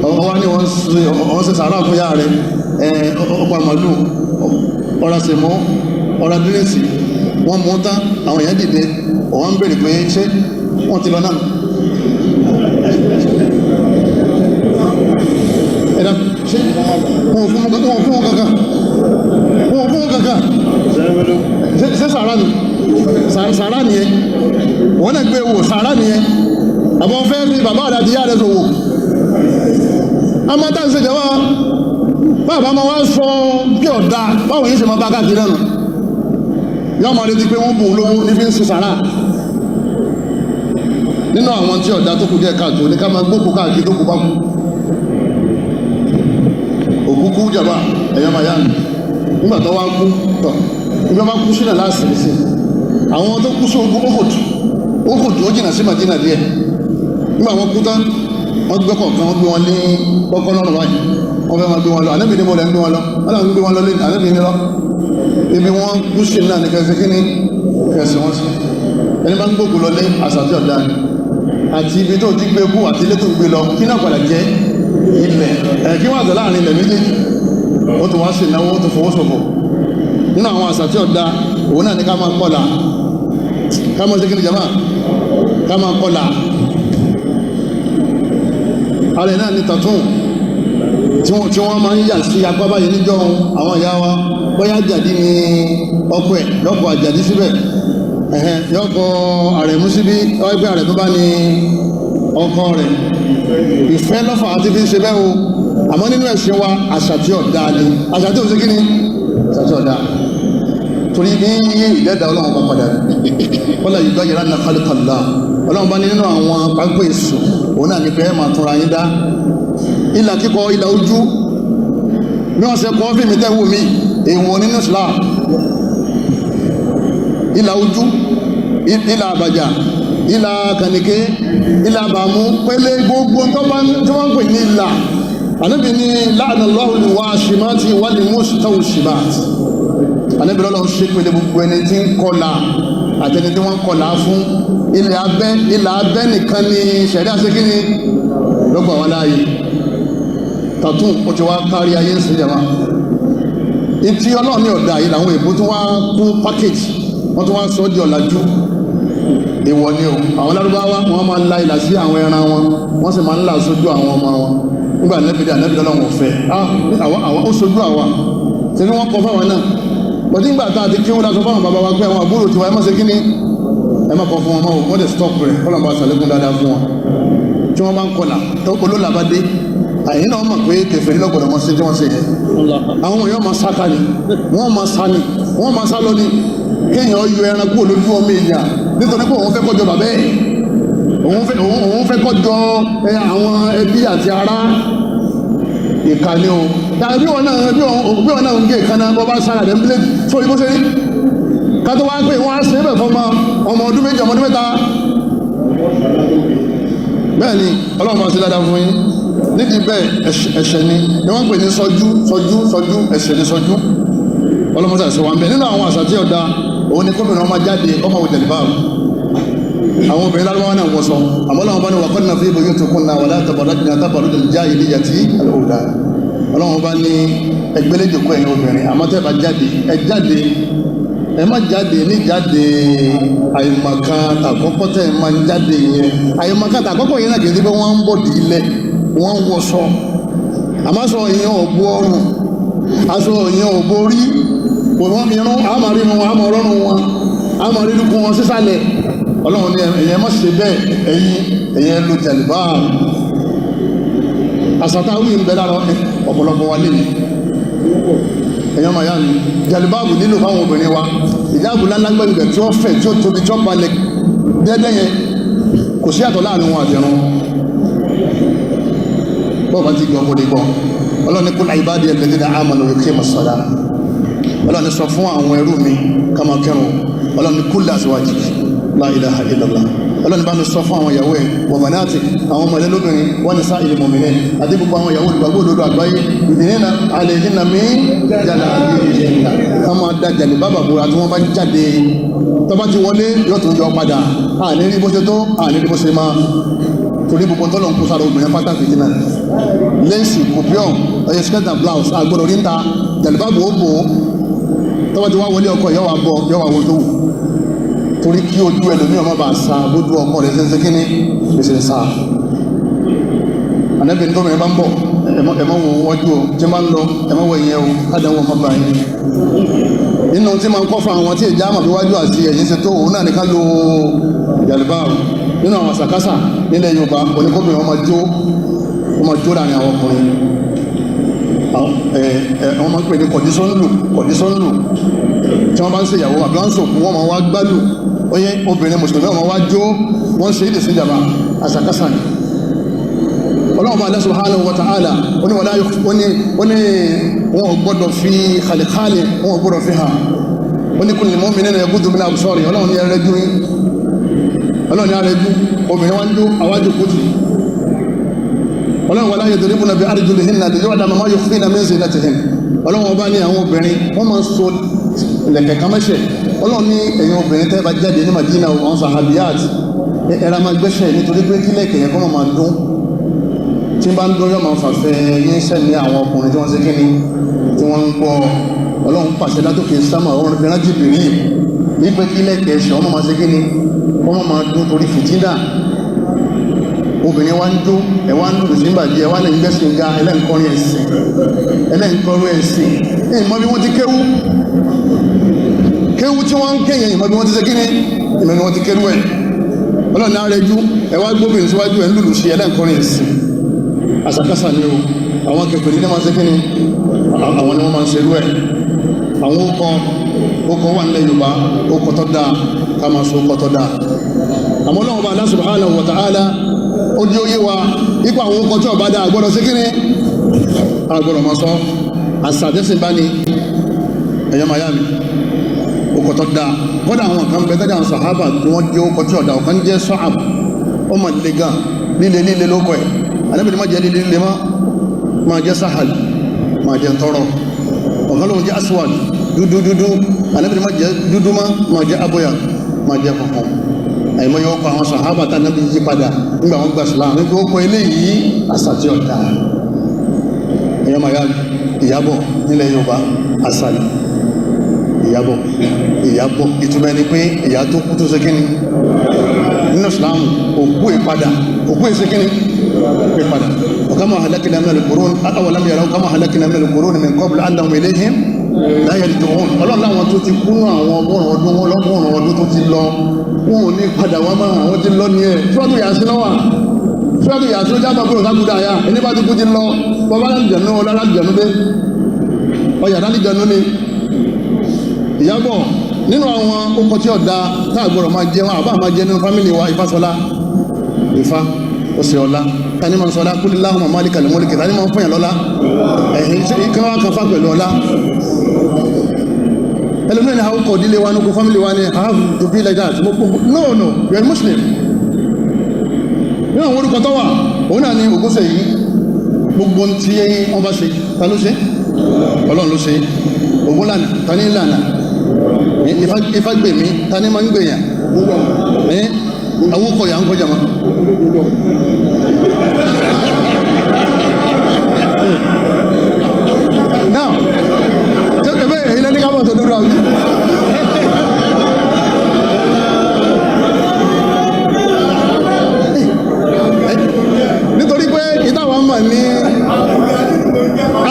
Ọwọ́ ni wọ́n ṣe sàárà fún yá rẹ̀, ọ̀pọ̀ àmàlù, ọ̀rà sèmọ́, ọ̀rà dírẹ́sì, wọ́n mú tán, àwọn èèyàn dìde, wọ́n ń bèèrè pé ṣé wọ́n ti lọ náà. Ẹ̀dá ṣé wọ́n fún wọn kankan, wọ́n fún wọn kankan? Ṣé sàárà nù? Sàárà nìyẹn. Wọ́n náà gbé wò, sàárà nìyẹn. Àbọ̀ fẹ́ fi bàbá àti ìyá rẹ̀ sòwò amọ́tá ń ṣe jẹ́wọ́. Bàbá máa wá sọ bí ọ̀dà báwọn yìí ṣe máa bá káàkiri náà yọ́ máa retí pé wọ́n bùn lówó ní fi ń ṣe sàrà. Nínú àwọn tí ọ̀dà tó kù díẹ̀ káàtó ní ká máa gbókù káàkiri tó kù bá kú. Òkú kú jàmbá, ẹ̀yọ́ máa yá mi, nígbà tó wá kú tọ̀, nígbà bá kú sílẹ̀ láàsì sí àwọn tó kú sí ogun Uhud. Uhud ó jìnnà sí Madina díẹ̀. Nígbà wọn kú tán, wọ́n gbé kọ̀ọ̀kan, wọ́n gbé wọn ní kọ́kọ́ lọ́rùn báyìí, wọ́n fẹ́ máa gbé wọn lọ. Ànábì ní mo lẹ̀ ń gbé wọn lọ, wọ́n làwọn ń gbé wọn lọ lẹ́nu. Ànábì ní lọ ibi wọn kú sí náà ní kẹsì kí ni kẹsì wọn sí. Ẹni bá ń gbógun lọ lé àṣà tí ọ̀dà ni àti ibi tó ti gbé kú àti ilé tó gbé lọ, kí náà padà jẹ́ ilẹ̀ ẹ̀ kí wọ́n àtọ̀ láàrin ilẹ̀ méjèèjì. Ó tún wá sí ìnáwó, ó tún fowó ṣòfò. Nínú àwọn àṣà tí ọ̀dà, òun náà ní ká máa kọlà. Ká máa ṣe kí ni jama? Ká máa kọlà. Ara ẹ̀ náà ní tàtún tí wọ́n máa ń yà sí apá báyìí níjọ́ àwọn ìyá wa. Bóyá àjàdí ni ọkọ ẹ̀, yọkọ̀ àjàdí síbẹ̀, yọkọ̀ àrẹ̀mú síbí. Ọgbẹ́ àrẹ̀mú bá ní ọkọ rẹ̀, ìfẹ́ lọ́fà àti fi ń ṣe bẹ́ẹ̀ o. Àmọ́ nínú ẹ̀sìn wa, àṣà tí ọ̀dà ni. Àṣà tí ò ṣe kí ni? Àṣà tí ọ̀dà, torí ní yí ìdẹ́dà Ọlọ́run bá padà wọ́n yìí gbáyìí ránà kálíkàlá. Ọlọ́run bá ní nínú àwọn pápẹ́ èso, òun náà ní pé ẹ máa túnra yín dá. Ìlà kíkọ, ìlà ojú, bí wọ́n ṣe kọ́ fíìmù tẹ́wù mí, èèwọ̀ nínú Islam. Ìlà ojú, ìlà àbàjá, ìlà kànìké, ìlà àbàmú pẹ́lẹ́, gbogbo tí wọ́n ń pè ní ìlà. Ànábì ní la'ana Allahu al-washimati wal-mustawshimati. Ànábì lọ́lọ́run ṣe pẹ̀lẹ́ gbogbo ẹni tí ń kọlà àtẹni tí wọ́n ń kọlà fún. Ilẹ̀ abẹ́, ilẹ̀ abẹ́ nìkan ni ṣẹ̀rí àṣekínni lọ́gbà wọn láàyè. Tàtún ó ti wá kárí ayé ń sìn jàmá. Ìtí Ọlọ́run ní ọ̀dà yìí làwọn èèbó tó wá kún package, wọ́n tó wá sọ di ọ̀làjú. Èèwọ̀ ni o. Àwọn Lárúbáwá, wọ́n máa ń la ìlà sí àwọn ẹran wọn, wọ́n sì máa ń là sójú àwọn ọmọ wọn. Nígbà nẹ́bìdì, ànẹ́bìdì Ọlọ́run ọ̀fẹ́ àwọn ó sojú àwa ṣe ni wọ́n kọ fáwọn náà. Bọ̀dí nígbà tá a ti kéwọ́n lásán fáwọn bàbá wa pé àwọn àbúrò tiwa, ẹ má ṣe kí ni, ẹ má kọ fún wọn mọ́. Wọ́n dẹ̀ stop rẹ̀. Kọ́lọ̀ bá ṣàlékún dáadáa fún wọn tí wọ́n bá ń kọlà tó olólà bá dé. Àyìn náà mọ̀ pé kèfèrí lọ́gbọ̀dọ̀ mọ́ sí tí wọ́n ṣe yẹn. Àwọn ọmọ yóò máa sá ká ni, wọ́n máa sá ni, wọ́n máa sá lọ ni. Kéèyàn yọ ẹran kúrò lójú ọmọ èèyàn nítorí pé òun fẹ́ kọjọ bàbá ẹ̀, òun fẹ́ kọjọ àwọn ẹbí àti ará. Ìkànnì o. Tàbí wọn náà, bí wọn náà ń gé ìkànnà bọ́ bá sára rẹ̀ ń bílẹ̀ sórí bó ṣe rí. Ká tó wá pé wọ́n á ṣe é bẹ̀ fọmọ ọmọ ọdún 2, ọmọ ọdún 3. Bẹ́ẹ̀ ni, Ọlọ́run máa ṣe dáadáa fún yín. Nídìí bẹ́ẹ̀, ẹ̀ṣẹ̀ ni ni wọ́n ń pè ní sọjú sọjú sọjú. Ẹ̀ṣẹ̀ ni sọjú. Ọlọ́mọṣà ṣe wà ń bẹ. Nínú àwọn àṣà tí ọ̀dà, òun ni kóbìnrin ọmọ jáde, ọmọ wò jẹ̀lìbáàbù. Àwọn obìnrin lárúbáwá náà wọ́sọ, àmọ́ Ọlọ́run bá ní وقرن في بيوتكن ولا تبرجن تبرج الجاهلية الأولى. Ọlọ́run bá ní ẹgbẹ́lẹ́jọkọ́ ẹ̀yin obìnrin, àmọ́ tẹ́ bá jáde, ẹ jáde, ẹ má jáde ní jáde àìmọ̀kan tàkọ́kọ́ tẹ́ ẹ máa ń jáde yẹn. Àìmọ̀kan tàkọ́kọ́ yẹn náà kì í ṣe pé wọ́n ń bọ̀dì ilẹ̀, wọ́n ń wọṣọ, àmọ́ aṣọ ìyẹn ò bo ọrùn, aṣọ ìyẹn ò borí, kò wọ́n irun àmọ́ rí wọn, àmọ́ ọlọ́run wọn, àmọ́ rírúkú wọn sísàlẹ̀. Ọlọ́run ní ẹ̀yẹn má ṣe bẹ́ẹ̀, ẹ̀yin lo jàlùbáà. Àṣàtàwí ń bẹ lára ọ̀pọ̀lọpọ̀ wa lẹ́nu. Ẹ̀yàn máa yá mi, jàlùbáàbù nílò fáwọn obìnrin wa, ìjáàbù lálágbẹ̀gbẹ̀ tí ó fẹ̀, tí ó tóbi, tí ó balẹ̀ dẹ́dẹ́ yẹn, kò sí àtọ̀ láàrin wọn àtẹ̀run. Bọ́ọ̀ bá ti gbọ́, kó lè gbọ́. Ọlọ́run ní قل لعبادي الذين آمنوا يقيموا الصلاة. Ọlọ́run ní sọ fún àwọn ẹrú mi ká máa kírun. Ọlọ́run ní قل لأزواجك. لا إله إلا الله. Ọlọ́run ní bá mi sọ fún àwọn ìyàwó ẹ̀ وبناتك, àwọn ọmọ ẹlẹ́lóbìnrin, ونساء المؤمنين, àti gbogbo àwọn ìyàwó olùgbàgbọ́ òdodo àgbáyé, يدنين عليهن من جلابيبهن, ká máa da jàlè bábà bóra tí wọ́n bá jáde. Tó bá ti wọlé, yóò tún yọ padà. Àní rí bó ṣe tó, àní rí bó ṣe máa, torí gbogbo tọ́lọ̀ ń kó sára obìnrin pátá fìdí náà, lace, kòpíọ̀, ẹ̀yẹ, skirt and blouse, àgbọ̀dọ̀ rí ń ta. Jàlùbáàbò ó bò ó. Tó bá ti wá wọlé ọkọ, yóò wá bọ̀, yóò wá wo tó wù, torí kí ojú ẹlòmíì ọmọ bá sa bójú ọkọ rẹ̀ ṣe kíní ṣe sa. Ànábì ní gómìnà bá ń bọ̀, ẹ̀mọ́ wo wájú o, tí máa ń lọ, ẹ̀mọ́ wo ìyẹn o, kádàwọ̀ ọmọ bá yín. Nínú tí máa ń kọ́ fún àwọn tí ìjà àmọ̀ bí wájú àti ẹ̀yìn ṣe tó, òun náà ní ká lo jàlùbáàbù. Nínú àwọn àṣàkáṣà nílẹ̀ Yorùbá, oníkóbìnrin wọn máa jó, wọn máa jó láàrin àwọn ọkùnrin. Wọ́n máa ń pè ní kọ̀dísọ́nlù, kọ̀dísọ́nlù. Tí wọ́n bá ń ṣèyàwó àbí wọ́n ń sòkú, wọ́n máa wá gbálù. Ó yẹ obìnrin mùsùlùmí, wọ́n máa wá jó, wọ́n ṣe ìdè síjàmbá. Àṣàkáṣà ni. Ọlọ́run bá Allah سبحانه وتعالى ó ní wọlé, ó ní wọn ò gbọ́dọ̀ fi kàlíkàlì, wọn ò gbọ́dọ̀ fi hàn. Ó ní قل للمؤمنين يغضوا من أبصارهم. Ọlọ́run ní ẹrẹ́jú yín, Ọlọ́run ní ẹrẹ́jú. Obìnrin wọn ń dún àwájú kùtù. Ọlọ́run ولا يضربن بأرجلهن ليعلم ما يخفين من زينتهن. Ọlọ́run ọba ní àwọn obìnrin wọ́n máa ń so lẹ̀kẹ̀ kan mẹ́sẹ̀. Ọlọ́run ní ẹ̀yin obìnrin tẹ́ bá jáde ní Madina, àwọn صحابيات, ẹ̀rọ máa gbẹ́sẹ̀, nítorí pé kí lẹ̀kẹ̀ yẹn kọ́ máa dún. Tí bá ń dún, yóò máa fàfẹ́ yín sẹ́ni àwọn ọkùnrin tí wọ́n ṣe kíni, tí wọ́n ń gbọ́. Ọlọ́run pàṣẹ látòkè sámà, ọ̀run fi rán Jìbìrì wípé kí lẹ̀kẹ̀ ẹ̀ṣẹ̀ ọmọ máa ṣe kíni, wọ́n máa dún, torí fìtínà. Obìnrin wa ń jó, ẹ̀ wá ń lùlù sí ìbàdí, ẹ̀ wá lè ń gbẹ́sìn ga, ẹlẹ́nkọrin ẹ̀sìn, ẹlẹ́nkọrin ẹ̀sìn. Ìmọ̀ bí wọ́n ti kéwú, kéwú tí wọ́n ń kéyàn, ìmọ̀ bí wọ́n ti ṣe kíni, ìmọ̀ bí wọ́n ti kéwú ẹ̀. Ọlọ́run náà rẹjú, ẹ̀ wá gbóbìnrin síwájú, ẹ̀ ń lùlù sí, ẹlẹ́nkọrin ẹ̀sìn. Àṣàkáṣà ni o. Àwọn kẹfẹ́ ní máa ṣe kíni, àwọn ni wọ́n máa ń ṣerú ẹ̀. Àwọn ókọ wà nílẹ̀ Yorùbá, ókọ tó dáa, ká máa sọ ókọ tó dáa. Àmọ́ Ọlọ́run bá Allah سبحانه وتعالى ó di óyé wa ipò àwọn ókọ tí ọba dáa gbọ́dọ̀ sí kíni, àgbọ́dọ̀ máa sọ. Àṣà tẹ́sìn bá ní ẹ̀yọ́ miami, ókọ tó dáa. Kọ́dà àwọn kan bẹ tẹ́jà àwọn sàhábà tí wọ́n jẹ́ ókọ tí ọ̀dà. Ọ̀kan jẹ́ Sa'ab, ó mà le gan, líle líle lóko ẹ̀. Ànábì má jẹ́ líle líle má, máa jẹ́ Sahal, máa jẹ́ tọrọ. Ọ̀kan lóun jẹ́ Aswad, dúdú dúdú. Ànábì má jẹ́ dúdú má, máa jẹ́ أبيض, máa jẹ́ funfun. Àìmọ́ yóò kọ àwọn sàhábà tá nábì yí padà nígbà wọn gba Islam nígbà ó kọ eléyìí, àṣà tí ọ̀dà. Ẹ̀yọ́ máa yá, Ìyábọ̀ nílẹ̀ Yorùbá, àṣà ni. Ìyábọ̀, Ìyábọ̀, ìtumọ̀ ẹni pé ìyá tó kú tó ṣe kíni. Nínú Islam, òkú ìpadà, òkú ìṣe kíni, ìpadà. وكما أهلكنا من القرون أولم يروا كم أهلكنا من القرون من قبل أنهم إليهم لا يرجعون. Ọlọ́run láwọn tó ti kúnú àwọn ọgọ́rùn ọdún, ọlọ́gọ́rùn ọdún tó ti lọ, wọn ò ní padà wá máa. Àwọn ti lọ ní ẹ̀. Tíwájú yà sí lọ́wọ́, tíwájú yà sí ó jábọ̀ kúrò sákúdà yá. Ẹni bá ti kú ti lọ. Bọ́bá lálìjẹ̀nú, ọlọ́lálìjẹ̀nú dé, ọyà lálìjẹ̀nú ni. Ìyábọ̀ nínú àwọn ọkọ̀ tí ọ̀dà tá a gbọ́dọ̀ máa jẹun àbá máa jẹ nínú family wa, Ifásọlá. Ifá ó sì ọlá. Tani máa ń sọlá? قل اللهم مالك الملك. Tani máa ń fún yàn lọ́lá? Ẹ̀hìn kí wọ́n kan fá pẹ̀lú ọlá. Ẹlòmíràn ní àwọn ọkọ̀ ìdílé wa ní oko family wa ní, I have to be like that. No, no, you are Muslim. Nínú àwọn orúkọ tó wà, òun náà ni Ògúnṣèyí. Gbogbo tí wọ́n bá ṣe, ta ló ṣe? Ọlọ́run ló ṣe. Ògún lànà, ta ní lànà? Ifágbèmí, ta ní máa ń gbèyàn? Awúkọ̀yà ń kọjá ma. Now, ebe èyí lẹ́ni ká bọ̀ tó dúró àbí. Nítorí pé ìtawà mọ̀ ní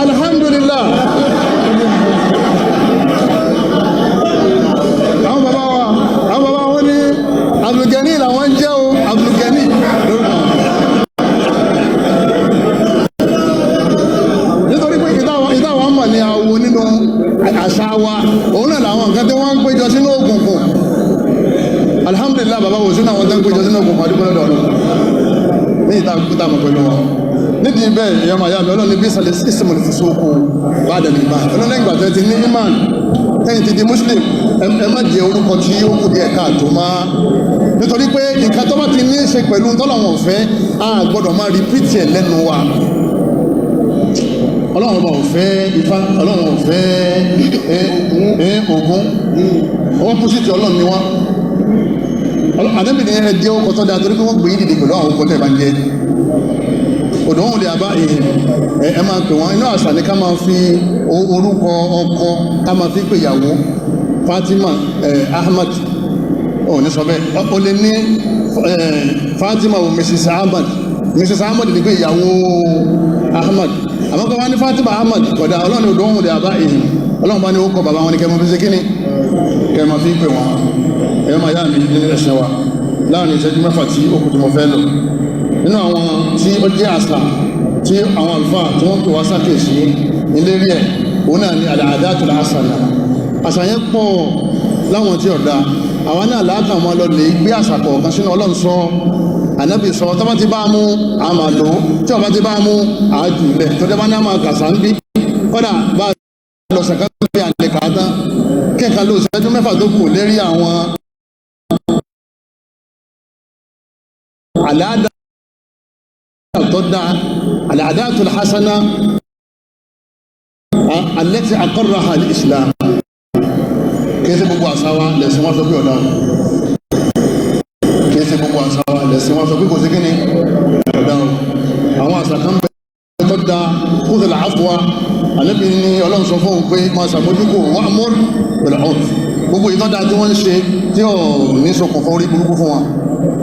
alhamdulillah, àwọn bàbá wa, àwọn bàbá wọn ní Abdulgani làwọn jẹ́ o, Abdulgani lórúkọ. Nítorí pé ìtawà mọ̀ ní awo nínú àṣà wa, òun náà làwọn nǹkan tí wọ́n ń péjọ sínú òkùnkùn. Alhamdulillah, bàbá wò sínú àwọn tó ń péjọ sínú òkùnkùn, àdúgbò lọ́dọ̀ ọ̀dọ̀ ní ìta kúta mọ̀ pẹ̀lú wọn. Nídìí bẹ́ẹ̀, èèyàn máa yá mi, Ọlọ́run ní bí ìsàlẹ̀ ìsìmọ̀lẹ̀ fòsókò bá dẹ̀ nígbà Ọlọ́run lẹ́yìn ìgbà tó ti ní imán, tẹ́yìn ti di muslim, ẹ má jẹ orúkọ tí ó kù díẹ̀ káàtó má, nítorí pé nǹkan tó bá ti ní í ṣe pẹ̀lú tọ́lọ́wọ̀n ọ̀fẹ́, a gbọ́dọ̀ máa rìpítì ẹ̀ lẹ́nu wa. Ọlọ́run ọba ọ̀fẹ́ Ifá, Ọlọ́run ọ̀fẹ́ Ògún, opposite Ọlọ́run ni wọ́n. Ànábì ní ẹ jẹ́ ọkọ̀ tó dáa, torí pé wọ́n gbé yín dìde pẹ̀lú àwọn ọkọ̀ tẹ̀ bá ń jẹ́. Odò wọn lè àbá ẹ máa pè wọ́n. Inú àṣà ni ká máa fi orúkọ ọkọ ká máa fi pè ìyàwó. Fatima Ahmad, ò ní sọ bẹ́ẹ̀, o lè ní Fatima o Mrs Ahmad. Mrs Ahmad ni pé ìyàwó Ahmad, àmọ́ kọ́ wá ní Fatima Ahmad kódà. Ọlọ́run odò wọn lè àbá ìhìn, Ọlọ́run bá ní ó kọ bàbá wọn ni kẹ́ máa fi ṣe kíni, kẹ́ máa fi pè wọ́n. Ẹ̀yọ́ máa yá mi nínú ẹ̀sìn wa, láàrin ìṣẹ́jú 6 tí ó kù tí mo fẹ́ lò, nínú àwọn tí ó jẹ́ àṣà tí àwọn àlùfáà tí wọ́n pè wá sákèsí ìlérí ẹ̀, òun náà ni al-'adatul hasana. Àṣà yẹn pọ̀ láwọn tí ọ̀dà, àwọn náà láàkàn wọn lọ lè gbé àṣà kọ̀ọ̀kan sínú. Ọlọ́run sọ, Ànábì sọ, tó bá ti bá mú àmà lò, tí ó bá ti bá mú àájù lẹ̀, tó dẹ́ bá ní àmà kàṣà ń bí kọ́dà bá lọ sàkà bí àlè kàá tán kẹ́ka ló ìṣẹ́jú 6 tó kù lérí àwọn àlàáda tó dá, al-'adatul hasana allati aqarraha al-Islam. Kìí ṣe gbogbo àṣà wa lẹ̀sìn wọn sọ pé ọ̀dà o, kìí ṣe gbogbo àṣà wa lẹ̀sìn wọn sọ pé kò sí kíni ọ̀dà o. Àwọn àṣà kan bẹ tó da. Khudhil afwa, Ànábì ní Ọlọ́run sọ fún òun pé máa ṣàmójúkò, wa'mur bil 'urf. Gbogbo ìtọ́jà tí wọ́n ń ṣe tí ò ní ṣokùnfà orí burúkú fún wọn,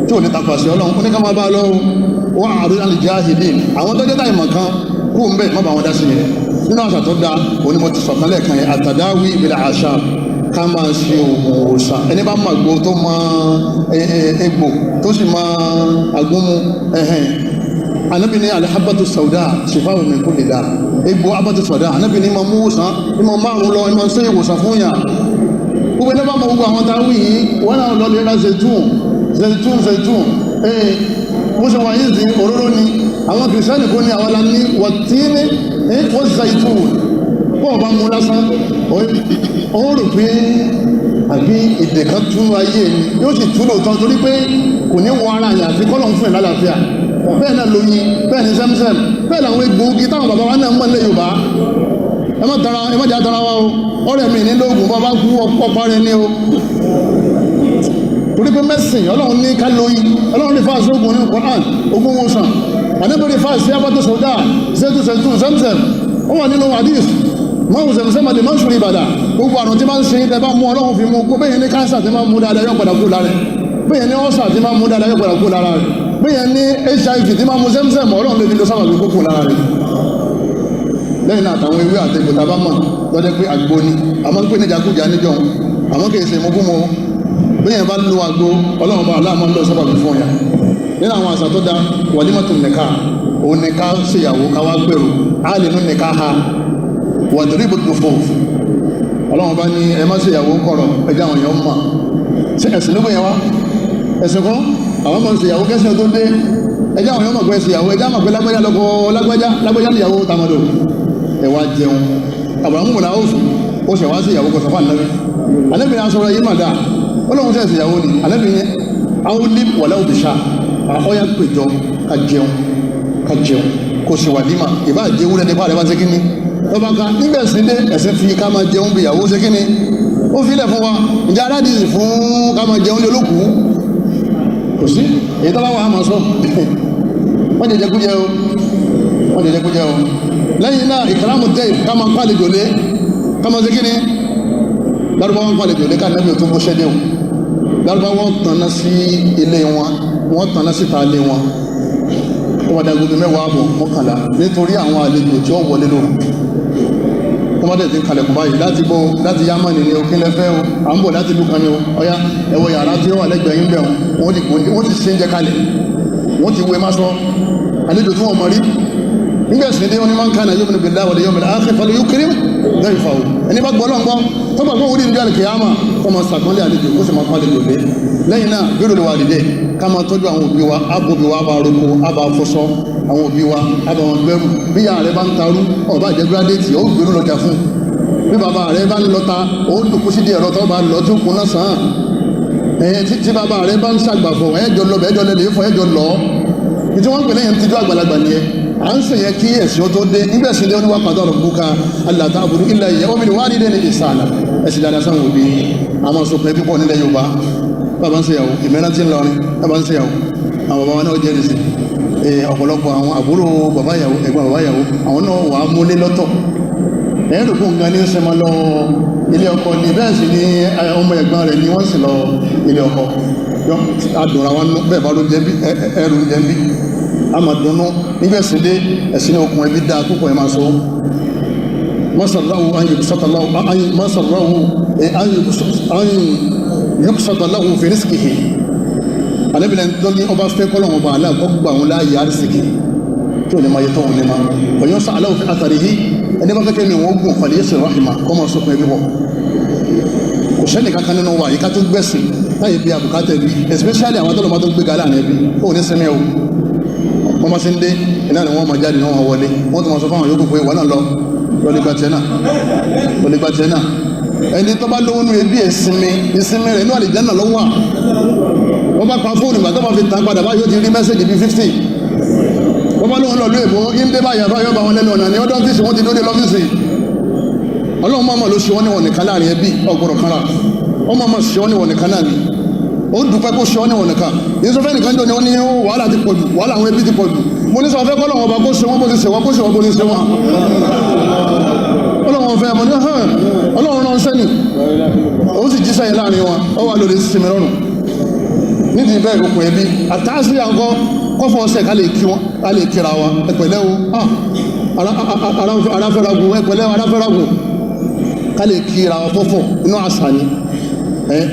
tí ò ní takò àṣẹ Ọlọ́run, ó ní ká máa bá a lọ́wọ́. Wọ́n àrùn al-jahilin, àwọn tó jẹ́ táyì mọ̀ kan kú ń bẹ̀, má bá wọn dá sí yẹn. Nínú àṣà tó da, òní mo ti sọ̀kan lẹ́ẹ̀kan yẹn, àtàdáwì bil a'shab, ká máa ṣe oògùn òòṣà. Ẹni bá máa gbó tó máa egbò tó sì máa agúnmu ẹ̀hẹ̀n, Ànábì ní alhabatu sauda shifa'un min kulli da. Egbò habatu sauda, Ànábì ní máa mú wòsàn, ní máa márùn lọ, ní máa ṣe ìwòsàn fún yàn. Gbogbo ẹni bá mọ gbogbo àwọn táwí yìí, wọn náà lọ lè ra zaitun, zaitun, zaitun. Ee, bó ṣe wà yìí sí òróró ni àwọn kìrìsìtẹ́nì kò ní, àwọn la ní wọ̀tíní wọ́n zaitun. Bọ́ọ̀ bá mú lásán, ó rò pé àbí èdè kan tún ayé ni, yóò sì tún lóòótọ́, torí pé kò ní wọ ara yàn àfi kọ́lọ̀ ń fún ẹ̀ lálàáfíà. Bẹ́ẹ̀ náà lóyin, bẹ́ẹ̀ ni sẹ́mísẹ́m, bẹ́ẹ̀ làwọn egbòogi táwọn bàbá wa náà mọ̀ nílẹ̀ Yorùbá. Ẹ má tara, ẹ má jà tara wa o. Ọ̀rẹ́ mi ní lóògùn, bọ́ bá kú ọ̀pá rẹ ní o, torí pé mẹ́sìn Ọlọ́run ní ká lóyin. Ọlọ́run ní fáṣọ ogun nínú Quran, ogun wòsàn. Ànábì fáṣọ abátó sọdá zẹtù zẹtù sẹ́mísẹ́m, ó wà nínú hadith mọ́wù sẹ́mísẹ́m àti mọ́ṣúrì ìbàdà. Gbogbo àrùn tí máa ń ṣe é tẹ́ bá mú, Ọlọ́run fi mú kó. Bẹ́ẹ̀ ní kánsà tí máa ń mú dáadáa, yóò padà kú lára rẹ̀. Bẹ́ẹ̀ ní ọ́sà tí máa ń mú dáadáa, yóò padà kú lára rẹ̀. Bẹ́ẹ̀ ní HIV tí máa ń mú sẹ́mísẹ́m, Ọlọ́run lè fi lo sábàbí kó kú lára rẹ̀. Lẹ́yìn náà, àtàwọn ewé àtẹ̀gbò tá a bá mọ̀ lọ́jọ́ pé àgbo ni àmọ́ ń pè ní ìjàkújà níjọ́, àmọ́ kì í ṣe mọ́kúmọ́. Bẹ́ẹ̀ bá lo àgbo, Ọlọ́run bá aláàmọ́ ń lọ sábàbí fún yà. Nínú àwọn àṣà tó da, wàlímọ̀tò nìka, òun nìka ṣèyàwó káwá gbèrò á lè nú nìka ha wàdúrí ibùdó fò. Ọlọ́run bá ní ẹ má ṣèyàwó kọ̀rọ̀, ẹjẹ́ àwọn èèyàn mọ̀. Ṣé ẹ̀sìn ló gbìyànwá ẹ̀sìn kan? Àwọn máa ń ṣèyàwó kẹ́sìn tó dé, ẹjẹ́ àwọn èèyàn mọ̀ pé ṣèyàwó, ẹjẹ́ àmọ̀ pé lágbájá lọ́kọ lágbájá, lágbájá níyàwó tàmọ̀dò, ẹ wá jẹun. Àbùràmù mọ̀lá ó fún ó ṣẹ̀ wá sí ìyàwó kọ̀sọ̀fà nàbí. Ànábì ní aṣọ yìí mà dáa, ó lóun ṣẹ̀ ṣèyàwó ni. Ànábì ní awolí wàlá òbíṣà, Ọ̀yà péjọ ká jẹun, ká jẹun, kò sì wàlímà. Ìbá jẹ ewúrẹ́ nípa rẹ̀ bá ṣe kíni lọ́ba ká níbẹ̀ sí dé ẹ̀sìn fi ká máa jẹun bí ìyàwó ṣe kíni ó filẹ̀ fún wa. Ǹjẹ́ aládìsí fún ká máa jẹun lé olókùú? Kò sí. Èyí tó bá wà á máa sọ, wọ́n jẹjẹ kújẹ o, wọ́n jẹjẹ kújẹ o. Lẹ́yìn náà, ìkàlámù dẹ́ ká máa pàlejò lé, ká máa ṣe kíni. Lárúbáwá ń pàlejò lé ká nẹ́bí tó mọ́ṣẹ́ dé o. Lárúbáwá tanná sí ilé wọn, wọ́n tanná síta ilé wọn, wọ́n bá dagogo 10:30, 11, nítorí àwọn àlejò tí ó wọlé lóru. Wọ́n bá tẹ̀sí kalẹ̀kùn báyìí láti bọ́ láti Yámánì ni o, kí lẹ fẹ́ o? À ń bọ̀ láti ìlú kan ni o. Ọ̀yá, ẹ wọ yàrá tí ó wà lẹ́gbẹ̀ẹ́ yín bẹ̀. Wọ́n ti ṣe ń jẹ kalẹ̀, wọ́n ti wé má sọ àlejò tí wọ́n mọ̀ rí. Nígbà ẹ̀sìn dé, wọn ni man kana yu'minu billahi wal yawmil akhir falyukrim dayfahu. Ẹni bá gbọ́ lọ́n gbọ́, tó gbà pé òun rí níbi àlùkìyámà, kó máa sàkúnlé àlejò, kó sì máa kọ́ àlejò lé. Lẹ́yìn náà, birrul walidayn, ká máa tọ́jú àwọn òbí wa. Ábòbí wa, bá roko, á bá fọṣọ. Àwọn òbí wa, á bá wọn gbẹ́rù. Bí ìyá rẹ bá ń tarú, ọba jẹ́ gírádẹ́ẹ̀tì, ó gbèrú lọ́jà fún. Bí bàbá rẹ bá ń lọta, ó dùnkú sí di ẹ̀rọ tó bá lọ tó kún náà sàn án. Tí bàbá rẹ bá ń ṣàgbàfọ̀, ẹ̀jọ̀ lọ, ẹ̀jọ̀ lẹ́lẹ̀ fọ, ẹ̀jọ̀ lọ. Ìtí wọ́n ń pè lẹ́yìn tíjú àgbàlagbà nìyẹn. À ń sèyẹ kí ẹ̀sìn tó dé. Nígbà ẹ̀sìn dé, oníwà qada rabbuka alla ta'budu illa iyyahu wa bil walidayni ihsana. Ẹ̀sìn dáadáa sáwọn òbí. Àwọn sọ̀kùn ẹbí pọ̀ nílẹ̀ Yorùbá. Bàbá ń ṣèyàwó, ìmẹ́rán tí ń lọrin. Bàbá ń ṣèyàwó, àwọn bàbá wọn náà jẹ́rìí sí ọ̀pọ̀lọpọ̀ àwọn àbúrò bàbá ìyàwó, ẹ̀gbọ́n bàbá ìyàwó, àwọn náà wà á múlé lọ́tọ̀. Ẹ̀rù kún gan ní sẹmọ lọ ilé ọkọ ní. Bẹ́ẹ̀ sì ni ọmọ ẹ̀gbọ́n rẹ̀ ni wọ́n sì lọ ilé ọkọ. Adùnra wọn bẹ́ẹ̀ bá ló jẹ́ bí ẹrù jẹ́ bí a máa dunnú. Nígbà ẹ̀sìn dé, ẹ̀sìn ní okùn ẹbí dáa púpọ̀, ẹ̀ máa sọ. Masarrahu an yubsata lahu fi rizqihi. Alẹ́bìnrin tó ní ọba fẹ́ kọ́lọ̀ ọba aláàkọ́ gbà wọn láàyè àrísìkì tí ò ní máa yẹ tó wọn ní máa ọ̀yọ́ sá aláwọ̀ fi àtàrí yìí. Ẹni bá fẹ́kẹ́ mi wọ́n gùn fàlẹ́ yẹ́sẹ̀ rahima, kọ́ máa sọkùn ẹbí bọ̀. Kò sẹ́ni kankan nínú wa yìí ká tó gbẹ̀sìn láyé bí abùkátà ẹbí, especially àwọn tó lọ́ máa tó gbé ga láàrin ẹbí, ó ní sinmi o. Wọ́n máa ṣe ń dé iná ni wọ́n máa jáde ní wọ́n máa wọlé. Wọ́n tún máa sọ fáwọn yòókù pé wọ́n náà lọ lọ́lẹ́gbà tiẹ̀ náà, lọ́lẹ́gbà tiẹ̀ náà. Ẹni tó bá lówó nínú ẹbí, ẹ̀sìnmi ìsinmi rẹ̀ inú àlìjánnà ló wà. Wọ́n bá pa fóònù, ìgbà tó bá fi tàn padà báyìí, ó ti rí message bíi 50. Wọ́n bá lóun lọ lóò èbó ń dé báyìí, àbáyọ̀ bá wọn lẹ́nu ọ̀nà ní ọdún ọ́fíìsì, wọ́n ti dóde lọ́fíìsì. Ọlọ́run máa ma ló ṣe wọ́n níwọ̀n nìkan láàrin ẹbí ọgbọ̀rọ̀ kanra. Wọ́n máa ma ṣe wọ́n níwọ̀n nìkan náà ni. Ó dúpẹ́ kó ṣe wọ́n níwọ̀n nìkan. Yìí sọ fẹ́ nìkan jọ ni wọ́n ní wàhálà ti pọ̀jù, wàhálà àwọn ẹbí ti pọ̀jù. Mo ní sọ fẹ́ kọ́ lọ́wọ́ ọba kó ṣe wọ́n bó ti ṣe wọ́n, kó ṣe wọ́n bó ti ṣe wọ́n. Ọlọ́run fẹ́ mọ̀ ní hàn. Ọlọ́run rán sẹ́ni, ó sì jíṣẹ́ yẹn láàrin wọn, ó wà lórí sinmi rọrùn. Nídìí bẹ́ẹ̀, okùn ẹbí àtàsí àǹkọ́ kọ́fọ́ ọ̀sẹ̀ ká lè kí wọn, ká lè kíra wa. Ẹ̀pẹ̀lẹ́ o, aráfẹ́ragun, ẹ̀pẹ̀lẹ́ o, aráfẹ́ragun, ká lè kíra wa fọ́fọ́ inú àṣà ni.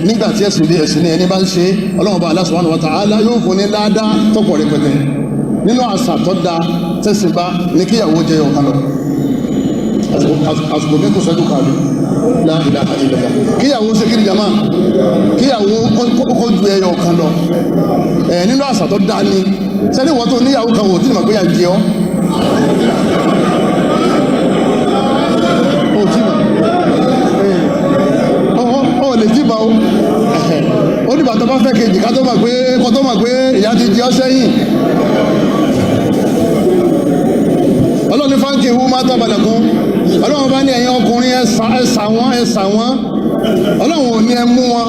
Nígbà tí ẹ̀sìn dé, ẹ̀sìn ní ẹni bá ń ṣe, Ọlọ́run bá Allah subhanahu wa ta'ala yóò fún ní ládàá tọ́pọ̀ rẹpẹtẹ. Nínú àṣà tó da tẹ̀sìn bá ní kíyàwó jẹ ọ̀kan lọ. Àsìkò mi kò sẹ́jú kàbí. La ilaha illallah. Kíyàwó ṣe kiri jama, kíyàwó kó ju ẹyọ kan lọ. Ẹ nínú àṣà tó dáa ni. Sẹ́ni wọ́n tó níyàwó kan wò tí mà gbéyà jẹ ọ́, ó tí mà ọ lè tí mà ó. Ó dìgbà tó bá fẹ́ kejì ká tó mà pé kó tó mà pé ìyá ti jẹ ọ́ sẹ́yìn. Ọlọ́run ní fáńkì hu má tọ́balẹ̀ kún. Ọlọ́run bá ní ẹ̀yin ọkùnrin, ẹ̀sà wọn, ẹ̀sà wọn. Ọlọ́run ò ní ẹ mú wọn.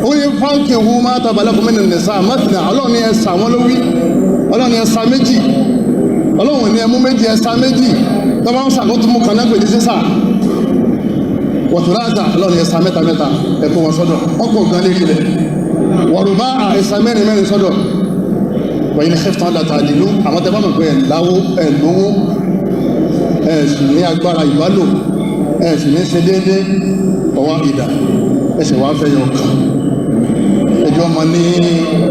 Ó ní fáńkì hu má tọ́balẹ̀ kún mẹ́rin nìsa mọ́tìnà. Ọlọ́run ní ẹ̀sà wọn ló wí. Ọlọ́run ní ẹ̀sà méjì. Ọlọ́run ò ní ẹmú méjì, ẹ̀sà méjì. Tọ́ba ń sàkótó mú kaná pèlú sísà wọ̀túráàtà. Ọlọ́run ní ẹ̀sà mẹ́ta mẹ́ta, ẹ̀kọ́ wọn sọ́dọ̀. Ọkọ̀ gan lérí rẹ̀ wọ̀rùbá, ẹ̀sà mẹ́rin mẹ́rin sọ́dọ̀. Wọ̀nyí ní xẹ́fà látàdínú. Àwọn tẹ́ bá mọ̀ pé ẹ̀ láwó, ẹ̀ lówó, ẹ̀sìn ní agbára ìbálò, ẹ̀sìn ní ṣe déédé, ọwá ìdá ẹsẹ̀ wá fẹ́ yọ ọ̀kan, ẹjọ́ ọmọ ní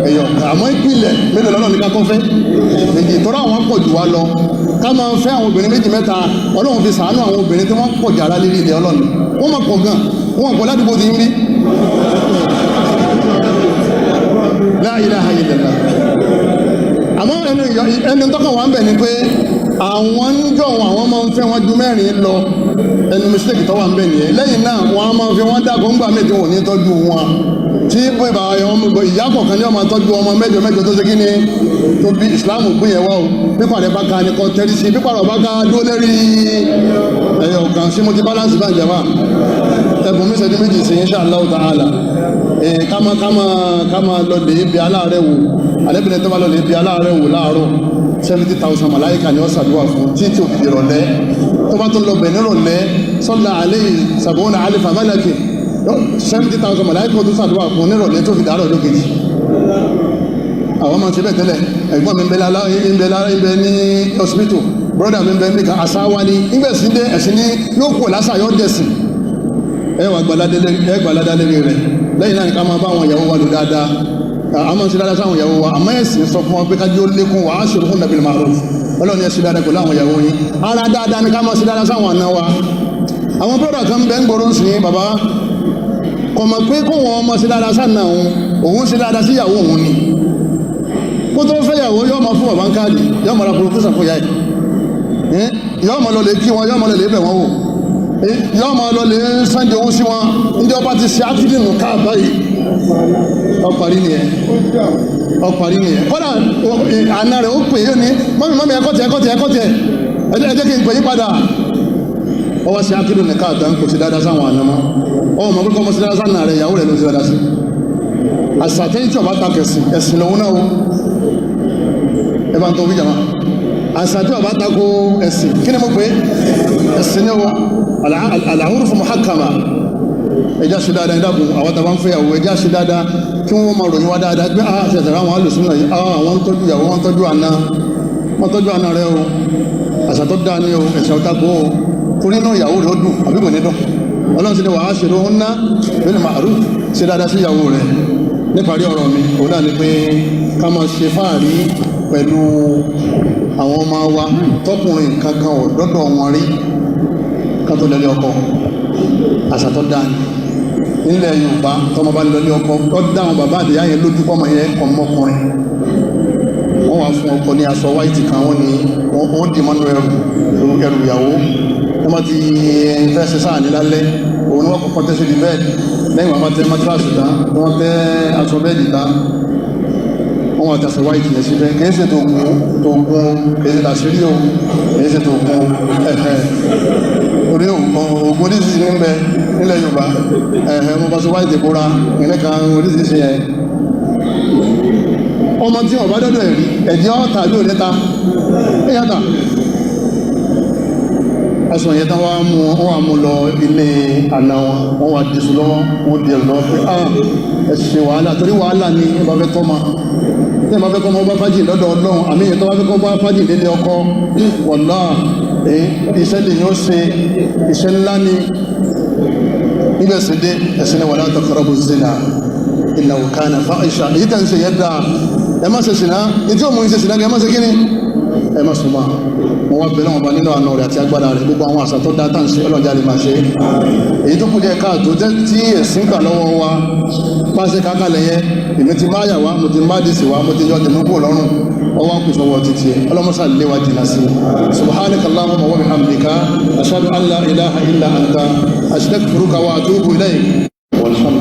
ẹyọ ọ̀kan. Àmọ́ ìpìlẹ̀ mélòó lọ́nà ní kákọ́ fẹ́? Méjì. Tọ́rọ àwọn pọ̀ jù wá lọ, ká máa fẹ́ àwọn obìnrin méjì mẹ́ta. Ọlọ́run fi sàánú àwọn obìnrin tí wọ́n pọ̀ jù ara lérí ilẹ̀ Ọlọ́run. Wọ́n máa pọ̀ gan, wọ́n pọ̀ ládùúgbò ti ń rí. La ilaha illallah. Àmọ́ ẹni tọ́kàn wà ń bẹ̀ ni pé àwọn ń jọ wọn, àwọn máa ń fẹ́ wọn ju mẹ́rin lọ. Ẹnu mistake tó wà ń bẹ̀ nìyẹn. Lẹ́yìn náà, wọ́n á máa fi wọ́n dàgbọ́ ńgbà méjì, wọn ò ní tọ́jú wọn. Tí bàbá ìyá kọ̀ọ̀kan ní ọmọ tọ́jú ọmọ mẹ́jọ mẹ́jọ tó ṣe kí ni tó bí Ìsìláàmù gbé yẹn wá o. Pípa rẹ̀ bá ka ni kò tẹ́rí sí, pípa rẹ̀ bá ka dúró lérí ẹ̀yọ̀ kan sí. Mo ti balance bá jàmá ẹ̀bùn mi ṣẹ́jú méjì sí, insha Allah ta'ala. Káma káma káma lọ lè bí aláàárẹ̀ wò. Alẹ́bìnrin tó bá lọ lè bí aláàárẹ̀ wò láàárọ̀, 70,000 màláìka ni ó ṣàdúrà fún títí òfin ìrọ̀lẹ́. Tó bá tó lọ bẹ̀ nírọ̀lẹ́, sọ́lá alayhi sab'una alifa malaki, 70,000 màláìka tó ṣàdúrà fún nírọ̀lẹ́ tó fi dàárọ̀ ọjọ́ kejì. Àwọn máa ń ṣe bẹ́ẹ̀ tẹ́lẹ̀. Ẹ̀gbọ́n mi ń bẹ lálá ń bẹ lá ń bẹ ní hospital, brother mi ń bẹ nìkan. Àṣà wa ni nígbà ẹ̀sìn dé, ẹ̀sìn ní yóò kú lásà, yóò dẹ̀sìn. Ẹ wà gbalada lérí rẹ̀. Lẹ́yìn náà ni ká máa bá àwọn ìyàwó wa lò dáadáa. A máa ń ṣe dáadáa sáwọn ìyàwó wa, àmọ́ ẹ̀sìn sọ fún wa pé kájí ó lékún wa. Ashiruhunna bil ma'ruf. Ọlọ́run ẹ ṣe dáadáa pẹ̀lú àwọn ìyàwó yín. Ara dáadáa ni ká máa ṣe dáadáa sáwọn àna wa. Àwọn brother kan bẹ́ ń gbòòrò sí bàbá kò mọ̀ pé kó wọn ọmọ ṣe dáadáa sáà náà, òun òun ṣe dáadáa sí ìyàwó òun ni. Kó tó fẹ́ yàwó, yóò máa fún bàbá ń káàdì, yóò máa ra proposal fún ìyá ẹ̀, yóò máa lọ lè kí wọn, yóò máa lọ lè bẹ̀ wọ́n wò, yóò máa lọ lè sànjẹ owó sí wọn. Ndí ọba ti ṣe ákídìnù káà báyìí, ọparí nìyẹn, ọparí nìyẹn. Kódà àna rẹ̀ ó pè é ní, "Mummy, mummy, ẹ̀kọ́ tiẹ̀, ẹ̀kọ́ tiẹ̀, ẹ̀kọ́ tiẹ̀, ẹ jẹ́ kí n pè yín padà." Ọwọ́ ṣe ákídìnù káà tán, kò sí dáadáa sáwọn àna mọ́. Ọmọ mọ̀ pé kọ́ ọmọ sí dáadáa sáwọn rẹ̀, ìyàwó rẹ̀ ló ń sí dáadáa sí. Àṣàtẹ́yìn tí ọba ta kẹsìn, ẹ̀sìn lòun náà o. Ẹ bá ń tó wí jàmá, àṣà tí ọba tako ẹ̀sìn, kí ni mo pè é? Ẹ̀sìn ni o. Al-urfu muhakkama. Ẹjá ṣe dáadáa. Ẹ̀dàkùn, àwọn tàbá ń fẹ́yàwó, ẹjá ṣe dáadáa kí wọ́n máa ròyìn wá dáadáa pé ah, ṣẹ̀ṣẹ̀ àwọn alùsùn náà yìí, ah, wọ́n ń tọ́jú ìyàwó, wọ́n ń tọ́jú àna, wọ́n tọ́jú àna rẹ o. Àṣà tó dáa ní o, ẹ̀sìn ọ̀tá kó o. Torí náà ìyàwó rẹ̀ ó dùn àbí kò ní dùn? Ọlọ́run sì ni wa ashiruhunna bil ma'ruf. Ṣe dáadáa sí ìyàwó rẹ̀. Níparí ọ̀rọ̀ mi, òun náà ni pé ká máa ṣe fáàrí pẹ̀lú àwọn ọmọ wa tọkùnrin kankan ò dọ́dọ̀ wọn rí ká tó lọlé ọkọ. Àṣà tó dáa ni nílẹ̀ Yorùbá. Tọmọ bá lọlé ọkọ, tó dá àwọn bàbá àdìyá yẹn lójú pọ́mọ yẹn kọ́ mọ́kùnrin, wọ́n wá fún ọkọ ní aṣọ white kan. Wọ́n ní wọ́n dì mọ́nú ẹrù ẹrù ìyàwó. Wọ́n bá ti fẹ́ ṣe sáà ní lálẹ́, òun ni wọ́n kọ́kọ́ tẹ́ sí di bed. Lẹ́yìn wọn bá tẹ́ mattress tán, wọ́n tẹ́ aṣọ bed tán, wọ́n wá tẹ̀sẹ̀ white yẹn síbẹ̀. Kìí ṣe tó gun tó gun, kìí ṣe tàṣírí o, kìí ṣe tó gun ẹ̀hẹ̀, orí ògùn oríṣiríṣi ní bẹ nílẹ̀ Yorùbá. Ẹ̀hẹ̀, wọ́n bá sọ white kóra ìrìn kan oríṣiríṣi yẹn. Ọmọ tí wọ́n bá dọ́dọ̀ ẹ̀rí ẹ̀jẹ̀ ọ̀tà bí òní ta ẹ̀yàtà aṣọ yẹn tán, wọ́n mú wọ́n wá mú lọ ilé àna wọn. Wọ́n wá diṣu lọ́wọ́, wọ́n di ẹ̀rù lọ́wọ́ pé ah, ẹ ṣe wàhálà. Torí wàhálà ni ẹ bá fẹ́ tọ́ ma, tí ẹ bá fẹ́ kọ́ ọmọ bá fájì lọ́dọ̀ Ọlọ́run, àmì ìyẹn tó bá fẹ́ kọ́ bá fájì nílé ọkọ, wọ̀lá iṣẹ́ lè yóò ṣe, iṣẹ́ ńlá ni. Níbẹ̀ sì dé ẹ̀sìn ni wala taqrabu zina innahu kana fahisha. Èyí tẹ̀ ń ṣe yẹn dáa. Ẹ má ṣe sìnà. Ní tí ó mú ṣe sìnà, ẹ má ṣe kíni, ẹ má súnmọ́. Mo wá bẹ̀rẹ̀ wọn bá nínú àna rẹ̀ àti agbára rẹ̀, gbogbo àwọn àṣà tó dá tá à ń ṣe, ọlọ́jà lè máa ṣe. Èyí tó kù díẹ̀ káàtó tí ẹ̀sìn gbà lọ́wọ́ wa pàṣẹ kákàlẹ̀ yẹn, èmi ti má yà wá, mo ti má dìsì wá, mo ti yọ tẹ̀mú kúrò lọ́rùn, ọwọ́ kù sọ́wọ́ títí ẹ̀. Ọlọ́mọṣà lé wa jìnnà sí i. Subhanaka allahumma wa bihamdika, ashhadu an la ilaha illa anta, astaghfiruka wa atubu ilayk, walhamdulillah.